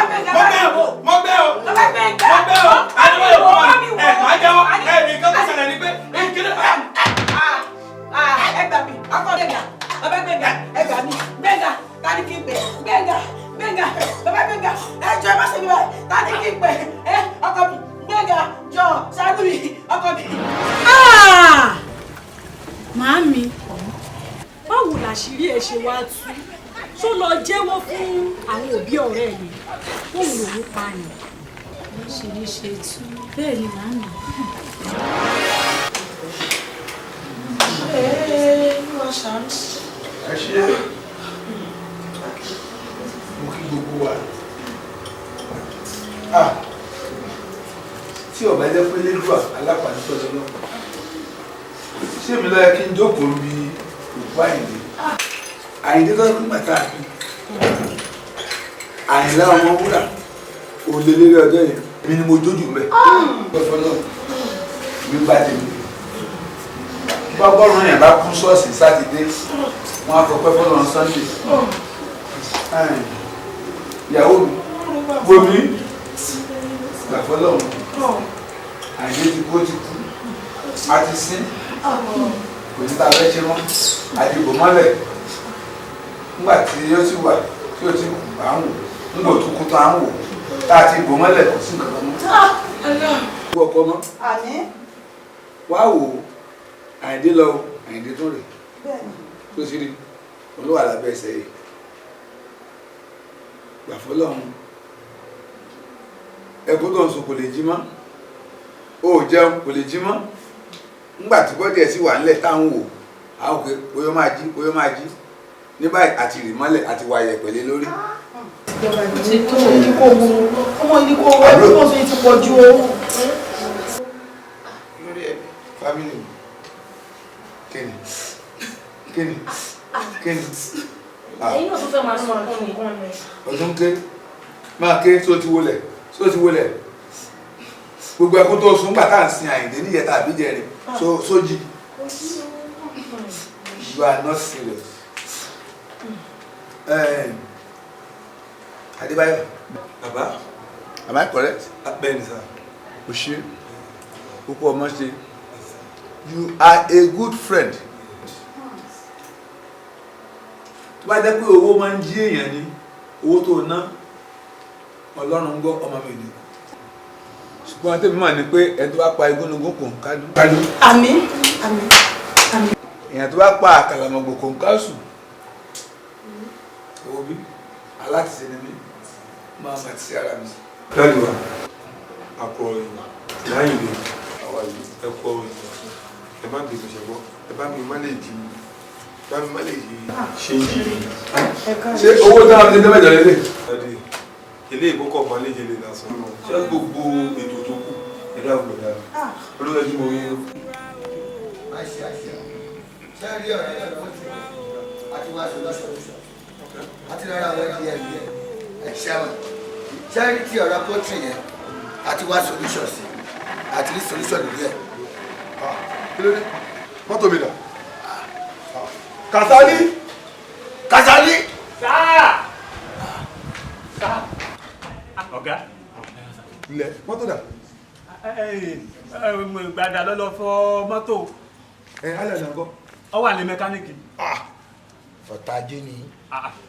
Gbẹ̀ngà, Mo gbẹ́ o, mo gbẹ́ o. Bàbá Gbẹ̀ngà, Mo gbẹ́ o. Àdúgbò yóò fún mi. Ẹ máa jẹ́wọ́. Ẹ nìkan tó ṣẹlẹ̀ ni pé kí ló. Ẹ gbà mí, ọkọ Gbẹ̀ngà, bàbá Gbẹ̀ngà, ẹ gbà mí. Gbẹ̀ngà, ta ni kí n pè? Gbẹ̀ngà, Gbẹ̀ngà, bàbá Gbẹ̀ngà, ẹ jọ, ẹ má ṣe mi báyìí, ta ni kí n pè? Ẹ ọkọ mi, Gbẹ̀ngà, jọ, ṣáájú mi, ọkọ mi. Màámi, báwo làṣírí ẹ ṣe wá tú? Ṣó lọ jẹ́wọ́ fún àwọn òbí ọ̀rẹ́ mi fóun lòún pa ni? Ṣèlú ṣe tú. Bẹ́ẹ̀ ni, màámi. Ẹ ṣe, mo kí gbogbo wa. Ah, tí ọba jẹ́ pé lẹ́dùà alápàdé náà, ṣé mi lọ́yẹ kí n jókòó bí òkú Àyìndé? Àyìndé tó kú màtá àbí Àyìnlá ọmọ wúrà ò lè lérí ọjọ́ yẹn, mi ni mo jójú mẹ́ lọ́fọ́ náà. Mi bá tèmi bá bọ́ọ̀rù yẹn bá kú ṣọ́ọ̀ṣì sátidé, wọ́n á fọpẹ́ fọlọ́run Sunday. Ìyàwó mi, wo mi gbà fọlọ́run. Àyìndé ti kú, ó ti kú, a ti sín, kò ní ta fẹ́ ṣe mọ́, àdìbò mọ́lẹ̀. Nígbà tí ó sì wà tí ó ti kú, à ń wò, nígbà tó kú tó, à ń wò, tá a ti bò mọ́lẹ̀, kò sí nǹkan kan mọ́. Kú ọkọ mọ́. Àmín. Wá wò ó, Àyìndé lọ, Àyìndé tó rè tó sì rí olówó àlábẹ́ ẹsẹ̀ yìí. Gbà fọlọ́run. Ẹkún tó ń sùn kò lè jí mọ́, ó jẹun kò lè jí mọ́. Ńgbà tí bọ́dì ẹ̀ sì wà nílẹ̀ tá à ń wò, àwọn òkè bóyá máa jí, bóyá máa jí ní báyìí, àti rì mọ́lẹ̀, àti wà yẹ̀pẹ̀ lé lórí. Ti tó ní kò wo ọmọ yìí, kò wọ ẹbí tó ń sọ yìí ti pọ̀ ju o. Lórí ẹbí, family mi, kíni kíni kíni? Ẹ̀yin náà tún fẹ́ máa sọ fún mi. Ọdún ké máa ké tó ti wọlẹ̀, tó ti wọlẹ̀. Gbogbo ẹkún tó sùn gbà tá à ń sin Àyìndé níyẹta àbí jẹrin sójì. You are not serious. Adébáyọ̀. Bàbá. Am I correct? Bẹ́ẹ̀ ni sà. O ṣe púpọ̀ ọmọ ṣe. You are a good friend. Tó bá jẹ́ pé owó máa ń jí èèyàn ní owó tó ná, Ọlọ́run ń gbọ́, ọmọ mi ò ní kú. Ṣùgbọ́n tèmi mà ní pé ẹni tó bá pa igúnnugún kò ń kádùn. Àmín, àmín, àmín. Èèyàn tó bá pa àkàlàmọ̀gbò kò ń kásù. Owó bí aláṣẹ ni mí, máa ma ti sí ara mi. Daddy wa, àpò ìwà láyìnbó, ẹ kọ ìwà, ẹ má bínú, ṣẹgbọ́, ẹ bá mi má lè jí, bá mi má lè jí ṣe ń jí. Ṣé owó táwọn fi ṣe mẹ́jọ lélẹ̀? Daddy, ilé ìkókọ̀ máa lè jẹlé lásán. Ṣé gbogbo ètò tó kù, ẹ dáhùn gbọ̀dá olóyè tí mo rí. Àṣẹ àṣẹ, ṣé rí ọ̀rẹ́ rẹ̀ wọ́n ti àti wá solution àti rárá àwọn díẹ̀ díẹ̀. Ẹ ṣẹ́wọ̀n, ṣé rí ti ọ̀rọ̀ pọ́tì yẹn, àti wá solution sí, àti rí solution lórí ẹ̀. Kí ló dé? Mọ́tò mi dà? Kàsálí! Kàsálí! Sáà! Sáà! Ọ̀gá. Ilẹ̀ mọ́tò dà? Gbàdà lọ́lọ́ fọ mọ́tò. Ẹ alẹ́ ọ̀nà ńkọ́? Ó wà ní mẹkáníìkì. Ọ̀tá ajé ni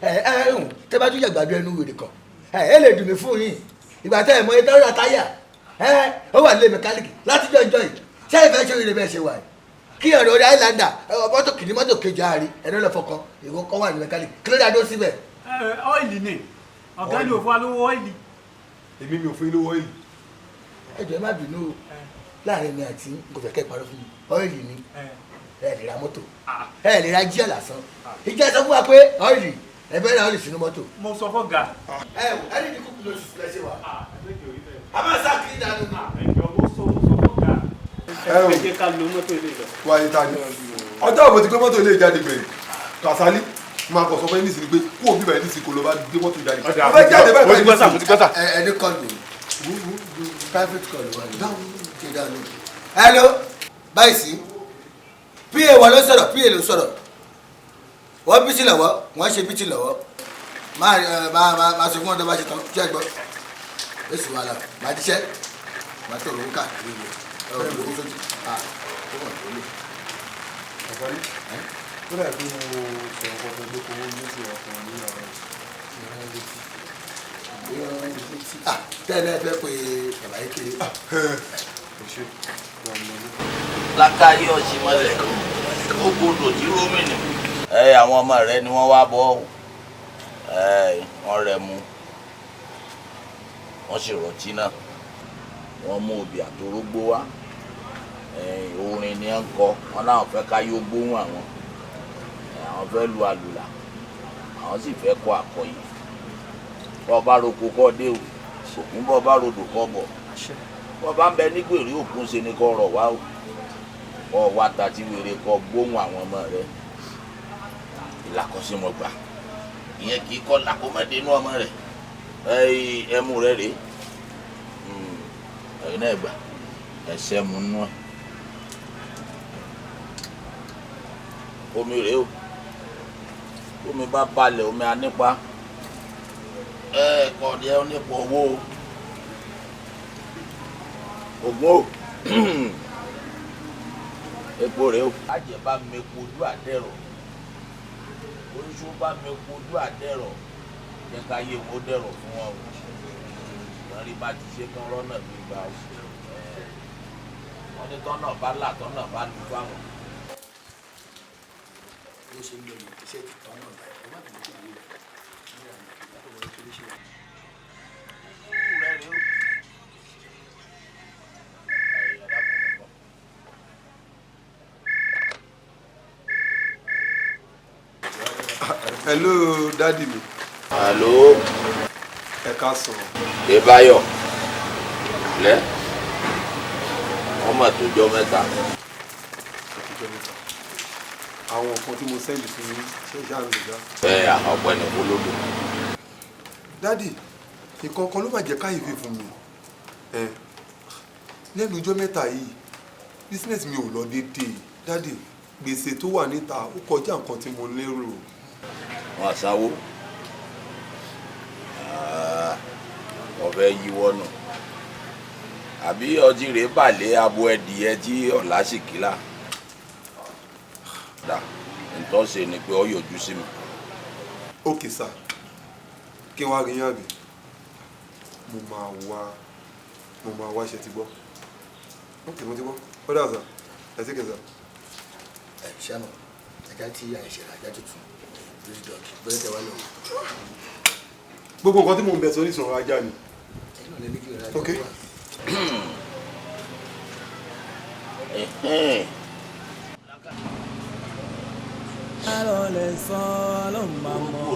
ẹ ẹ ń tẹ́ bá tún yàgbàdo ẹnu wèrè kan, ẹ ẹ lè dùn mí fún yín. Ìgbà tẹ́ ẹ mọ ẹ tọ́ra táyà, ẹ ó wà nílé mẹkáníìkì láti jọ ìjọ yìí. Ṣé ìfẹ́ ṣe oríire bẹ́ẹ̀ ṣe wà yìí? Kí ọ̀rọ̀ orí Highlander mọ́tò kìíní, mọ́tò kejì, àárín ẹ̀rọ lọ fọkàn ìwọ kọ́ wà ní mẹkáníìkì, kí ló dé adó síbẹ̀? Oil ni ọ̀gá ni ò fún wa lówó oil. Èmi mi ò fún yín lówó oil. Ẹ jọ̀ọ́, ẹ má bínú o, láàrin mi àti n kò fẹ́ kẹ́ ẹ parọ́ fún mi. Oil ni ẹ lè ra mọ́tò, ẹ lè ra jíà lásán. Ìjẹ́ sọ fún wa pé oil, ẹ fẹ́ ra oil sínú mọ́tò. Mo sọ fọ́gà. Ẹ wò, ẹni ní kúkú ló sì lẹ́sẹ̀ wa. A máa sá kiri dànù ni. Ẹ jẹ́ ká lo mọ́tò ilé lọ. Wáyé ta ni ọjọ́ òbò ti gbé mọ́tò ilé ìjáde gbẹ̀yìn? Kàsálí máa kọ̀ sọ fún yín nísìnyí pé kú òbí bẹ̀rẹ̀ nísìnyí kò ló bá gbé mọ́tò jáde. Mo fẹ́ jáde báyìí. Mo ti gbọ́ sà, mo ti gbọ́ sà. Ẹ ní call, private call wà ní ṣe dáhùn. Hello, báyìí sí pa wọ́n ló sọ̀rọ̀, pa ló sọ̀rọ̀. Wọ́n busy lọ́wọ́, wọ́n ṣe busy lọ́wọ́. Máa máa máa sọ fún wọn tó bá ṣe tán. Ṣé ẹ gbọ́ èsì wàhálà? Máa jíṣẹ́, máa tọrọ owó káàkiri ilẹ̀ ẹ ò lówó sójú à ó wà lólè. Kàsálí, ó dà bí mo sọ̀rọ̀ kan fún pé owó ní sí ọkùnrin ní àwọn ìran létí. Ah, tẹ́lẹ̀ fẹ́ pé bàbá yìí kiri. Lákàáyé ọ̀sìnmọ́lẹ̀ ó gbọdọ̀ tí rómìnì. Ẹ àwọn ọmọ rẹ ni wọ́n wá bọ́ ẹ, wọ́n rẹ mu, wọ́n sì rọtí náà, wọ́n mú obì àtorógbó wá. Orin ni ẹ ń kọ, wọ́n láwọn fẹ́ ká yóò gbóhùn àwọn, àwọn fẹ́ lu àlùlà, àwọn sì fẹ́ kọ àkọyè. Bọ́ bá roko kọ́ dé o, òkun bọ́ bá rodò kọ́ bọ̀, bọ́ bá ń bẹ nígbèrè òkun ṣe ni kọ́ rọ̀ wá o, kọ́ wá tàti wèrè kọ́ gbóhùn àwọn ọmọ rẹ. Ìlàkọsímọ̀gbà ìyẹn kì í kọ́ làkómọ́dé inú ọmọ rẹ. Ẹmu rẹ rèé, ẹ̀yin náà gbà, ẹsẹ̀ mu nú ẹ̀. Omi rèé o, omi bá balẹ̀, omi anípa ẹ kọ́ ọ̀dẹ́ onípa owó o, ògùn o, epo rèé o. Àjẹ́ bá mepo ojú àdẹ́rọ̀, oníṣòwò bá mepo ojú àdẹ́rọ̀, jẹ́ ká yé wọn ó dẹ̀rọ̀ fún wọn o. Wọ́n rí bá ti ṣe kán rọ́nà gbígbà o. Wọ́n ní tọ́nà bá là, tọ́nà bá lu fáwọn. Bó ṣe ń lọ yìí, iṣẹ́ ti tán náà báyìí. Ẹ má bínú sí ìlú rẹ̀. Hello, daddy mi. Hello. Ẹ káàsán. Débáyọ̀ lẹ́, wọ́n mà tó jọ mẹ́ta. Ọjọ́ mẹ́ta. Àwọn nǹkan tí mo send fún yín, ṣé ìṣá ń lò dá? Ẹ ọ̀pẹ ní kólódò. Daddy, nǹkan kan ló máa jẹ́ káyìí fún mi. Ẹ lẹ́nu ọjọ́ mẹ́ta yìí, business mi ò lọ déédéé. Daddy, gbèsè tó wà níta ó kọjá nǹkan tí mo lérò. Wọn àsanwó ọbẹ̀ yíwọ́ nù àbí ọtí rèé balẹ̀ abo ẹdìyẹ tí ọ̀la sì kílà dà ntọ́sí ni pé ọ yọjú sí mi. Ok sir, kí n wá rí yín àbí? Mo máa wá, mo máa wá. Ṣe ti gbọ́? Ok, mo ti gbọ́. Ó dà sir, ẹ sì kẹ sir. Ẹ ṣáà ajá tí àìṣe ajá tuntun lórí dọ̀kì bẹ́ẹ̀ tẹ wá lọ. Gbogbo nǹkan tí mò ń bẹ sọ ní ìsọ̀rọ̀ ajá ni. Ẹ náà lè ní kí n ra ajá Ok. wá. Alọ́ lè sọ ló máa mọ̀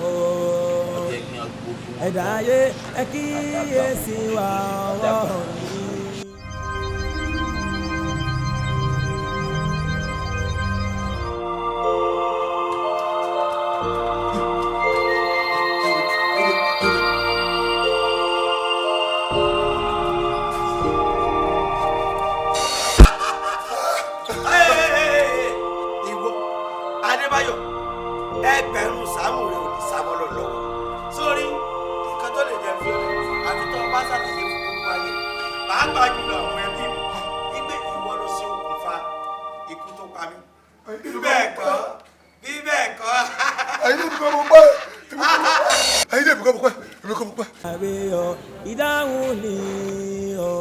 ọ́. Ẹ̀dá ayé, ẹ kíyèsí wa ọwọ́ yìí. Ìwọ Adébáyọ̀, ẹgbẹ̀rún sáàmù rẹ ò ní sábọ lọ lọ́wọ́ sórí nǹkan tó lè jẹ fún ọ, àfi tó o bá ṣàlàyé fún gbogbo ayé, pàápàá jùlọ àwọn ẹbí mi, wípé ìwọ ló ṣe okùnfà ikú tó pa mí. Bí bẹ́ẹ̀ kọ́, bí bẹ́ẹ̀ kọ́. Ẹ̀yin lè kọ́ mo pẹ́, ẹ̀yin lè kọ́ mo pẹ́, èmi kọ́ mo pẹ́. Àríyọ ìdáhùn ni ọ,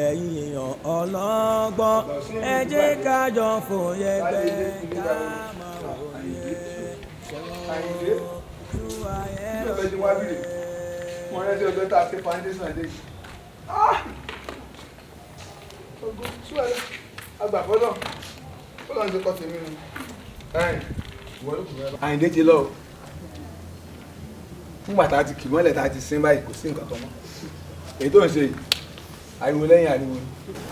ẹ̀yin èèyàn. Ọlọ́gbọ́n ẹ jẹ́ ká jọ fòye gbé ká máa wòye. Àyìndé bí ọ̀fẹ́ ti wá bìrì mo rántí ọjọ́ tá a ṣe foundation dé ogun súwẹ́lẹ́ agbàfọ́lọ́ fọlọ́ ń ṣe kọ́ tèmi nù. Àyìndé ti lọ o, fúngbà tá a ti kì mọ́lẹ̀ tá a ti sin báyìí kò sí nǹkan kan mọ́. Èyí tó ń ṣe yìí ariwo lẹ́yìn ariwo ni.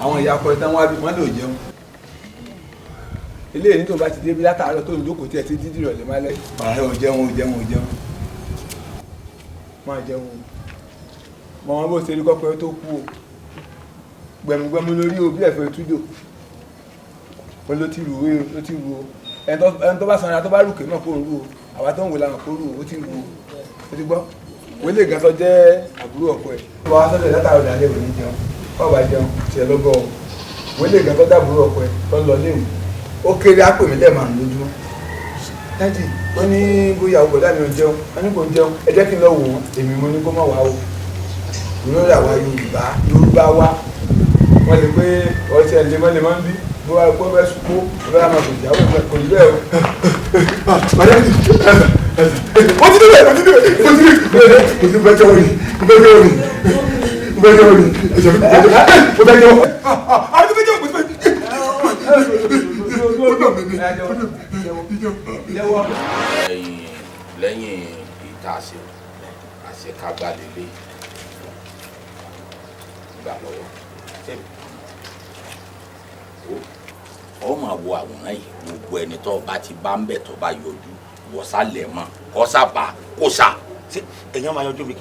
Àwọn ìyá ọkọ ìtàn wá bí wọ́n lè jẹun eléyìí ní tó bá ti dé bí látàárọ̀ tó ń jókòó tí ẹ ti dídì rọ̀lẹ́ má lẹ́ ọ̀rẹ́ ò jẹun ò jẹun ò jẹun máa jẹun o mọ wọn bó ṣe rí kọ́pẹ́ tó kú o gbẹmugbẹmu lórí o bí ẹ̀fọ́ tújò wọn ló ti rù o ló ti rù o ẹni tó bá sanra tó bá rùkè náà kó rù o àwa tó ń wò làwọn kó rù o ó ti rù o ó ti gbọ́ wọ́n lè gan tó jẹ́ àbúrò ọkọ ẹ̀ wọ́n wá sọ́dọ̀ látàárọ̀ dalẹ́ òní jẹun wọ́n bá jẹun tiẹ̀ lọ́gọ́ o wọ́n lè gan tó dábúrò ọkọ ẹ̀ tó ń lọ léwu ó kéré á pè mí lẹ́ẹ̀márùn lójúmọ́ dájì wọ́n ní bóyá o bọ̀dá mi ò jẹun wọ́n ní kò jẹun ẹ jẹ́ kí n lọ wò wọ́n èmi mo ní kó má wá o ìrora wa Yorùbá Yorùbá wa wọ́n lè pé ọtí ẹ̀ lemọ́lemọ́ ń bí bó wá gbọ́ bẹ́ẹ̀ sùpó bẹ́ẹ̀ máa kò jáwé kò ní bẹ́ẹ̀ o. Ó ti débẹ̀ ó ti débẹ̀ ó ti débẹ̀ ó ti bẹ́ẹ̀ jẹ́wọ́ ni bẹ́ẹ̀ jẹ́wọ́ ni bẹ́ẹ̀ jẹ́wọ́ ni bẹ́ẹ̀ jẹ́wọ́. Àwọn tó bẹ́ẹ̀ jẹ́wọ́ kò sí bẹ́ẹ̀. Lẹ́yìn ìta àṣẹ àṣekágbá lélẹ̀ gbà lọ́wọ́ ọ máa wo àwòrán yìí gbogbo ẹni tó bá ti bá ń bẹ̀ tó bá yọjú wọ́sálẹ̀ mọ́ kọ́sàbà kọ́sà. Èèyàn máa yọjú mi kí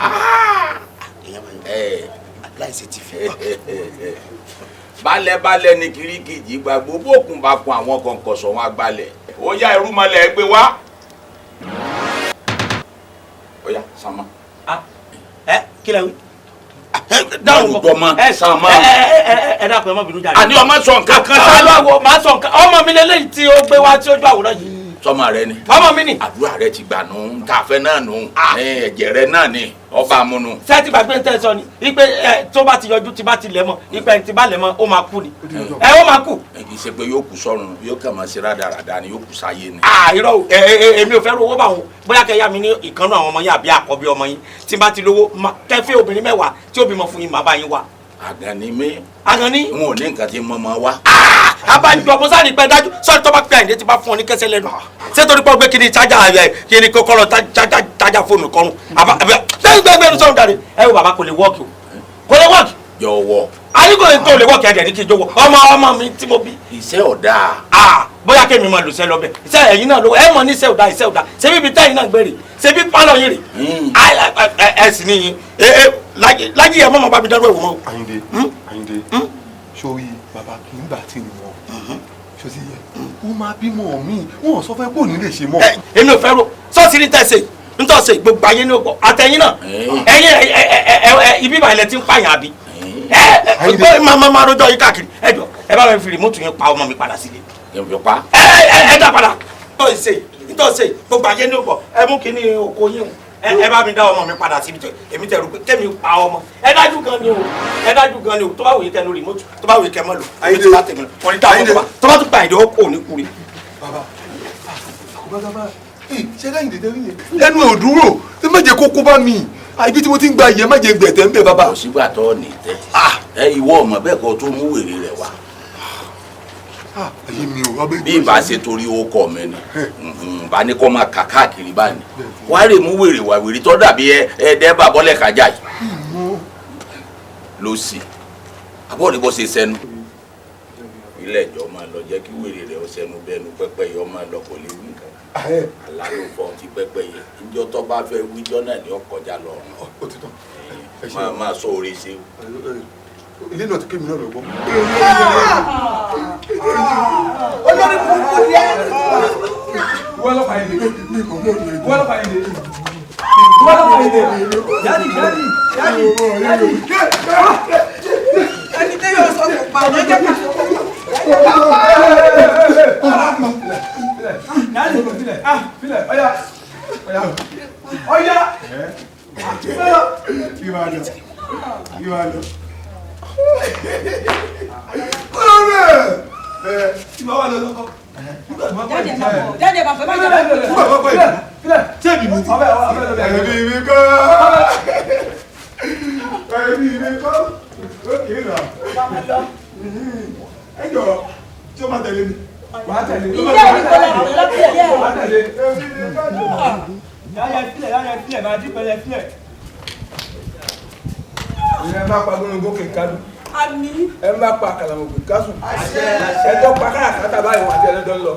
èèyàn máa yọjú láìsí ti fi. Balẹ̀ balẹ̀ ní kirikiji gbàgbó bókun bá kun àwọn kọ̀ǹkọ̀sọ̀ wọn agbalẹ̀ ó yá irúmọlẹ̀ gbé wá. Ó yá sànmọ́. Ẹ kí lẹ wí. Dáhùn dọ́mọ sànmọ́. Ẹ dákun ẹ má bínú jáde. Àní ọmọ sọ nǹkan kan sá lọ. Màá sọ nǹkan ọmọ mi lélẹ́yìí tí ó gbé wá tí ó ju àwòrán yìí. Sọmọ rẹ ni. Ọmọ mi ni. Àdúrà rẹ ti gbà nù tá a fẹ́ náà nù ẹ̀jẹ̀ rẹ náà ni ọba amúnú. Ṣé ti gbàgbé ń tẹ́ sọ ni ipe ẹ tó bá ti yọjú tí bá ti lẹ̀ mọ́ ipe ẹni tí bá lẹ̀ mọ́ ó máa kú ni ẹ ó máa kú. Kì í ṣe pé yóò kú sọ́run yóò kàn máa ṣe rádaràda ni yóò kú sáyé ni. Irọ́ o èmi ò fẹ́ ro owó bá wọn bóyá kẹ́ yá mi ní ìkànnú àwọn ọmọ yín àbí àkọ́bí ọmọ yín tí bá ti lówó kẹfẹ́ obìnrin mẹ́wàá tí ó bímọ fún yín màá bá yín wá. Àgànní mi. Àgànní. N ò ní nǹkan tí mo máa wá. Abájọ musa ní pẹ́ dájú sọ́ọ́ni tó bá pẹ́ Àyìndé ti bá fún ọ ní kẹsẹ̀ lẹ́nu ṣé torí pé ó gbé kí ni chájà ẹ̀ kí ni kọ́kọ́rọ́ chájà fóònù kọrùn gbẹgbẹgbẹ sọ̀rọ̀ dáre ẹ wo bàbá kò lè wọ́ọ̀kì o kò lè wọ́ọ̀kì. Jọ̀wọ́. Àyíkò lè tó lè wọ́ọ̀kì ẹ̀dẹ̀ ní kí n jọ̀wọ́ ọmọ ọmọ mi tí mo bí. Iṣẹ́ ọ̀dà. Bóyá kémi máa lùsẹ́ lọ bẹ̀ iṣẹ́ ẹ̀yin náà ló ẹ mọ̀ ní iṣẹ́ ọ̀dà iṣẹ́ ọ̀dà ṣé bíbi tẹ́yìn náà gbèrè ṣé bí pálọ̀ yín rè ẹ sì ní yín láyé ẹ mọ̀ bá mi dárú ẹ̀wọ̀n o. Àyìndé Àyìndé sórí bàbá kì í gbà tí ni wọn ṣó ti yẹ wọn máa bímọ mi wọn sọ fẹ́ pò ní lè ṣe mọ́. Èmi ò fẹ́ ro sọ́ọ̀sì ní tẹ̀sí ntọ́sí gbogbo ayé ní ọgbọ àtẹ̀yìn náà ẹ̀yìn ibi ìbàlẹ̀ ti ń pààyàn àbí ẹ máa rojọ́ yín káàkiri ẹ jọ ẹ bá mi fi rìmọ́tù yẹn pa ọmọ mi padà sílé. Yẹn pa. Ẹ dá padà ntọ́sí gbogbo ayé ní ọgbọ ẹ mú kíní oko yín o ẹ bá mi dá ọmọ mi padà síbi èmi tẹ̀rù pé kémi pa ọmọ ẹ dájú gan ni o ẹ dájú gan ni o tó bá wòye kẹ lórí mọ́tò tó bá wòye kẹ mọ́ lò èmi ti bá tèmi wọn ni dá ọmọ tó bá tún pa ìdí ó ní kúri. Bàbá bàbá ṣé lẹ́yìn dédé rí yẹn lẹ́nu ò dúró ẹ má jẹ́ kókó bá mi ibi tí mo ti ń gba ìyẹn má jẹ́ gbẹ̀tẹ̀ ń bẹ̀ bàbá. Kò sígbà tó ní tẹ ẹ ìwọ ọmọ bẹ́ẹ̀ kọ́ tó mú wèrè rẹ wá. Ayé mi ò bí ìbá ṣe torí owó mi ni bá ní kó máa kà káàkiri báyìí wàá rè mú wèrè wá wèrè tó dàbí ẹ dẹ́bà bọ́lẹ̀ kájà yìí ló sì àbọ̀ ní bó ṣe sẹ́nu. Ilé ìjọ máa lọ jẹ́ kí wèrè rẹ̀ ó sẹ́nu bẹ́ẹ̀nu pẹ́pẹ́ yọ máa lọ kò lè wí nǹkan alálòfọ́ ti pẹ́pẹ́ yẹ ìjọ tó bá fẹ́ wíjọ́ náà ni ó kọjá lọ ọ̀run máa sọ orí ṣe. Ilé náà ti kémi náà lọ́gbọ́n. Olórí burúkú ni ẹ. Wọ́n lọ́pàá yìí dé. Wọ́n lọ́pàá yìí dé. Wọ́n lọ́pàá yìí dé. Yáàdì yáàdì yáàdì yáàdì. Ẹni tẹ́ yóò sọ kò pa ọ̀nà jẹ́ ká. Yáàdì filẹ̀ filẹ̀ ọ̀yà ọ̀yà ọ̀yà. Kí wàá lọ kí wàá lọ. Kúrò rẹ̀ ẹ tí ma wà lọ lọ́kọ́. Jáde bàbá, má jáde bàbá. Nígbà tó pẹ́ yìí ṣé èmi mi ti ẹ̀mí mi kọ́ ẹ̀mí mi kọ́ ó kì í rà ẹ jọ tí o máa tẹ̀lé mi wàá tẹ̀lé mi. Ìyá mi kọ́ lọ́pẹ̀ yẹ́. Wàá tẹ̀lé ẹ̀mí mi kọ́. Yáyẹ filẹ̀, yáyẹ filẹ̀, máa dín pẹlẹ filẹ̀. Ìyẹn bá pa gbóngbó kè kádùn. Àmín. Ẹ má pa kàlàmọ̀gbò kásùn. Ẹ tó pa káràkátà báyìí wà á ti ẹlẹ́dọ́ lọ.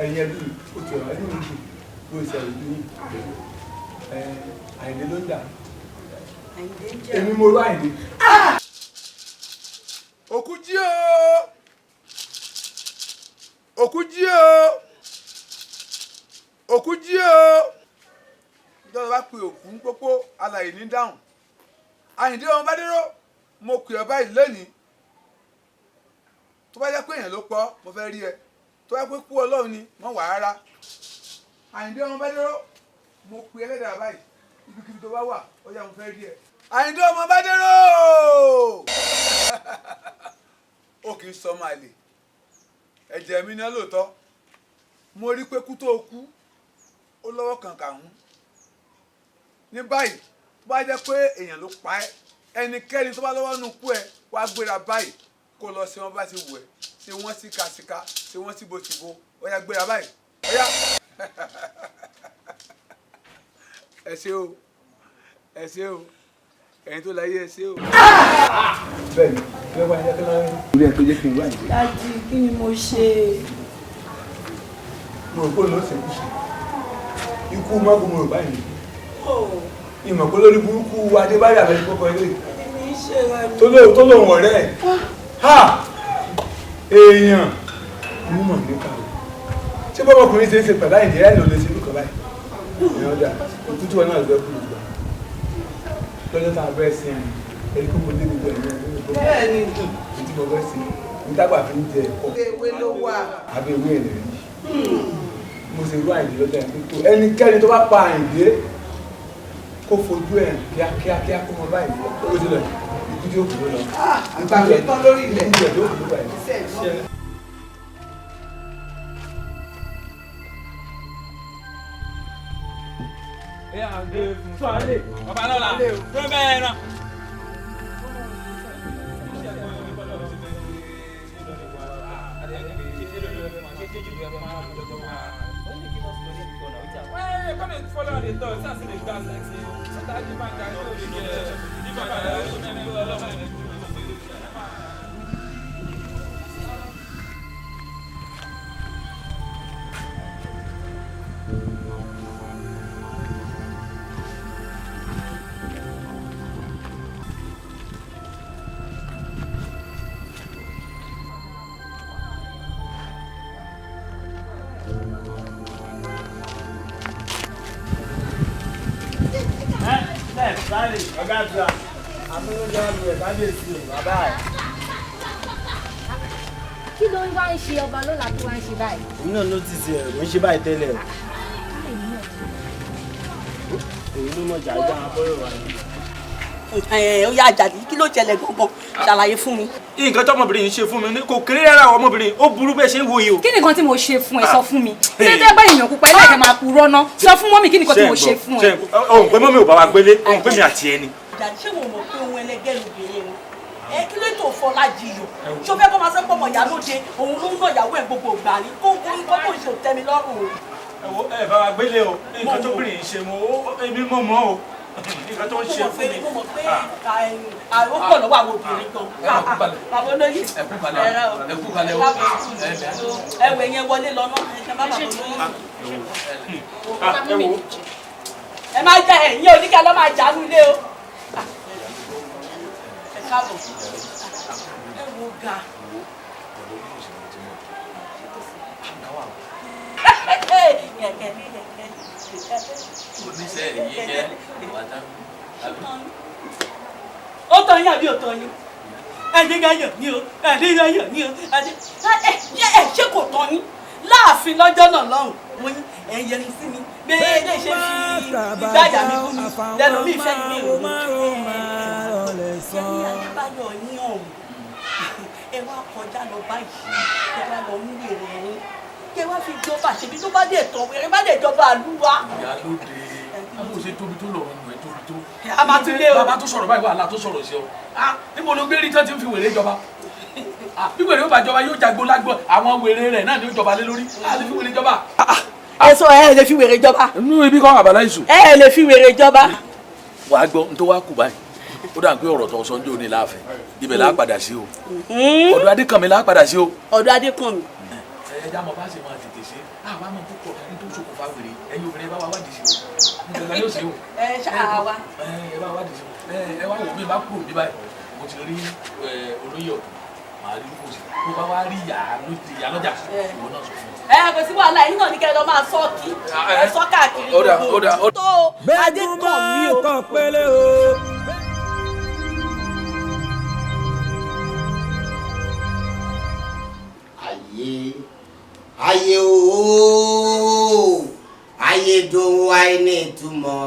Ẹ̀yin ẹbí ó ti ọ̀rọ̀ ẹni mi ló ṣe ìlú yìí. Àyìndé ló ń dà. Èmi mo rú Àyìndé. Òkú jí o! Òkú jí o! Òkú jí o! Ìjọba bá pe òkú ń pópó alàyè ní dáhùn. Àyìndé ọmọ Bádéró, mo pè ọ́ báyìí lónìí. Tó bá jẹ́ pé èèyàn ló pọ̀, mo fẹ́ rí ẹ. Tó bá jẹ́ pé kú Ọlọ́run ni, mo wà rárá. Àyìndé ọmọ Bádéró, mo pè ẹlẹ́dàá báyìí. Ibikíbi tó bá wà, ó yá mo fẹ́ rí ẹ. Àyìndé ọmọ Bádéró! Ó kì í sọmọ àlè. Ẹ̀jẹ̀ mi náà lóòótọ́. Mo rí pé kú tó kú, ó lọ́wọ́ kan kà ń. Ní báyìí, tó bá jẹ́ pé èèyàn ló pa ẹ́, ẹnikẹ́ni tó bá lọ́wọ́ nù kú ẹ, wàá gbéra báyìí kó lọ sí wọn bá ti wù ẹ́, ṣe wọ́n síkasíka, ṣe wọ́n síbòsíbò, ó yá gbéra báyìí, ó yá. Ẹ ṣé o, ẹ ṣé o, ẹ̀yin tó láyé ẹ ṣé o. Bẹ́ẹ̀ni, kí ló wá ẹjẹ́ tó lọ́wọ́ orí ẹ̀ tó jẹ́ kí n wá ìdí. Dádì, kí ni mo ṣe? Mo rò pé òun ló ṣe kú sí. Ikú mọ́kù mo rò báyìí. Ìmọ̀ pé lórí burúkú Adébáyọ̀ àbẹ̀lẹ̀ kọ́kọ́ ilé. Tó lóun ọ̀rẹ́ ẹ̀. Ha! Èèyàn mú mọ̀ nípa o. Ṣé bọ́mọkùnrin ṣe é ṣe pẹ̀lú àìdí ẹ̀ ló lè ṣe lùkọ́ báyìí? Èèyàn ọjà, òtútù wọn náà ló fẹ́ kú lùgbà. Lọ́jọ́ tá a bẹ́ẹ̀ sí ẹ̀yìn, ẹni kó mo dé gbogbo ẹ̀yìn ọdún. Bẹ́ẹ̀ni. Ètí mo fẹ́ sí ní tágbà fi ń jẹ ẹ̀kọ́. Ewé ló wà. Abẹ́ ewé ẹ̀ lè rí. Mo ṣe rú Àyìndé lọ́jọ́ yẹn pé ẹnikẹ́ni tó bá pa Àyìndé kó fojú ẹ̀ kíákíá kó mọ báyìí ó ti lọ ikú tí ó kú ló lọ. Àgbà mi tán lórí ilẹ̀. Ikú tí ó kú ló báyìí. Babalọ́la, tó bẹ́ẹ̀ náà. Kí ló ń wá ń ṣe ọba lọ́la tó wá ń ṣe báyìí? Èmi náà notice ẹ̀ kò ń ṣe báyìí tẹ́lẹ̀ o. Èyí ló mọ̀ jàdá abọ́rọ̀ wa ni. Ẹ ó yá Àjàdí, kí ló ṣẹlẹ̀ gangan? Ṣàlàyé fún mi. Nǹkan tọmọbìnrin yìí ṣe fún mi kò kéré rárá ọmọbìnrin, ó burú bẹ́ẹ̀ ṣe ń wo yìí o. Kí ni nǹkan tí mo ṣe fún ẹ? Sọ fún mi. Kí ló dé bá èèyàn pupa ẹlẹ́kẹ̀ máa purọ́ ná? Sọ fún mọ́mì kí ni nǹkan tí mo ṣe fún ẹ. Òun pé mọ́mì ò bá wa gbélé, òun pé mi àti ẹ ni. Àjàdí, ṣé wo mọ̀ pé ohun ẹlẹgẹ́ lobìnrin ni? Ẹ kí ló tó fọlá jiyọ̀? Ṣó fẹ́ kó máa sẹ́ pọ̀mọ̀ ìyá lóde? Òun ló ń ná ìyàwó ẹ̀ gbogbo ìgbà ni. Kó ń kó tó ń ṣe ò tẹ́ mi lọ́rùn o. Ẹ wo ẹ bá wa gbélé o, nǹkan tó bìnrin yìí ṣe mo, èmi mọ̀ mọ́ o. Nǹkan tó ń ṣe fún mi. Mo mọ̀ pé ó pọ̀ lọ́wọ́ àwọn obìnrin gan. Bàbá olóyè. Ẹ kú kalẹ̀ o. Ẹwẹ̀ yẹn wọlé lọ náà. Ẹ bá bàbá olóyè. Ẹ wo. Ẹ má jẹ ẹ̀yìn oníkẹ́ lọ́ máa jà nulẹ̀ o. Ẹ káàbọ̀. Ẹ wo ga. Oníṣẹ́ yìí jẹ́ wàtá. Ó tọ́ yín àbí ò tọ́ yín? Ẹ̀ẹ́dẹ́gbẹ̀yọ̀ ni o, ẹ̀ẹ́dẹ́gbẹ̀yọ̀ ni o, ẹ ṣé kò tọ́ yín? Láàfin lọ́jọ́ náà lọ́hùn, mo ní ẹ̀ ń yẹnu sí mi, bẹ́ẹ̀ lè ṣe fi ìgbáyà mi kú mi, lẹ́nu mi ìfẹ́ mi ò ní. Ṣé ní Adébáyọ̀ yín ọ̀hún? Ẹ wá kọjá lọ báyìí, ẹ wá lọ mú wèrè yín, kẹ wá fi jọba, ṣèbí tó bá dé tán wèrè bá dé jọba àlúwa. Ìyálóde, bó ṣe tóbi tó lọ́rọ̀ nù ẹ tóbi tó. A máa tún lé o. Bàbá tó sọ̀rọ̀ báyìí, wàhálà tó sọ̀rọ̀ sí ọ. Níbo ló gbé rí tán ti ń fi wèrè jọba? Bí wèrè ó bá jọba, yóò jagbo lágbo, àwọn wèrè rẹ̀ náà ni ó jọba lé lórí. A lè fi wèrè jọba. Ẹ sọ ẹ lè fi wèrè jọba. Inú ibi kan àbàlá ìṣù. Ẹ lè fi wèrè jọba. Wàá gbọ́ n tó wá kù báyìí, ó dà pé ọ̀rọ̀ tó sọ ń jò ní láàfin ibẹ̀ là á padà sí o. Ọ̀dọ̀ Adékànmí là á padà sí o. Ọ̀dọ̀ Adékànmí. Ẹ já mọ bá ṣe máa tètè ṣe, àwa máa púpọ̀ ní tó ṣokùnfà wèrè. Ẹ̀yin obìnrin, ẹ bá wa wádìí sí o, nǹkan yóò ṣe o. Ẹ ṣáà wa. Ẹ bá wa wádìí sí o. Ẹ wá wò mí, bá kúrò bí báyìí, mo ti rí olóyè ọ̀dọ́, màá rí kò sí mo bá wá rí ìyá lọ́jà, ìwọ náà sọ fún mi. Ẹ kò sí wàhálà yìí náà ní kẹ́ ẹ lọ máa sọ kí ẹ sọ káàkiri. Ó dà, ó dà, ó dà. Tó Adékànmí o. Kàn pélé o. Ayé, ayé ooo, ayé dòun àìní ìtumọ̀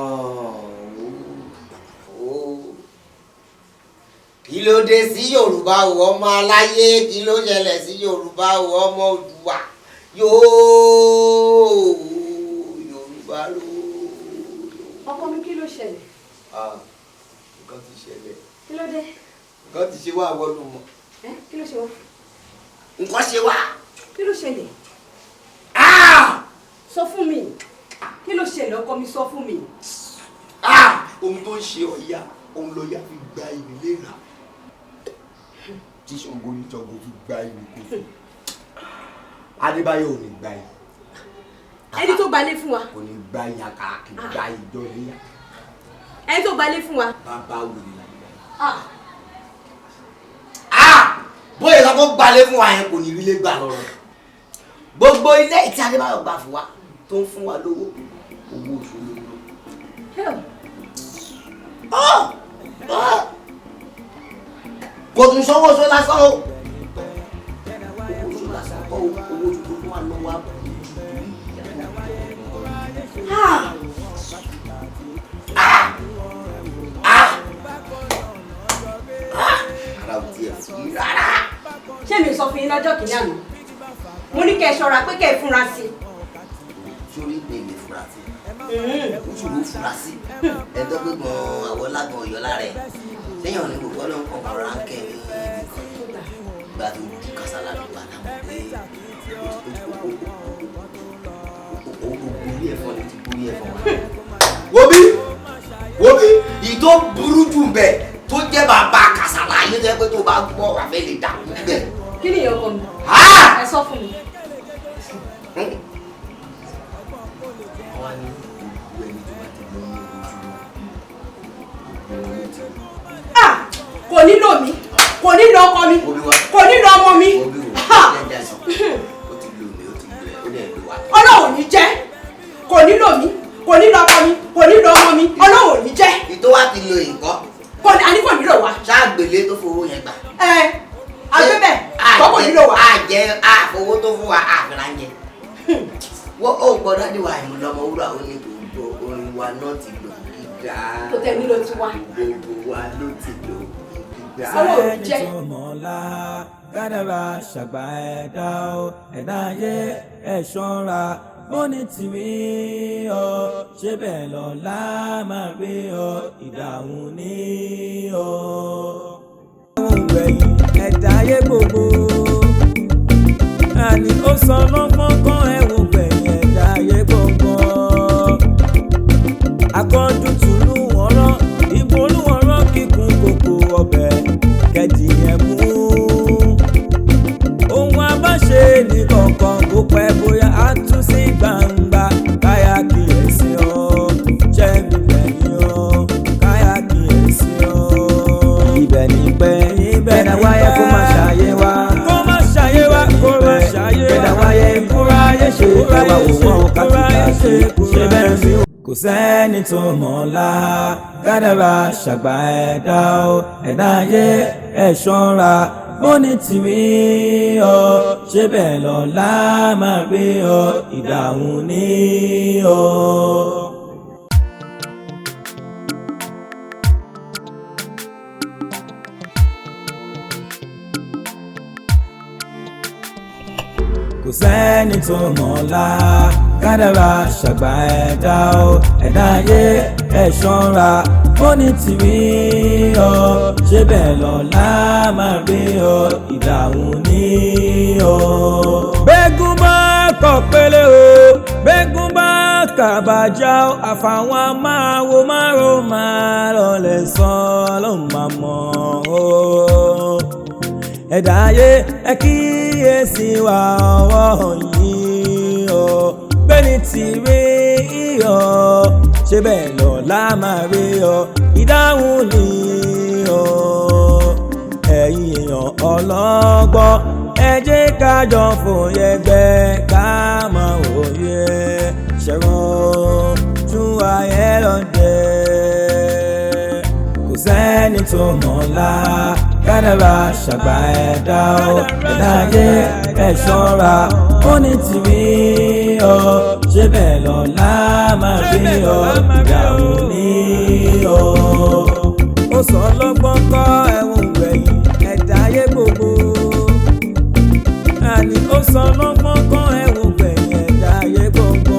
ooo. Kí ló dé sí Yorùbá o, ọmọ aláyé? Kí ló ṣẹlẹ̀ sí Yorùbá o, ọmọ Oòduà? Yóò Yorùbá ló. Ọkọ mi, kí ló ṣẹlẹ̀? Nǹkan ti ṣẹlẹ̀. Kí ló dé? Nǹkan ti ṣe wá wọnú mọ́. Kí ló ṣe wá? Nǹkan ṣe wá. Kí ló ṣẹlẹ̀? Sọ fún mi, kí ló ṣẹlẹ̀, ọkọ mi, sọ fún mi. Ohun tó ń ṣe Ọya, òun lọ́ya fi gba ìlú léra, tí Ṣàngó ní Ṣàngó fi gba ìlú kò fún Adébáyọ̀, ò ní gba yìí. Ẹni tó gbalé fún wa. Kò ní gba yìí, àkàrà kì í gba ìjọ léyà. Ẹni tó gbalé fún wa. Bàbá wèrè làdébáyọ̀. Bóyá ìlà kó gbalé fún wa yẹn, kò ní rí lé gbà lọ́rọ̀. Gbogbo ilé tí Adébáyọ̀ gbà fún wa, tó ń fún wa lówó, owó oṣù lówó. Kò tún sanwó oṣù lásán o, owó oṣù lásán kọ́, owó oṣù tó fún wa lọ́wọ́. Ara ò tiẹ̀ fún mi rárá. Ṣé mi sọ fún yín lọ́jọ́ kìíní àná? Mo ní kẹ́ ẹ ṣọ́ra, pé kẹ́ ẹ fúnra sí i. Sórí pé ilé fura sí, ó ṣòro fura sí ẹjọ́ pé gan-an àwọn lágan ọ̀yọ́ lára ẹ̀ lẹ́yìn ọ̀nà gbogbo ọlọ́run kan kọ̀ ránkẹ́ ní ibi kan gba tó ju kásálà ló gbà táwọn pé orí ẹ̀fọn ló ti borí ẹ̀fọn wa. Wo bí, wo bí, ìyí tó burú jù bẹ́ẹ̀ tó jẹ́ bàbá kásálà yìí, tó yẹ pé tó bá gbọ́ wà fẹ́ lè dàkú bẹ́ẹ̀. Kí ni ìyẹn, ọkọ mi? Ẹ sọ fún mi. Wọ́n á ní gbogbo ẹni tó bá ti lọ ní ojú wọn, gbogbo wọn ló ti lọ. Kò nílò mi, kò nílò ọkọ mi, kò nílò ọmọ mi. Ó ti lò mí, ó ti lò ẹ, ó dẹ̀ lò wá. Ọlọ́run ò ní jẹ́. Kò nílò mi, kò nílò ọkọ mi, kò nílò ọmọ mi. Ọlọ́run ò ní jẹ́. Ìtò wa ti lo nǹkan. Kò ní, àní kò nílò wa. Ṣáàgbélé tó fowó yẹn gbà. Ẹ agbébẹ̀ kọ́, kò nílò wa. Àjẹ àfowó tó fún wa, àfìrà ń jẹ. Wọ́n ó gbọ́dọ̀ ní wa ìmúlọ́mọ wúrà, ó ní gbogbo orin wa náà ti lò gíga. Kò tẹ̀ nílò tiwa. Gbogbo wa ló ti lò gíga. Ọlọ́run ò ní jẹ́. Kádàrá ṣàgbà ẹ̀dá o, ẹ̀dá ayé ẹ̀ ṣọ́ra bóni tìwí ọ, ṣé bẹ́ẹ̀ lọ́la máa rí ọ, ìdáhùn ní ọ. Àwọn ògbẹ̀yìn ẹ̀dá ayé gbogbo àní ó sọ lọ́gbọ́n kan, ẹ̀wọ̀n gbẹ̀yìn ẹ̀dá ayé gbogbo. Akọ́jú tùlù wọ́n rán ìbolú wọ́n rán kíkún kòkò ọbẹ̀ kẹ́dì yẹn mú. Ohun abáṣe ní kọ̀ọ̀kan, kó pẹ́ bóyá á tún sí gbangba. Káyà kíyèsí ọ, jẹ́ gbígbẹ̀yìn ọ, káyà kíyèsí ọ. Ibẹ̀ ní pẹ́, ibẹ̀ ní wáyé kó má ṣàyé wá, kó má ṣàyé wá, kó má ṣàyé wá. Kẹ́dà wáyé kó ráyé ṣe, ẹwà wò wọ́n kàtìkàtì ṣe bẹ́ẹ̀ sí. Kò sẹ́ni tó mọ̀ ọ́la, kádàrá ṣàgbà ẹ̀dá o, ẹ̀dá ayé ẹ̀ ṣọ́ra bóni tìwí ọ, ṣé bẹ́ẹ̀ lọ́la máa rí ọ, ìdáhùn ní ọ. Kò sẹ́ni tó mọ̀ ọ́la, kádàrá ṣàgbà ẹ̀dá o. Ẹ̀dá ayé ẹ̀ ṣọ́ra fóní tìrí o. Ṣé bẹ́ẹ̀ lọ́la máa rí o? Ìdáhùn ní o. Bẹ́gùn bá kọ̀ pélé o, bẹ́gùn bá kàbàjá o, àfàwọn máa wo márùn máa lọlẹ̀ sọ ló máa mọ̀ o. Ẹ̀dá ayé ẹ kíyèsí wa ọwọ́ yìí o. Bẹ́ẹ̀ni ti rí iyọ̀, ṣé bẹ́ẹ̀ lọ́la máa rí o? Ìdáhùn ni o. Ẹ̀yin èèyàn ọlọ́gbọ́n, ẹ jẹ́ ká jọ fòye gbẹ ká mọ òye ṣẹ̀rọ̀ tún ayé lọ́dẹ. Kò sẹ́ni tó mọ̀ ọ́la, kádàrá ṣàgbà ẹ̀dá o. Ẹ̀dá ayé ẹ̀ ṣọ́ra ó ní tìrí o. Ṣé bẹ́ẹ̀ lọ́la máa rí o? Ìdáhùn ní o. Ó sọ lọ́gbọ́n kọ́ ẹ̀wọ̀n gbẹ̀yìn ẹ̀dá ayé gbogbo. Àní ó sọ lọ́gbọ́n kọ́ ẹ̀wọ̀n gbẹ̀yìn ẹ̀dá ayé gbogbo.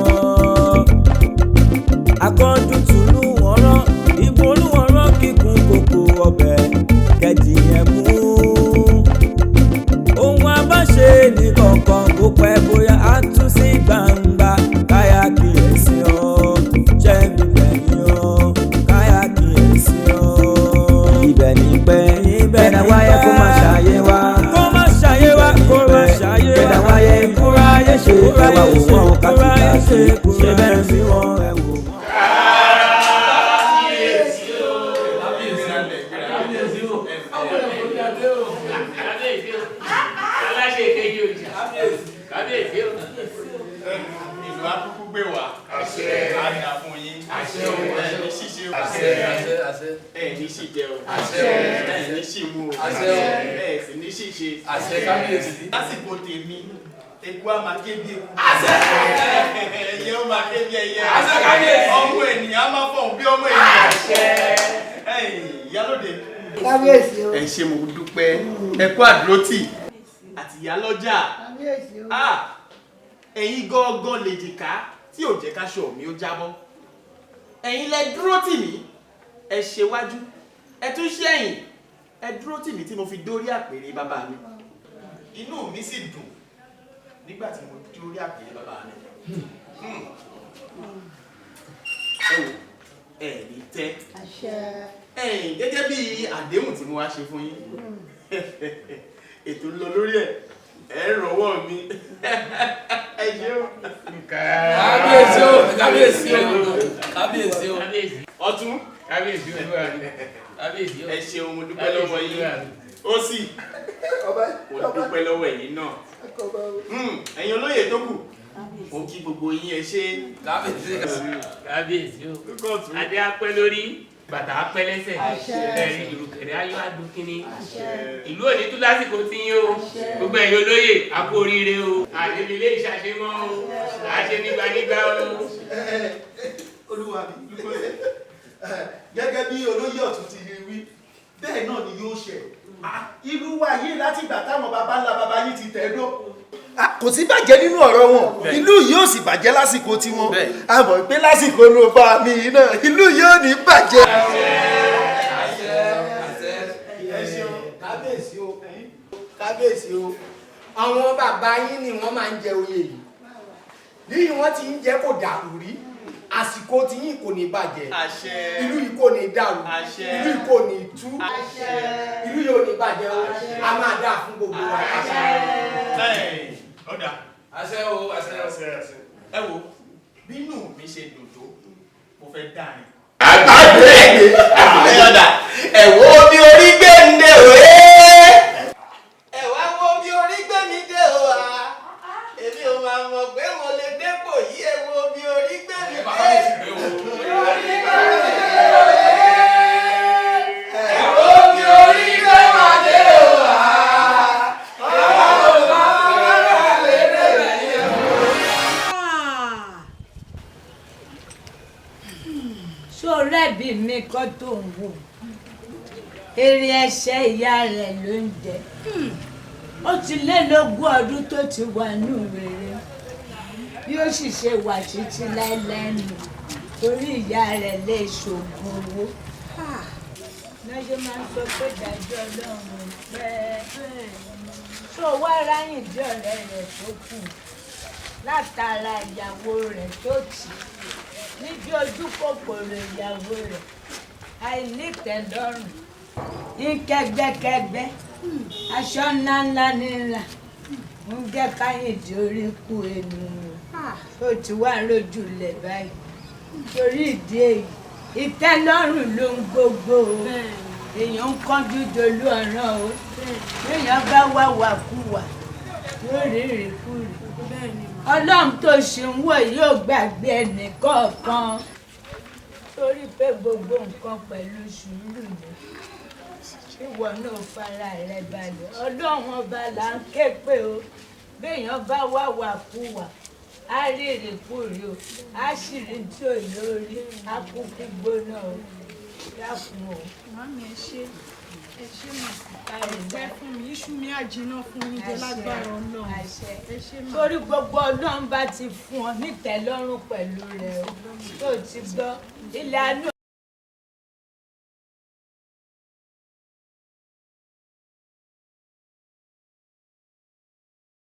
Akọ́jú tùlú wọ́n rán ìbò olúwọ̀n rán kíkún kòkò ọbẹ̀ kẹ́dì ẹ̀ mú. Ohun abáṣe ní kọ̀ọ̀kan kó pẹ́ bóyá á tú sí gbangba. Káyà kíyèsí o, jẹ́ mi gbẹ̀yìn o, káyà kíyèsí o. Ibẹ̀ ní pẹ́, ibẹ̀ ní wáyé kó má ṣàyé wá. Kó má ṣàyé wá, kó má ṣàyé wá. Kẹ̀dá wáyé kúrá yé ṣe, ẹwà wò wọ́n kàtìkàtì, ṣe bẹ́ẹ̀ sí wọn ẹ̀ wò. Ìlú akúkú gbé wa, àdá fún yín, ẹni ṣíṣe o, ẹni ṣíjẹ o, ẹni ṣímú o, ẹ sì ní ṣíṣe. Lásìkò tèmi, eku á máa ké bí eku, ẹyẹ ó máa ké bí ẹyẹ, ọmọ ènìyàn á máa fọhùn bí ọmọ ènìyàn. Ìyálóde, Kábíyèsí o. ẹ ṣé, mo dúpẹ́, ẹ kú àdúrótì àti ìyálọ́jà. Kábíyèsí o. Ẹ̀yin gángan lèjìká tí ò jẹ́ káṣọ mi ó jábọ́. Ẹ̀yin lẹ dúró tì mí, ẹ ṣe wájú, ẹ tún ṣe ẹ̀yìn, ẹ dúró tì mí tí mo fi dórí àpèrè bàbá mi. Inú mi sì dùn nígbà tí mo dórí àpèrè bàbá mi. Ẹ wò, ẹ ní tẹ́. Ẹ̀yin gẹ́gẹ́ bí àdéhùn tí mo wá ṣe fún yín, ètò ń lọ lórí ẹ̀, ẹ rọwọ́ mi, ẹ ṣé o. Kábíyèsí o, kábíyèsí o, kábíyèsí o. Ọ̀tún. Kábíyèsí olúwa mi, kábíyèsí o. Ẹ ṣeun, mo dúpẹ́ lọ́wọ́ yín. Ó sì, mo dúpẹ́ lọ́wọ́ ẹ̀yin náà. Ẹ̀yin olóyè tó kù, mo kí gbogbo yín, ẹ ṣé. Kábíyèsí o, adé apẹ́ lórí, bàtà apẹ́ lẹ́sẹ̀, ẹ̀rí ìrùkẹ̀rẹ̀ ayọ̀ adùnkínní. Ìlú òní tún lásìkò tí yín o. Gbogbo ẹ̀yin olóyè, a kú oríire o. Àdébí ilé ìṣàṣemọ́ o, àṣẹ nígbànígbà o. Olúwa mi, gẹ́gẹ́ bí olóyè ọ̀tún ti wí, bẹ́ẹ̀ náà ni yóò ṣe. Ìlú wa yìí láti ìgbà táwọn baba ńlá baba yìí ti tẹ̀ dó, kò sí bàjẹ́ nínú ọ̀rọ̀ wọn. Ìlú yìí ò sì bàjẹ́ lásìkò tiwọn. A mọ̀ pé lásìkò ló bá mi yìí náà, ìlú yìí ò ní bàjẹ́. Kábíyèsí o, kábíyèsí o, àwọn bàbá yín ni wọ́n máa ń jẹ oyè yìí, yìí wọ́n ti ń jẹ kò dàrú rí. Àsìkò tí yín kò ní bàjẹ́, ìlú yìí kò ní dàrú, ìlú yìí kò ní tú, ìlú yìí ò ní bàjẹ́ o, a máa dáa fún gbogbo wa. Ọ̀dà. Àṣẹ o, àṣẹ o. Ẹ wo bínú mi ṣe dùn tó, mo fẹ́ dárin. Ọ̀dà, ẹ wo bí orí gbé ń dé o, ẹ wá wo bí orí gbé mi dé o, èmi ò máa mọ̀ pé mo lè dépò yìí. Ẹ wo bí orí gbé mi dé. Ẹ wo bí orí gbé wa dé o, àwọn ò máa ń lè débẹ̀ yìí o. Ṣó rẹ́bì mi kọ́ tó ń wò, èrè ẹ̀ṣẹ̀ ìyá rẹ̀ ló ń jẹ. Ó ti lé lógún ọdún tó ti wà nù rere, bí ó sì ṣe wà títí láéláé nù, torí ìyá rẹ̀ lè ṣoògùn owó. Lọ́jọ́ máa ń sọ pé ìdájọ́ Ọlọ́run pẹ́. Tó wá ráyìndé ọ̀rẹ́ rẹ̀ tó kù látara ìyàwó rẹ̀ tó tì níbi ojú kòkòrò ìyàwó rẹ̀, àìnítẹ̀lọ́rùn ń kẹ́gbẹ́kẹ́gbẹ́, aṣọ ńláńlá ní ńlá ń jẹ́ káyìndé orí kú ẹnu o. Ó ti wá lójú ilẹ̀ báyìí. Torí ìdí èyí, ìtẹ́lọ́rùn ló ń gbogbo o. Èèyàn ń kánjú dolú ọ̀ràn o. Èèyàn bá wà wàkúwà yóò rí ìrìkúrì. Ọlọ́run tó ṣì ń wò yóò gbàgbé ẹnì kọ̀ọ̀kan, torí pé gbogbo nǹkan pẹ̀lú sùúrù ni. Ìwọ náà fara rẹ balẹ̀, Ọlọ́run ọba là ń ké pé o. Béèyàn bá wà wàkúwà á rí ìrìkúrì o, á sì rí tí ò lórí, á kúkú gbóná o. Dákun o. Màámi, ẹ ṣé, ẹ ṣé mà, ẹ pẹ́ fún mi, iṣu mi á jiná fún yín jẹ lágbára Ọlọ́run. Ẹ ṣé mà. Torí gbogbo Ọlọ́run bá ti fún ọ nítẹ́lọ́rùn pẹ̀lú rẹ o, tó ti gbọ́ ilẹ̀ àánú.